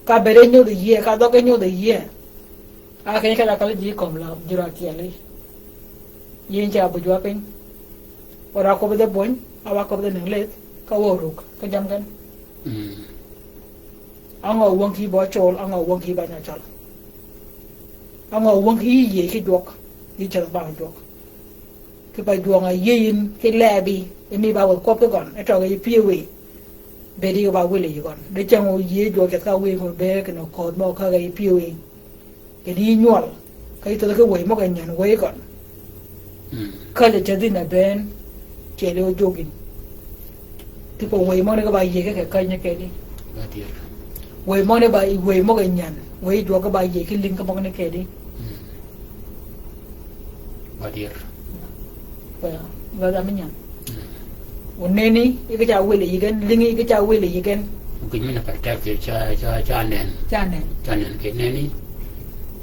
Ka bëëde nyudh yie, ka dhøggi nyudh yie. A keny kela kal ji kömi läb, jur a kyeli. Yïn ca buj wa piny. Wa da kwøbbi dhø buny, a wa kwøbbi dhø neng leth, ka wa orug, ka jam gen. Mm. Á ngø wøng ki ba cøl, á ngø wøng ki ba nya cøl. Á ngø wøng ki yï yie ki jwøk, yï ceth bang jwøk. Ki pa jwøng-a yïëy yïn ki lebi, e mi ba wäth kwøb ki gøn, e tøg-a yï pyëwí. Bëëdi ki ba wïli yï gøn. De cäng oyïëy jwøk ceth ka wïy gøn bëëg kinni köödh mø kägg-a yï pyëwí. Kinni yï nywøl, ka yï thödhi ki wëy møg-a nyän wëy gøn. Mm. Källi ceth yïn a bënn, cede o jogin. Ti ko wëy møgani ge ba yie ki kì kany ni kedi. Ba dier. Wëy møgani ba, wëy møg-a nyan. Wëy jwøk ge ba yie ki lïng ki møgani kedi. Mm. Ba dier. Ba, ba, ba mi nyan. Mm. O neni, i ge ca wël yi gen, lïngi i ge ca wël yi gen. Gïn mi na protect ca, ca, ca nen. Ca nen. Ca nen kì neni.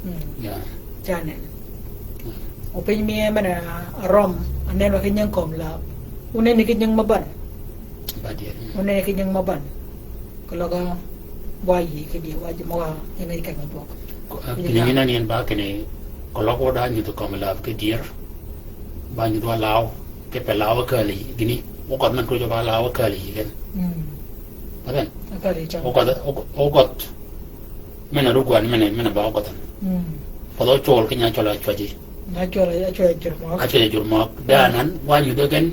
Mm. Yeah. Ca nen. Mm. O piny mi men-a røm, a nen wa ki nying kömi-läb. O neni ki nying ma ban. Ba dier. O neni ki nying ma ban. Keløg wa yï ki dier wa ji møg-a, en a yi keny-a jwøk. Ko, a, kinni nyi na ni en ba kinni, keløg wa da nyudhi kömi-läb ki dier. Ba nyudhi wa law, kipe law a kääl yi, gïni, o ködh men twöj ba law a kääl yi gen. Mm. Ba den? A kääl yi cam. O ködh, o, o ködh, men-a rugwan, men-a, men-a ba o ködh. Mm. Ködh o cwøl ki nya cwøl a cwäji. Nya cwøl a cwäji jur møg. A cwäji jur møg. Mm. De anan, wa nyudhi gen,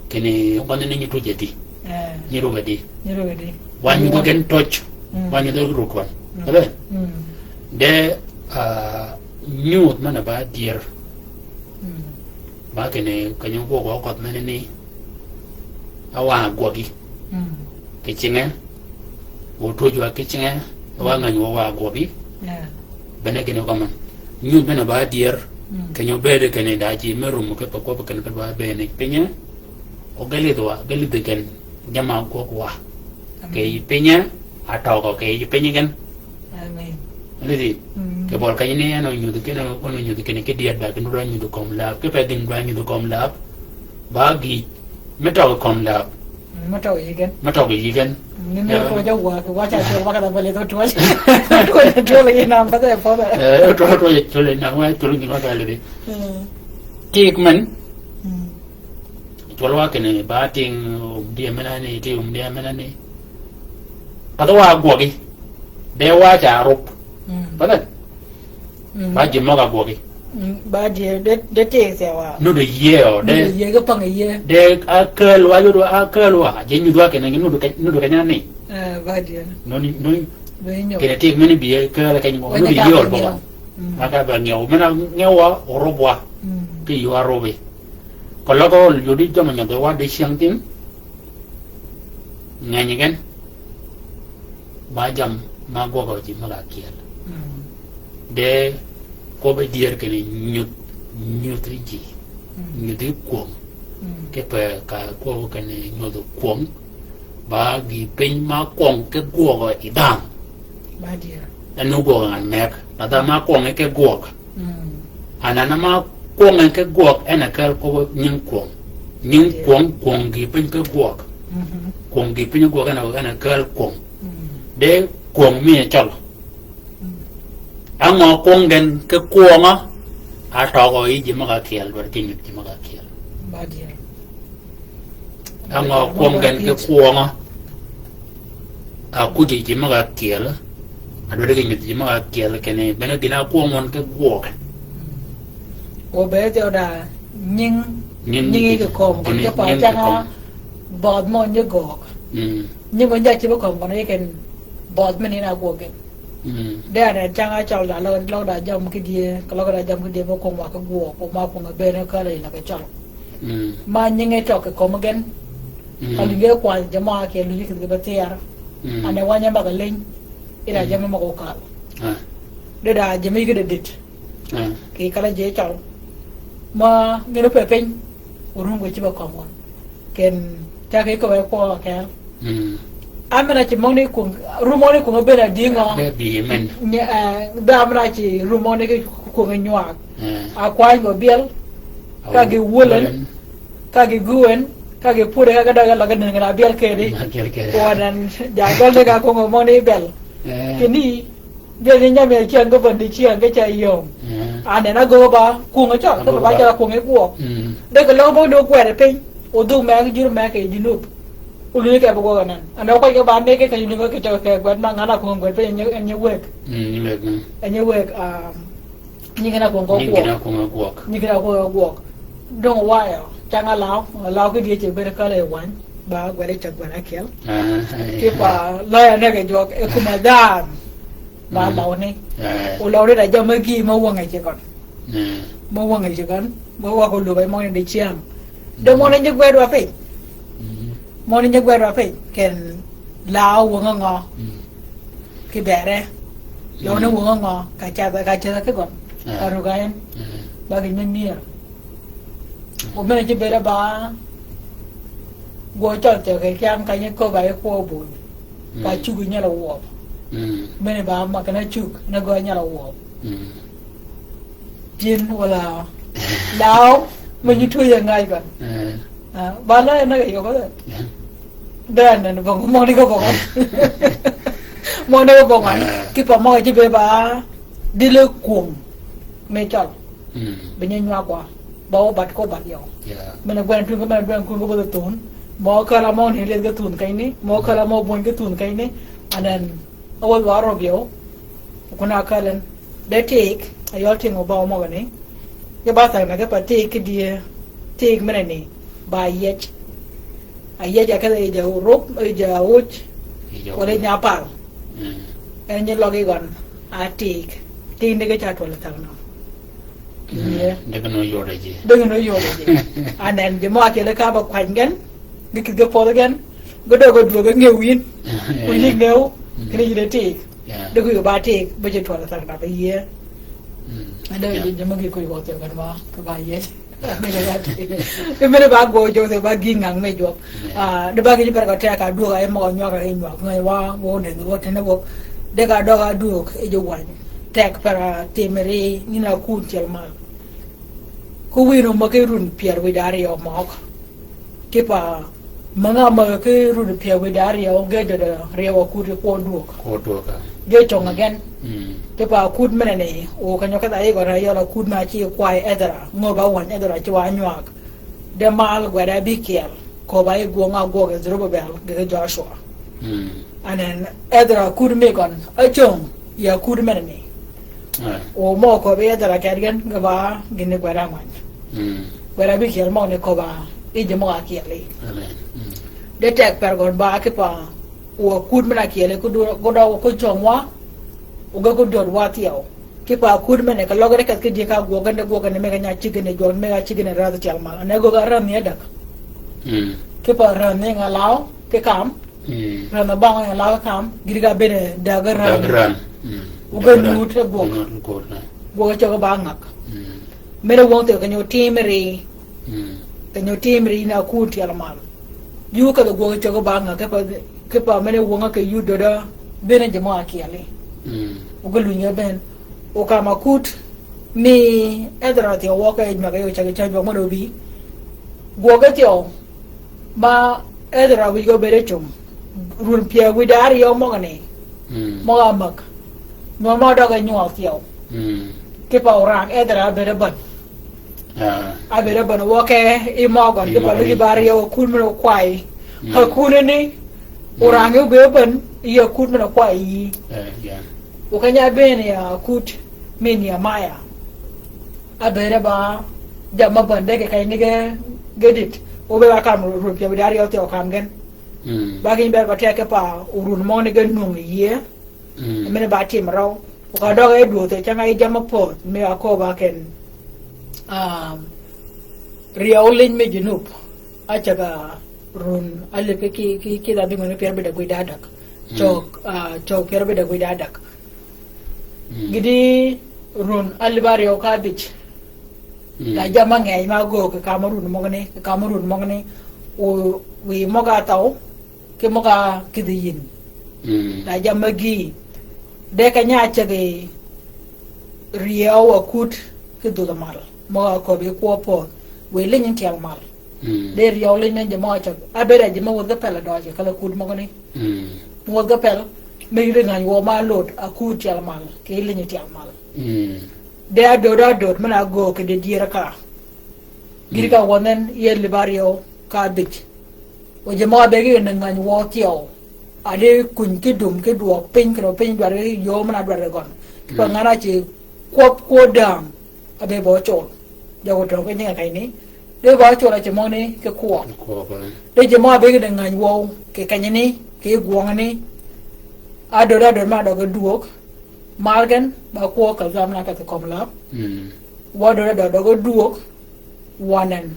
kinni, o ködh ni nyi twöj di. Eh. Nyi rug di. Nyi rug di. Wa nyudhi gen twöj. Mm. Wa nyudhi rugwan. Mm. Ba den? Mm. De, ah, nyudh men-a ba dier. Mm. Ba kinni keny-a gwøg wa ködh menani, a wa gwøgi. Mm. Kì cinge, o twöj wa kì cinge, a wa ngäny wa wa gwøgi. Yeah. Bene kinni kømmen. Nyudh men-a ba dier, mm, keny-a obëëd kinni da ji me rum kipe kwøb kinni pe ba bëën pinye, o ge lidh wa, ge lidh gen, jamm-a gwøg wa. Amen. Kì yij pinye, a tøgø kì yij piny gen. Amen. Lidi, mm, kì bøl keny ni en onyudhi kinni, en onyudhi kinni ki dier da, kinni dwa nyudhi kömi-läb, kipe gïn dwa nyudhi kömi-läb, ba gïj, me tøgø kömi-läb. Mm, me tøgø yï gen. Me tøgø yï gen. Mm, ni me, yeah, twöj wa, wa ca twöj wa ka da bale twöj. Twöj, twöj yï nam, ka da pødhe. Eh, twöj, twöj, twöj yï nam, wa twöj gïn wa ka lidi. Mm. Tik men. Mm. Cwøl wa kinni ba ting, um, dier menani, ti um dier menani. Path wa gwøgi. De wa ca rub. Mm. Path. Mm. Ba ji møg-a gwøgi. Mm, ba dier, de, de ti se wa. Nuti yie o, de. Nuti yie ki pang yie. De a kääl wa, yod wa, a kääl wa. Je nyudh wa kinni, nuti ke, nuti keny-a ni. Eh, ba dier. Nuni, nuni. Be nyudh. Kinni tik meni bï kääl keny-a, nuti yie o ba. Mm. Aka ba ngiew. Men-a ngiew wa, o rub wa. Mm. Kì yij wa rubi. Keløg yodi jammì nyodhi wa dicyäng tin, ngeny gen, ba jammì ma gwøg ji møg-a kyel. Mm. De kwøbbi dier kinni nyudh, nyudhi ji. Mm. Nyudhi kwöng. Mm. Kipe ka kwøb kinni nyudhi kwöng. Ba gï piny ma kwøng ki gwøg yi dhanhø. Ba dier. En nu gwøg ngan meg. Ladha ma kwøng ki gwøg. Mm. Anan ma kwøng ki gwøg en a kääl kwøb nying kwøng. Nying kwøng, kwøng gï piny ki gwøg. Mhm. Kwøng gï piny gwøg en a, en a kääl kwøng. Mm. De kwøng mi cøl. Mm. Á ngø kwøng gen ki kwøngø, a tøgø yi ji møg-a kyel, dwaddi ki nyudh ji møg-a kyel. Ba dier. Á ngø kwøng gen ki kwøngø, a kuddi ji møg-a kyel, a dwaddi ki nyudh ji møg-a kyel kinni, bene gïn-a kwøng wøn ki gwøg. O be thyew da nying, nying, nying ki kömi, kinni bødh mø nyi gwøg. Mm. Nying o nja cïb kömi, kinni bødh mø nyi na gwøg gen. Mm. De anan cang-a cøl da løg, løg da jammì ki dye, keløg da jammì ki dye me kwøng wa ki gwøg, o ma kwøng-a bëën kääl yi løg cøl. Mm. Ma nyinge tøg kì kömi gen. Mm. Ka lünyi kwany jammì ki lünyi kì gï be thyër. Mm. Anan wanyø møg-a leny. Ida jammì møg-a okal. Ah. De da jammì ki de dit. Ah. Kì kala ji cøl. Ma ngin ope piny. Orum gø cïb-a kömi wøn. Ken, cag ki köbbe kwø keel. Mm. Á men-a ci møgani kwöng, rum møgani kwöng ábëën a dïngø? Be bï men. Nye, eh, be á men-a ci rum møgani ki kwöng nywag. Eh. A kwany gø byel, ka gï wölen, ka gï gwen, ka gï pure, ka gï døg-a løg-a nïngi na byel kedi. Na byel kedi. Wønen, ja gøl ni ka kwöng møgani byel. Eh. Kini, Jø nyi nyam ya cyäng ki bøn di cyäng ki ca yöm. Mm. Anen agöög ba kwöng cøl, ki ba cøl kwöng gwøg. Mm. De ki løg bøg ni ogwed piny, odhug me ki jur me ki junub. Olunyi ke be gwøg anen. Anen okwany ki ba ni ki ka junub ki cøl ke gwed ma ngan a kwöng gwed piny, en nyi, en nyi wëg. Mm, nyi wëg, mm. En nyi wëg, um, Nyingi na kwöng gwøg. Nyingi na kwöng gwøg. Nyingi na kwöng gwøg. Dong wayø, cang-a law, law ki dye ce bëëd kälø yi wany, ba gwed ceg gwed ákyel. Ah, eh. Ki pa, lawyer ne ke jwøk, e kuma dhanhø. Ba law ni. Eh. O law ni da jammì gï me wänge ci gøn. Eh. Me wänge ci gøn, me wak olub-a møgani dicyäng. Dong møn-a nyi gwed wa piny. Mm. Møn-a nyi gwed wa piny. Ken la wøng-a ngø. Mm. Ki bere. Yøn-a wøng-a ngø. Ka cath, ka cath ki gøn. Ah. Ka rug-a en. Mm. Ba ki nyi mier. O men-a ci bere ba. Gwø cøl tø ke kyam ka nyi köbb-a yi kwø bul. Mm. Ka cug nyal a wøb. Mm. Men-a ba ma ka na cug, na gø nyal a wøb. Mm. Jin wala law, ma nyi tuj a ngai gøn. Eh. Ah, ba la na yo ko. Eh. Dan na bong mo ni ko bong. Mo ni ko bong. Eh. Ki pa mo ji be ba dile kum me chal. Mm. Be nyi nywa kwa. Ba o bat ko bat yo. Yeah. Mene gwen tun ko mene gwen kun ko bo tun. Mo kala mo ni le ko tun kai ni. Mo kala mo bon ko tun kai ni. And then, awal waro bio. Kuna kalen. De tik, a yøl ting o ba o møgani. Ge ba thagna ge pa tik ki die, tik mene ni, ba yiej. A yiej a kedhe ija rup, ija uj, ija wala uj. Ija pal. Mm. En nyi løg i gøn, a tik. Tik ni ge ca twøl thagna. Mm. Ye. Dege no yode ji. Dege no yode ji. Anen, ji mø a kele ka ba kwany gen, ge kidh ge pødh gen, ge døg ge dwøg ge ngew yin. Eh. Ku yi ngew, mm, kini yi de tik. Yeah. Dø kwi ba tik, be ji twøl thagna be yie. Mm. Ade, yeah, ji, ji mø gi kwi wø thø gan ba, ka ba yie. Mene ba go jo thø ba gi ngang me jo. Yeah. Ah, de ba gi per ka te ka du ga e mo nyo ka e nyo. Ngai wa, wo ne, wo te ne wo. De ka do ga du e jo wa. Tek per a timeri, ni na kun chel ma. Ku wino ma ki run pier wi dari o mok. Kipa manga ma ki run pier wi dari o ge de de riewa kut ki kwø duok. Kwø duok, ah. Ge chong agen. Mm. Kipa kut mene ni, o kanyo kata igo na yola kut na chi kwai Ezra. Ngo ba wan Ezra chi wa nywak. De mal gweda bi kiel. Ko ba igwong agwog e Zerubbabel ge Joshua. Mm. Anen Ezra kut mi kon, achong ya kut mene ni. Eh. O mø köbbi Ezra ked gen ge ba gïn ni gwed angwen. Mm. Gwed abïkyel møgø ni köbbi, i ji møgø akïel i. Amen. Mm. De tek per gøn ba kipa, o akud men akïel i, ku dø, ku dø, ku cøng wa, o ge ku død wa thyew. Kipa akud men ni, ka løg de keth ki dye ka gwøg gen de gwøg gen ni, mega nya ciggi ni jwøk, mega ciggi ni rädhi tyel mal. Ne gwøg a rädhi ni adäg. Mm. Kipa rädhi ni nga law, ki kam, Mm. Ran abang en lawe kam, gïn ga bene dag ran. Dag ran. Mm. Uga dag ran. Nut e gwøg. Nut e gwøg, ne. Gwøg cøg ba ngak. Mm. Mene wøng te ka nyo timri. Mm. Ka nyo timri na kun tyel mal. Yu ka gwøg cøg ba ngak, kipa, kipa mene wøng ke yu døda, bene ji mø akïel i. Mm. Uga luny ga ben. O kama kut, mi Ezra thyew wø ke nywag yo cagi cag jwøk mø dobi. Gwøg thyew, ma Ezra wïj gø bede cum. Run pyär wïj da aryew møgø ni. Mm. Møgø amag. Nywøl mø døg e nywøl thyew. Mm. Kipa orang Ezra abede bän. Ah. Abede bän wø ke i møgøn, i kipa møgøn. Lwïj ba aryew, akud men okway. Mm. Akud ni, mm, orang i obede bän, i akud men okway yi. Eh, yeah. O keny-a bene ya akud, mi Nehemiah. Abede ba, jammì mø bän de kì keny ni ge, ge dit. O be ba kam run pyär wïj da aryew thyew kam gen. Mm. Ba keny ber ko teg kipa, o run møgø ni ge nwøng yie. Mm. Mene ba tim røw. O ka døg e dwödh e cang a yi jammì mø pödh, mi a köbbi ken. Um, ryew liny mi junub. A ceg a run, alib ki, ki, ki, ki da bïngø ni pyär abïdeg wïj da adäg. Mm. Cøg, ah, cøg pyär abïdeg wïj da adäg. Mm. Gïti run alib aryew ka abij. Mm. Da jammì mø ngeny ma göög kì kam run møgø ni, kì kam run møgø ni. O, wiy møg-a thøw, ki møg-a kïdhi yïn. Mm. Da jammì mø gïï. De keny-a ceg ryew akud ki dhudh mal. Møg-a köbbi kwø pödh. Wiy liny tyel mal. Mm. De ryew liny ni ji mø ceg. Abede ji mø wäth ge pel a døøj kì kal akud møgø ni. Mm. Wäth ge pel, mi yïddi ngäny wøw ma lod, akud tyel mal, kì liny tyel mal. Mm. De adöd adöd, men-a göög kì dye dyër ka. Gïti ka wønhen, yie alib aryew, ka abij. O ji mø a be gïn ni ngäny wøw thyew. A di kuny ki dum ki dwøg piny, kì dø piny dwaddi yöö men-a dwaddi gøn. Kipa ngan-a ci kwøb kwø däng. A be bø col. Jøg otøng ki nyinge keny ni. De ba col a ci møgni ki kwøb. Kwøb, eh. De ji mø a be gïn ni ngäny wøw, kì keny ni, kì gwøng ni. Adöd adöd ma døg e dwög. Mal gen, ba kwø ka dham na ka kì kömi lab. Mm. Wa död adöd døg e dwög. Wanen.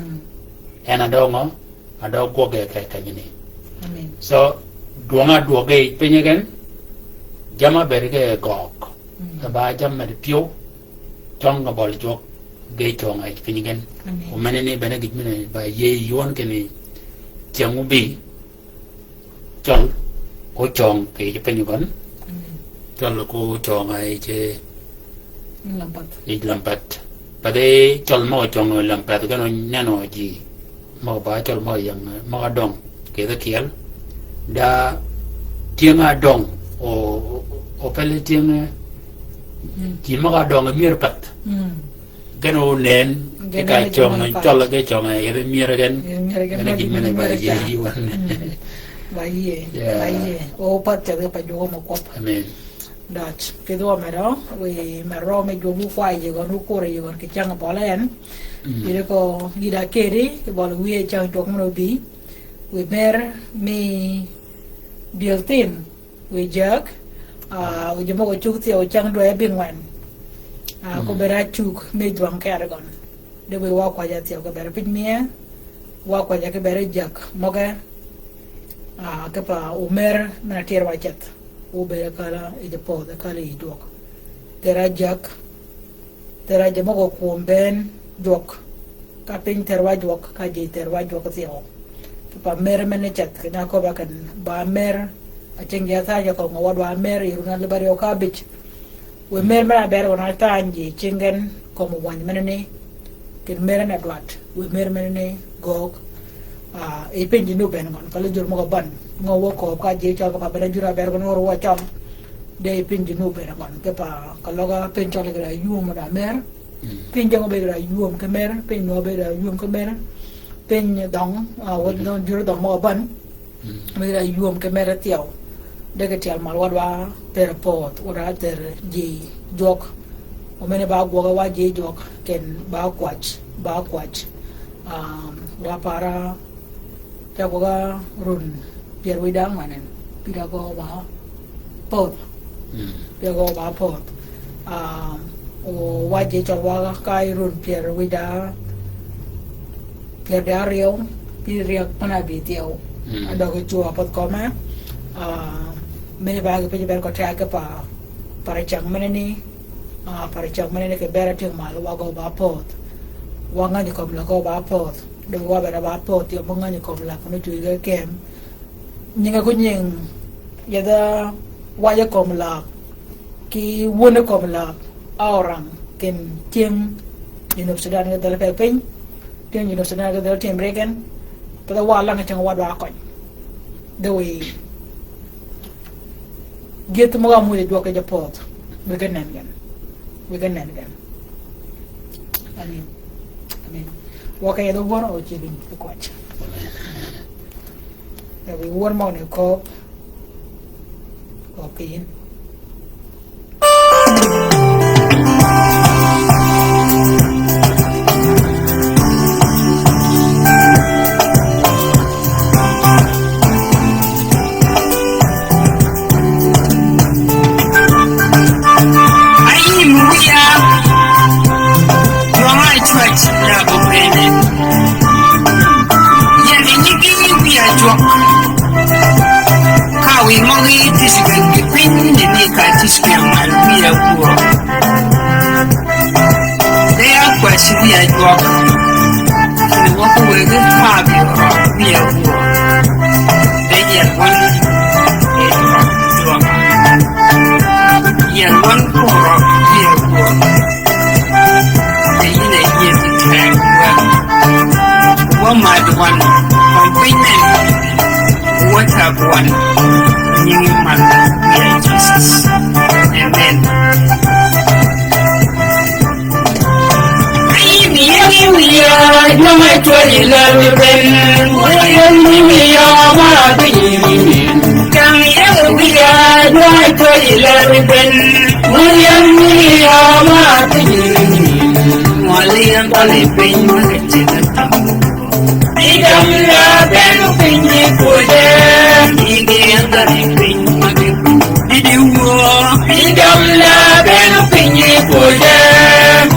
Mm. En a dø ngø, a dø gwøge ke kenyni. Amen. So, dwøng-a dwøge pinyi gen, jamm-a bed ge gøøg. Mm. E ba jamm-a di pyëw, cøng-a bøl jwøk, ge cøng-a pinyi gen. Amen. O meneni bene gïj mene ba yïëy yï wøn kinni cyäng óbï, cøl, ócøng kì yij pinyi gøn. Mm. Cøl ko ócøng a yij, yij lampath. Path cøl møg-a cøng lampath gen óneno ji. Møg-a ba cøl møg-a ying, møg-a døng kì yij kyel. Da tyëng-a døng, o, o, o pel tyëng, mm, ji møg-a døng myër path. Mm. Gen ónen, gen e ka ónen cøng, cøl ge cøng, e, e myër gen. E myër gen, gen e gïn men-a ba yïëy yï wøn. Mm. Ba yïëy, yeah, ba yïëy. O path ceth ge pa jwøk mø kwøb. Amen. Døj, kidh wø medø, wiy mero mi jwøk wu kwayyi gøn, wu kure yï gøn, kì cäng bøl en. Mm. Yï de ko, yï da kedi, kì bøl wiye cäng jwøk mø óbï. Wiy mer mi dyël thim. Wiy jääg, ah, wiy ji møg-a cugg thyew cäng dwäy ábïngwen. Ah, mm, ko bëëd a cugg mi dwäng kere gøn. De wiy wa kwäjja thyew kibere piny mie, wa kwäjja kibere jääg møge. Ah, ki pa omer men-a tyër wa ceth. Wu bëëd a kala yij pödh, a kala yij dwøg. Ther a jääg, ther a ji møg-a kwöm bënn jwøk. Ka piny ther wa jwøk, ka ji ther wa jwøk thyew. Kì pa mer men ni ceth, kì nya köbba ken ba mer, a cing ji a tha ja köng wa dwa mer, yi run alib aryøw ka abic. Wiy mer men a ber gøn a tha ji cing gen, kömi wany men ni, ken mer ni a dwat, wiy mer men ni gøg, a, yi piny ji nu ben gøn, ka lu jur møg-a ban, ngø wa kööb ka ji cøl ka ben a jur a ber gøn ngø ru wa cøl, de yi piny ji nu ben gøn, kì pa ka løg-a piny cøl kì da yum da mer, piny jeng obed da yum kì mer, piny nu obed da yum kì mer, piny dhøng, a, wa dhøng jur dhøng møg-a ban, obed da yum kì mer thyew. De kì tyel mal wa dwa ther pödh, wa dwa ther ji jwøk. O men ba gwøg wa ji jwøk, ken ba kwäj, ba kwäj. Um, wa para, ca gwøg run pyer wïda ngwen, pyer gø ba pödh. Pyer gø ba pödh. Um, o wa ji cøl wa ka yi run pyer wïda pyer de aryøw, pyer riäg pøn abi thyew. A døg cwø a pödh köme. A, mene ba gi piny ber ko teg pa, para cäng mene ni, a, para cäng mene ni kì ber a ting mal wa gø ba pödh. Wa ngänyi kömi la gø ba pödh. Døg wa ber a ba pödh, thyew mø ngänyi kömi la, kunu cwï ge kem. Nyinge ku nying, yedha waje kömi la, kì wöne kömi la, a orang, ken tyëng, Junub Sudan ge dhäl pe piny, tyëng Junub Sudan ge dhäl tim regen, pe da wa lang ceng wa dwa köny. De wiy, gyëth møg-a mudhi jwøk kì ja pödh, wiy ge nen gen, wiy ge nen gen. Amin. Amin. Wa ka yedha wöne o cï biny, kì kwäj. Wi wun møgø ni kööb, kööb kì yïn. Ayi mi wiya, jwøng a cwäj la bø bene. Yien nyi gi wiya jwøk. Ka wiy møgi tïj gen gi piny ni, ni ka tïj gen mal wiya gwøg. De ya kwäj wiya jwøk. Kini wø ko wëggi ka bi røg wiya gwøg. De yiel wøn jwøk. Yiel wøn ko røg wiya gwøg. Yïn a yie kì teg wøn. Wa mad wøn. Kong piny men. Wa tag wøn. Nyingi man. Yie Jesus. Amen. Ayi mi yegi wiya, jwøng a cwäj la bi ben. Wa yegi mi wiya, ma bi yigi mi. Kang yegi wiya, jwøng a cwäj la bi ben. William ni yama piny. William pali piny ma ke cïdhö tam. Idam la beno piny kwödhe. Igi pali piny ma ke piny. Idi wuo. Idam la beno piny kwödhe.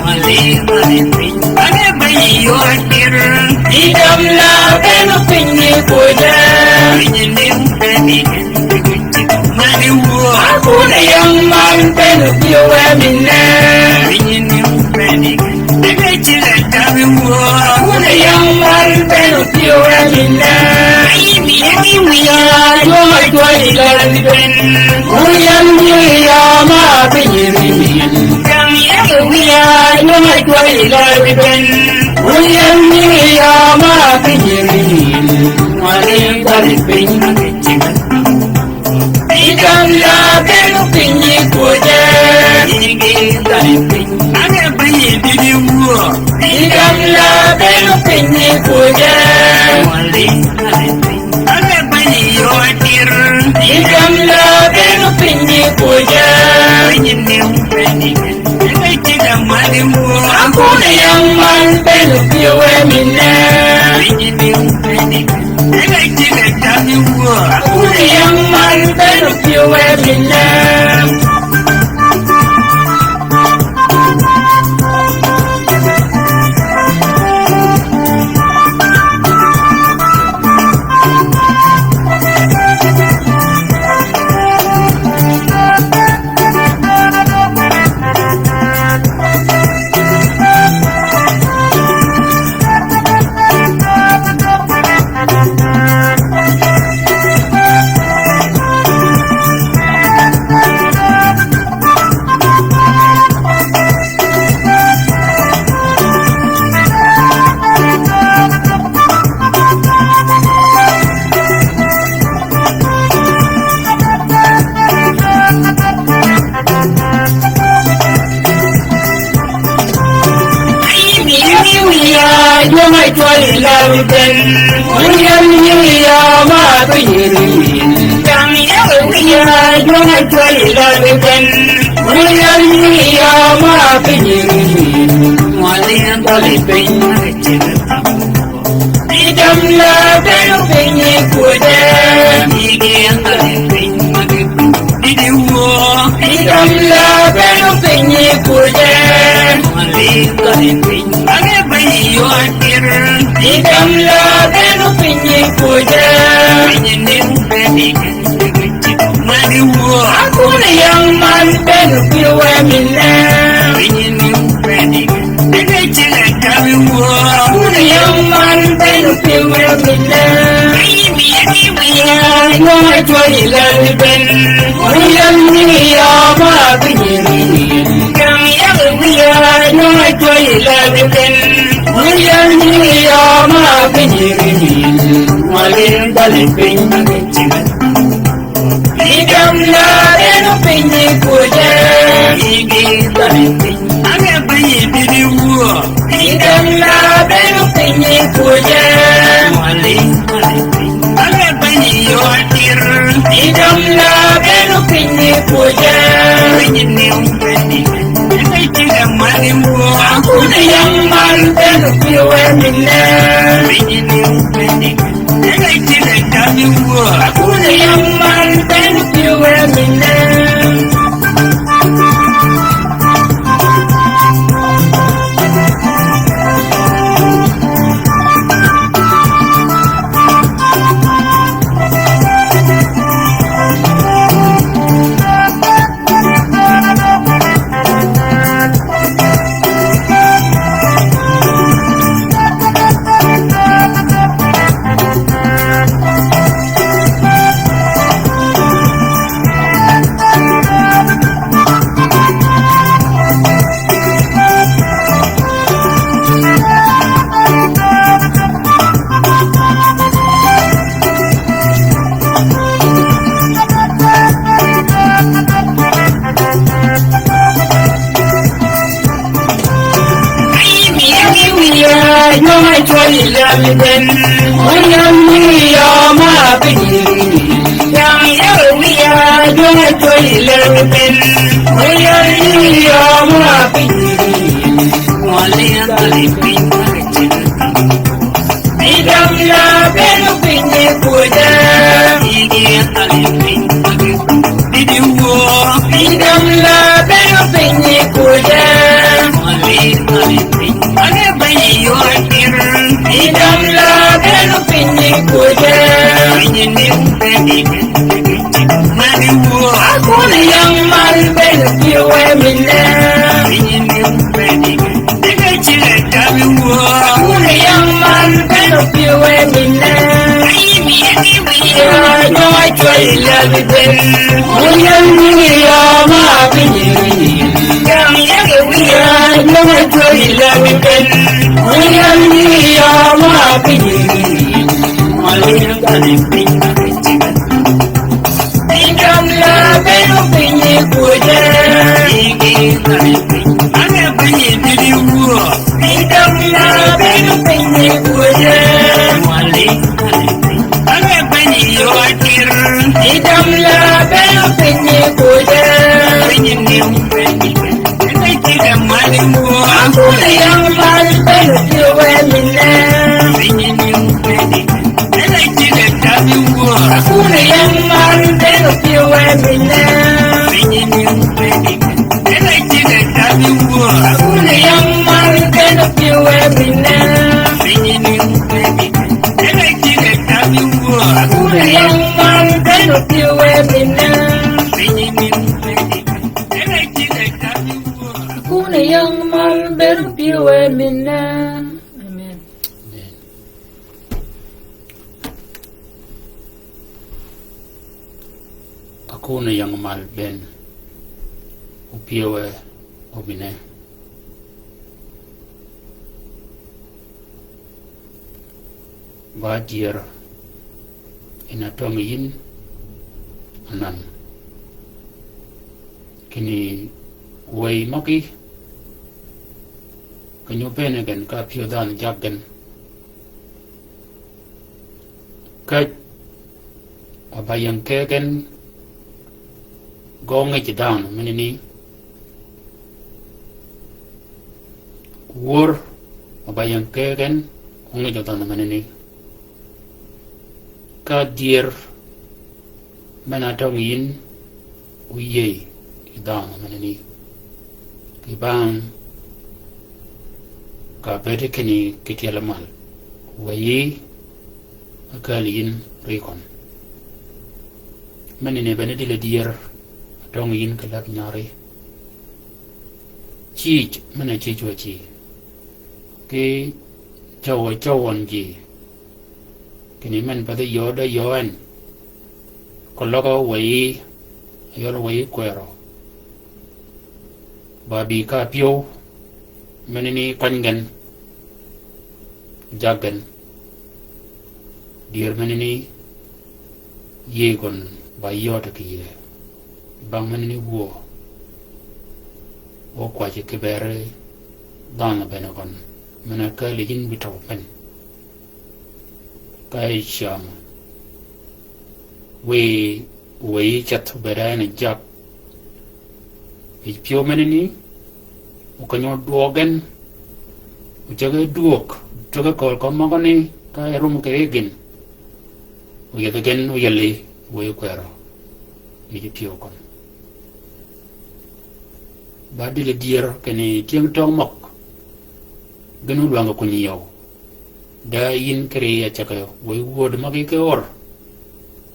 William pali piny. Ane ba yi yo atir. Idam la beno piny kwödhe. Piny ni piny. Mani wuo. Akune yang man penu piyo we mine. Winyi ni upeni. Ebe chile tabi wuo. Akune yang man penu piyo we mine. Ayimi yemi wiya. Joma jwa ila riben. Uyan ni ya ma pinyi mini. Yang yemi wiya. Joma jwa ila riben. Uyan ni ya ma pinyi mini. Mani pali pinyi. Idam la beno piny kwödhe. Igi pali piny. Ane piny didi wuo. Idam la beno piny kwödhe. Wali pali piny. Ane piny yo atir. Idam la beno piny kwödhe. Piny ni piny. Ane chida mani wuo. Akune yang man beno piyo we mine. Piny ni piny. Ene cïg-a tam i wuö. Akune yang man beno piyo we mine. Jwøng a cwøl yi lab ben, wun yal yï ya ma piny ri. Jang yal wi ya, jwøng a cwøl yi lab ben, wun yal yï ya ma piny ri. Mwali en dali piny. Idam la beno piny kwödhe. Igi en dali piny. Idi wuo. Idam la beno piny kwödhe. Mwali en dali piny. Ange beny ywa kir. Idam la beno piny kwödhe. Piny ni beni. Mani wuo. Akun yang man beno piwe mine. Piny ni beni. Ene chile tawi wuo. Akun yang man beno piwe mine. Piny mi eni wiya. Nwa chwa ilani ben. Wun yal ni ya ma piny ni. Kang yal wiya. Nwa chwa ilani ben. Wun yal ni ya ma piny ni. Mwali en dali piny. Idam la beno piny kwödhe. Igi dali piny. Ange beny bidi wuo. Idam la beno piny kwödhe. Mwali. Ange beny ywa kir. Idam la beno piny kwödhe. Piny ni beni. Ene chile mani wuo. Akun yang man beno piwe mine. Piny ni beni. Ene chile tawi wuo. Akun yang man beno piwe mine. Idam la beno piny kwödhe. Igi en dali piny. Idi wuo. Idam la beno piny kwödhe. Mwali en dali piny. Ange beny ywa kir. Idam la beno piny kwödhe. Piny ni beni. Mani wuo. Akun yang man beno piwe mine. Piny ni beni. Ene chile tawi wuo. Akun yang man beno piwe mine. Ai mi eni wiya. Nwa chwa ilani ben. Wun yal ni ya ma piny ri. Yang yal wiya. Nwa chwa ilani ben. Wun yal ni ya ma piny ri. Mwali en dali piny. Idam la beno piny kwödhe. Igi dali piny. Ange beny bidi wuo. Idam la beno piny kwödhe. Mwali. Ange beny ywa kir. Idam la beno piny kwödhe. Piny ni beni. Ene chile mani wuo. Akun yang man beno piwe mine. Piny ni beni. Ene chile tawi wuo. Akun yang man beno piwe mine. Piny ni beni. Ene chile tawi wuo. Akun yang man beno piwe mine. Piny ni beni. Ene chile tawi wuo. Akun yang man beno piwe mine. Piny ni beni. Ene chile tawi wuo. Akun yang man beno piwe mine. Amen. Amen. Akun yang mal ben opyewe omine. Ba dyër, en atømmi yïn anan. Kinni wëy møgí, keny-a óbëën gen ka pyëw dhanhø jag gen. Käj a ba ying ke gen gø ngej dhanhø menani. Wör a ba ying ke gen gø ngej dhanhø menani. Ka dyër men-a tøng yïn óyïëy yi dhanhø menani. Kì bang ka bëëd kinni kì tyel mal. Wëyi a kääl yïn ri køn. Menani bene dïl-a dyër a tøng yïn kì läg nyari. Cïj men-a cïj wa ji. Kì cøw-a cøw wøn ji. Kinni men pathi yöö da yöö en. Keløg wëyi, yøl wëyi kwërø. Ba bï ka pyëw, menani køny gen, jag gen. Dyër menani yïëy gøn ba yööd kì yïëy. Bang menani wuö. Ókwäjji kiberi dhanhø bene gøn. Men-a kääl yïn wi tøw men. Ka yi cam. Wi, wi ceth obed en jak. Yi pyëw menani, o kenyo dwøøg gen, o cege dwøøg, cege kööl kø møgani, ka yi rum kì yï gïn. O yedhi gen, o yelli, wi kwërø. Yi pyëw køn. Ba dïl-a dyër kinni tyëng tøng møg. Gïn ólwäng-a kunyi yøw. Da yïn kì ri ya cäg-a wëy wööd møg-a ki ór.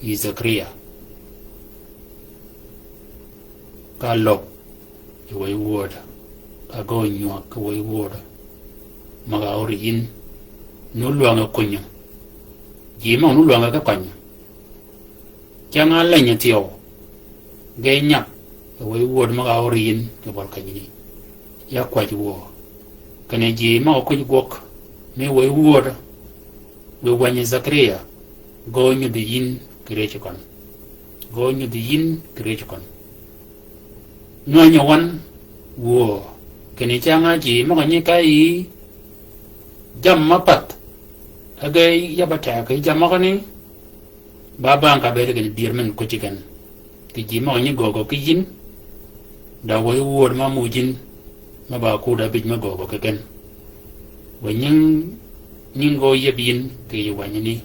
Yi Zakaria. Ka löb yi wëy wööd. Ka gø nywag kì wëy wööd. Møg-a ór yïn. Nulwäng-a kunyø. Ji møg nulwäng-a ki kønyø. Cäng-a leny thyew. Ge nyag, e wëy wööd møg-a ór yïn kì bøl kenyni. Ya kwäj wuö. Kinni ji møg-a kuj gwøg, mi wëy wööd, wi wänyi Zakaria, gø nyudhi yïn kì rëcci køn. Gø nyudhi yïn kì rëcci køn. Nwänyi wøn, wuö, kinni cäng-a ji møg-a nyi ka yï, jammì ma path, e ge yab-a teg kì jammì møgani, ba bang ka bëëd kinni dyër men kucci gen. Kì ji møg-a nyi gøgø kì yïn, da wëy wööd ma muuj yïn, ma ba kur da bïj me gøgø kì gen. Wë nying, nying gø yeb yïn kì yij wänyi ni.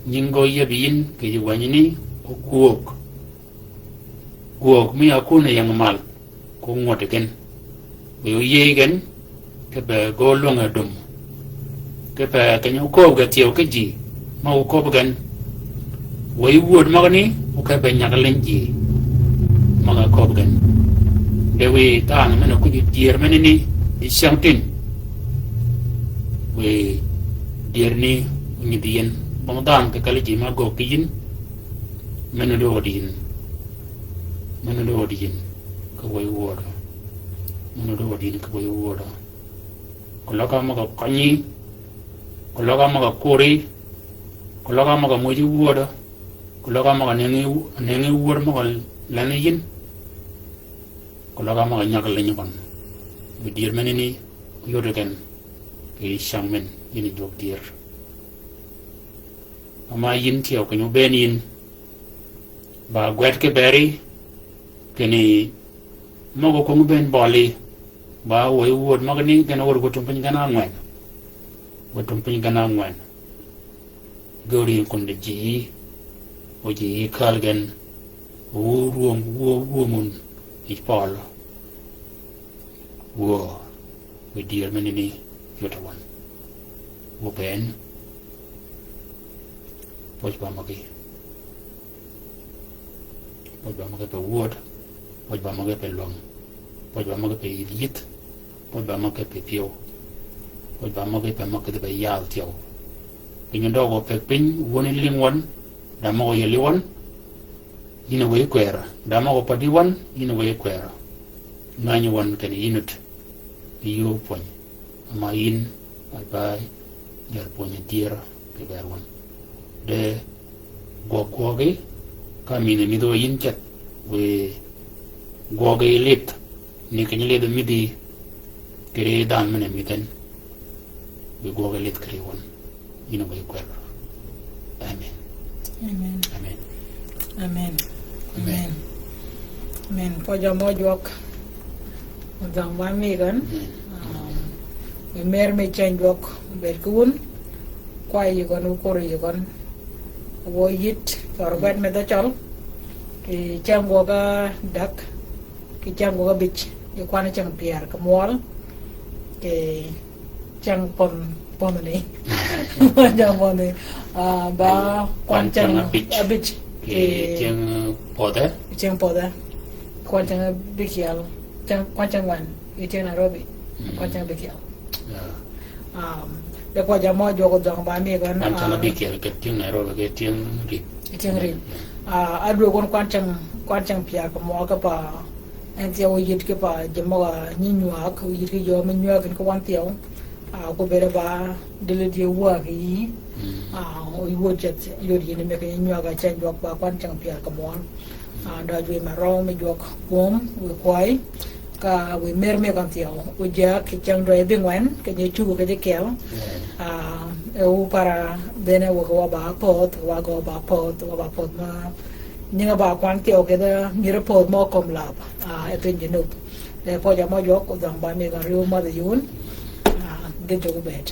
Nying gø yeb yïn kì yij wänyi ni, o gwöög. Gwöög mi a kun ying mal. Ko ngwød gen. Wi oyïëy gen, kipe gø lwäng-a dum. Kipe keny-a okööb ge thyew ki ji, ma okööb gen. Wëy wööd møgani, okipe nyag liny ji, møg-a kööb gen. De wi dhanhø men-a kuj dyër menani, di cyängtïn. Wi dyër ni, onyudhi yïn, bong dhanhø kì kelli ji ma göög ki yïn, men-a di öd yïn. Men-a di öd yïn. Kì wëy wööd. Men-a di öd yïn kì wëy wööd. Keløg-a møg-a kønyi. Keløg-a møg-a kuri. Keløg-a møg-a muuji wööd. Keløg-a møg-a nëngi, nëngi wööd møg-a lenni yïn. Keløg-a møg-a nyag liny køn. Bi dyër menani, yod gen. Kì cäng men, yïn jwøk dyër. Ama yïn thyew keny-a óbëën yïn. Ba gwed kiberi, kinni møg-a kwöngi bëën bøli, ba wëy wööd møgani gen wød wëtung piny gen ángwen. Wëtung piny gen ángwen. Gøri kun di ji, o ji kal gen, o rwöm, wuö, wuö mun, yij pøl. Wuö, wi dyër menani, yod wøn. Wuö bëën, pwøj ba møgi. Pwøj ba møg-a pe wööd, pwøj ba møg-a pe lwäng, pwøj ba møg-a pe yïdh yïdh, pwøj ba møg-a pe pyëw, pwøj ba møg-a pe møg-a pe yääl thyew. Piny odøøg opeg piny, wöni lïng wøn, da møg-a oyelli wøn, yïn a wëy kwërø, da møg-a opadi wøn, yïn a wëy kwërø. Ngänyi wøn kinni yïn ot, yï opwöny. Ama yïn, bye bye, jal pwöny dyër, kì bër wøn. De gwøg gwøgi, ka mïdhi mïdhi wa yïn ceth, wi gwøgi lith, ni keny lith mïdhi, kiri dhanhø men-a mïdhi en, wi gwøgi lith kiri wøn, yïn a wëy kwër. Amen. Amen. Amen. Amen. Amen. Amen. Pwøj-a mø jwøk. Dhøng ba mi gøn. Amen. Um, mi mer mi ceng jwøk. Bed ki wun. Kwa yi gøn, wu kor yi gøn. Wø yit. Thor gwed me dhø cøl. Ki ceng gwøg adäg. Ki ceng gwøg abic. Ki kwan ceng pyär ki mwøl. Ki ceng pon, pon ni. Ceng pon ni. Ah, ba kwan ceng abic. Abic. Ki ceng pödhe. Ceng pödhe. Kwan ceng abikyel. Ceng, kwan ceng wan. Ki ceng Nairobi. Mm. Kwan ceng abikyel. Yeah. Um, de pwøj-a mø jwøk dhøng ba mi gøn, kwan ceng, ah, abikyel, ki ceng Nairobi, ki ceng rip. Ki ceng rip. Yeah. Ah, adwøg wøn kwan ceng, kwan ceng pyär ki mwøl ki pa En thyew oyït ki pa jø møg-a nyi nywäg, oyït ki jø me nywäg en ki wan thyew. Ah, ku bëëd ba dili dye wäg yï. Mm. Ah, oyï wod jeth, yod yïn me ki nyi nywäg a ceng jwøk ba kwan ceng pyär ki mwøl. Ah, døj wiy me røw me jwøk kwøm, wiy kwäy. Ka wiy mer me kan thyew. Ojäg ki ceng dwäy bï ngwen, ki nyi cugø ki jø kyel. Mm. Ah, e wu para bene wøg wa ba pödh, wa gø ba pödh, wa ba pödh ma Nyinge ba kwan thyew kidhe ngire pödh mø kömi lab, ah, e piny Junub. De pwøj-a mø jwøk, odhøng ba mi gøn riw madh yun, ah, gïn jwøk obed.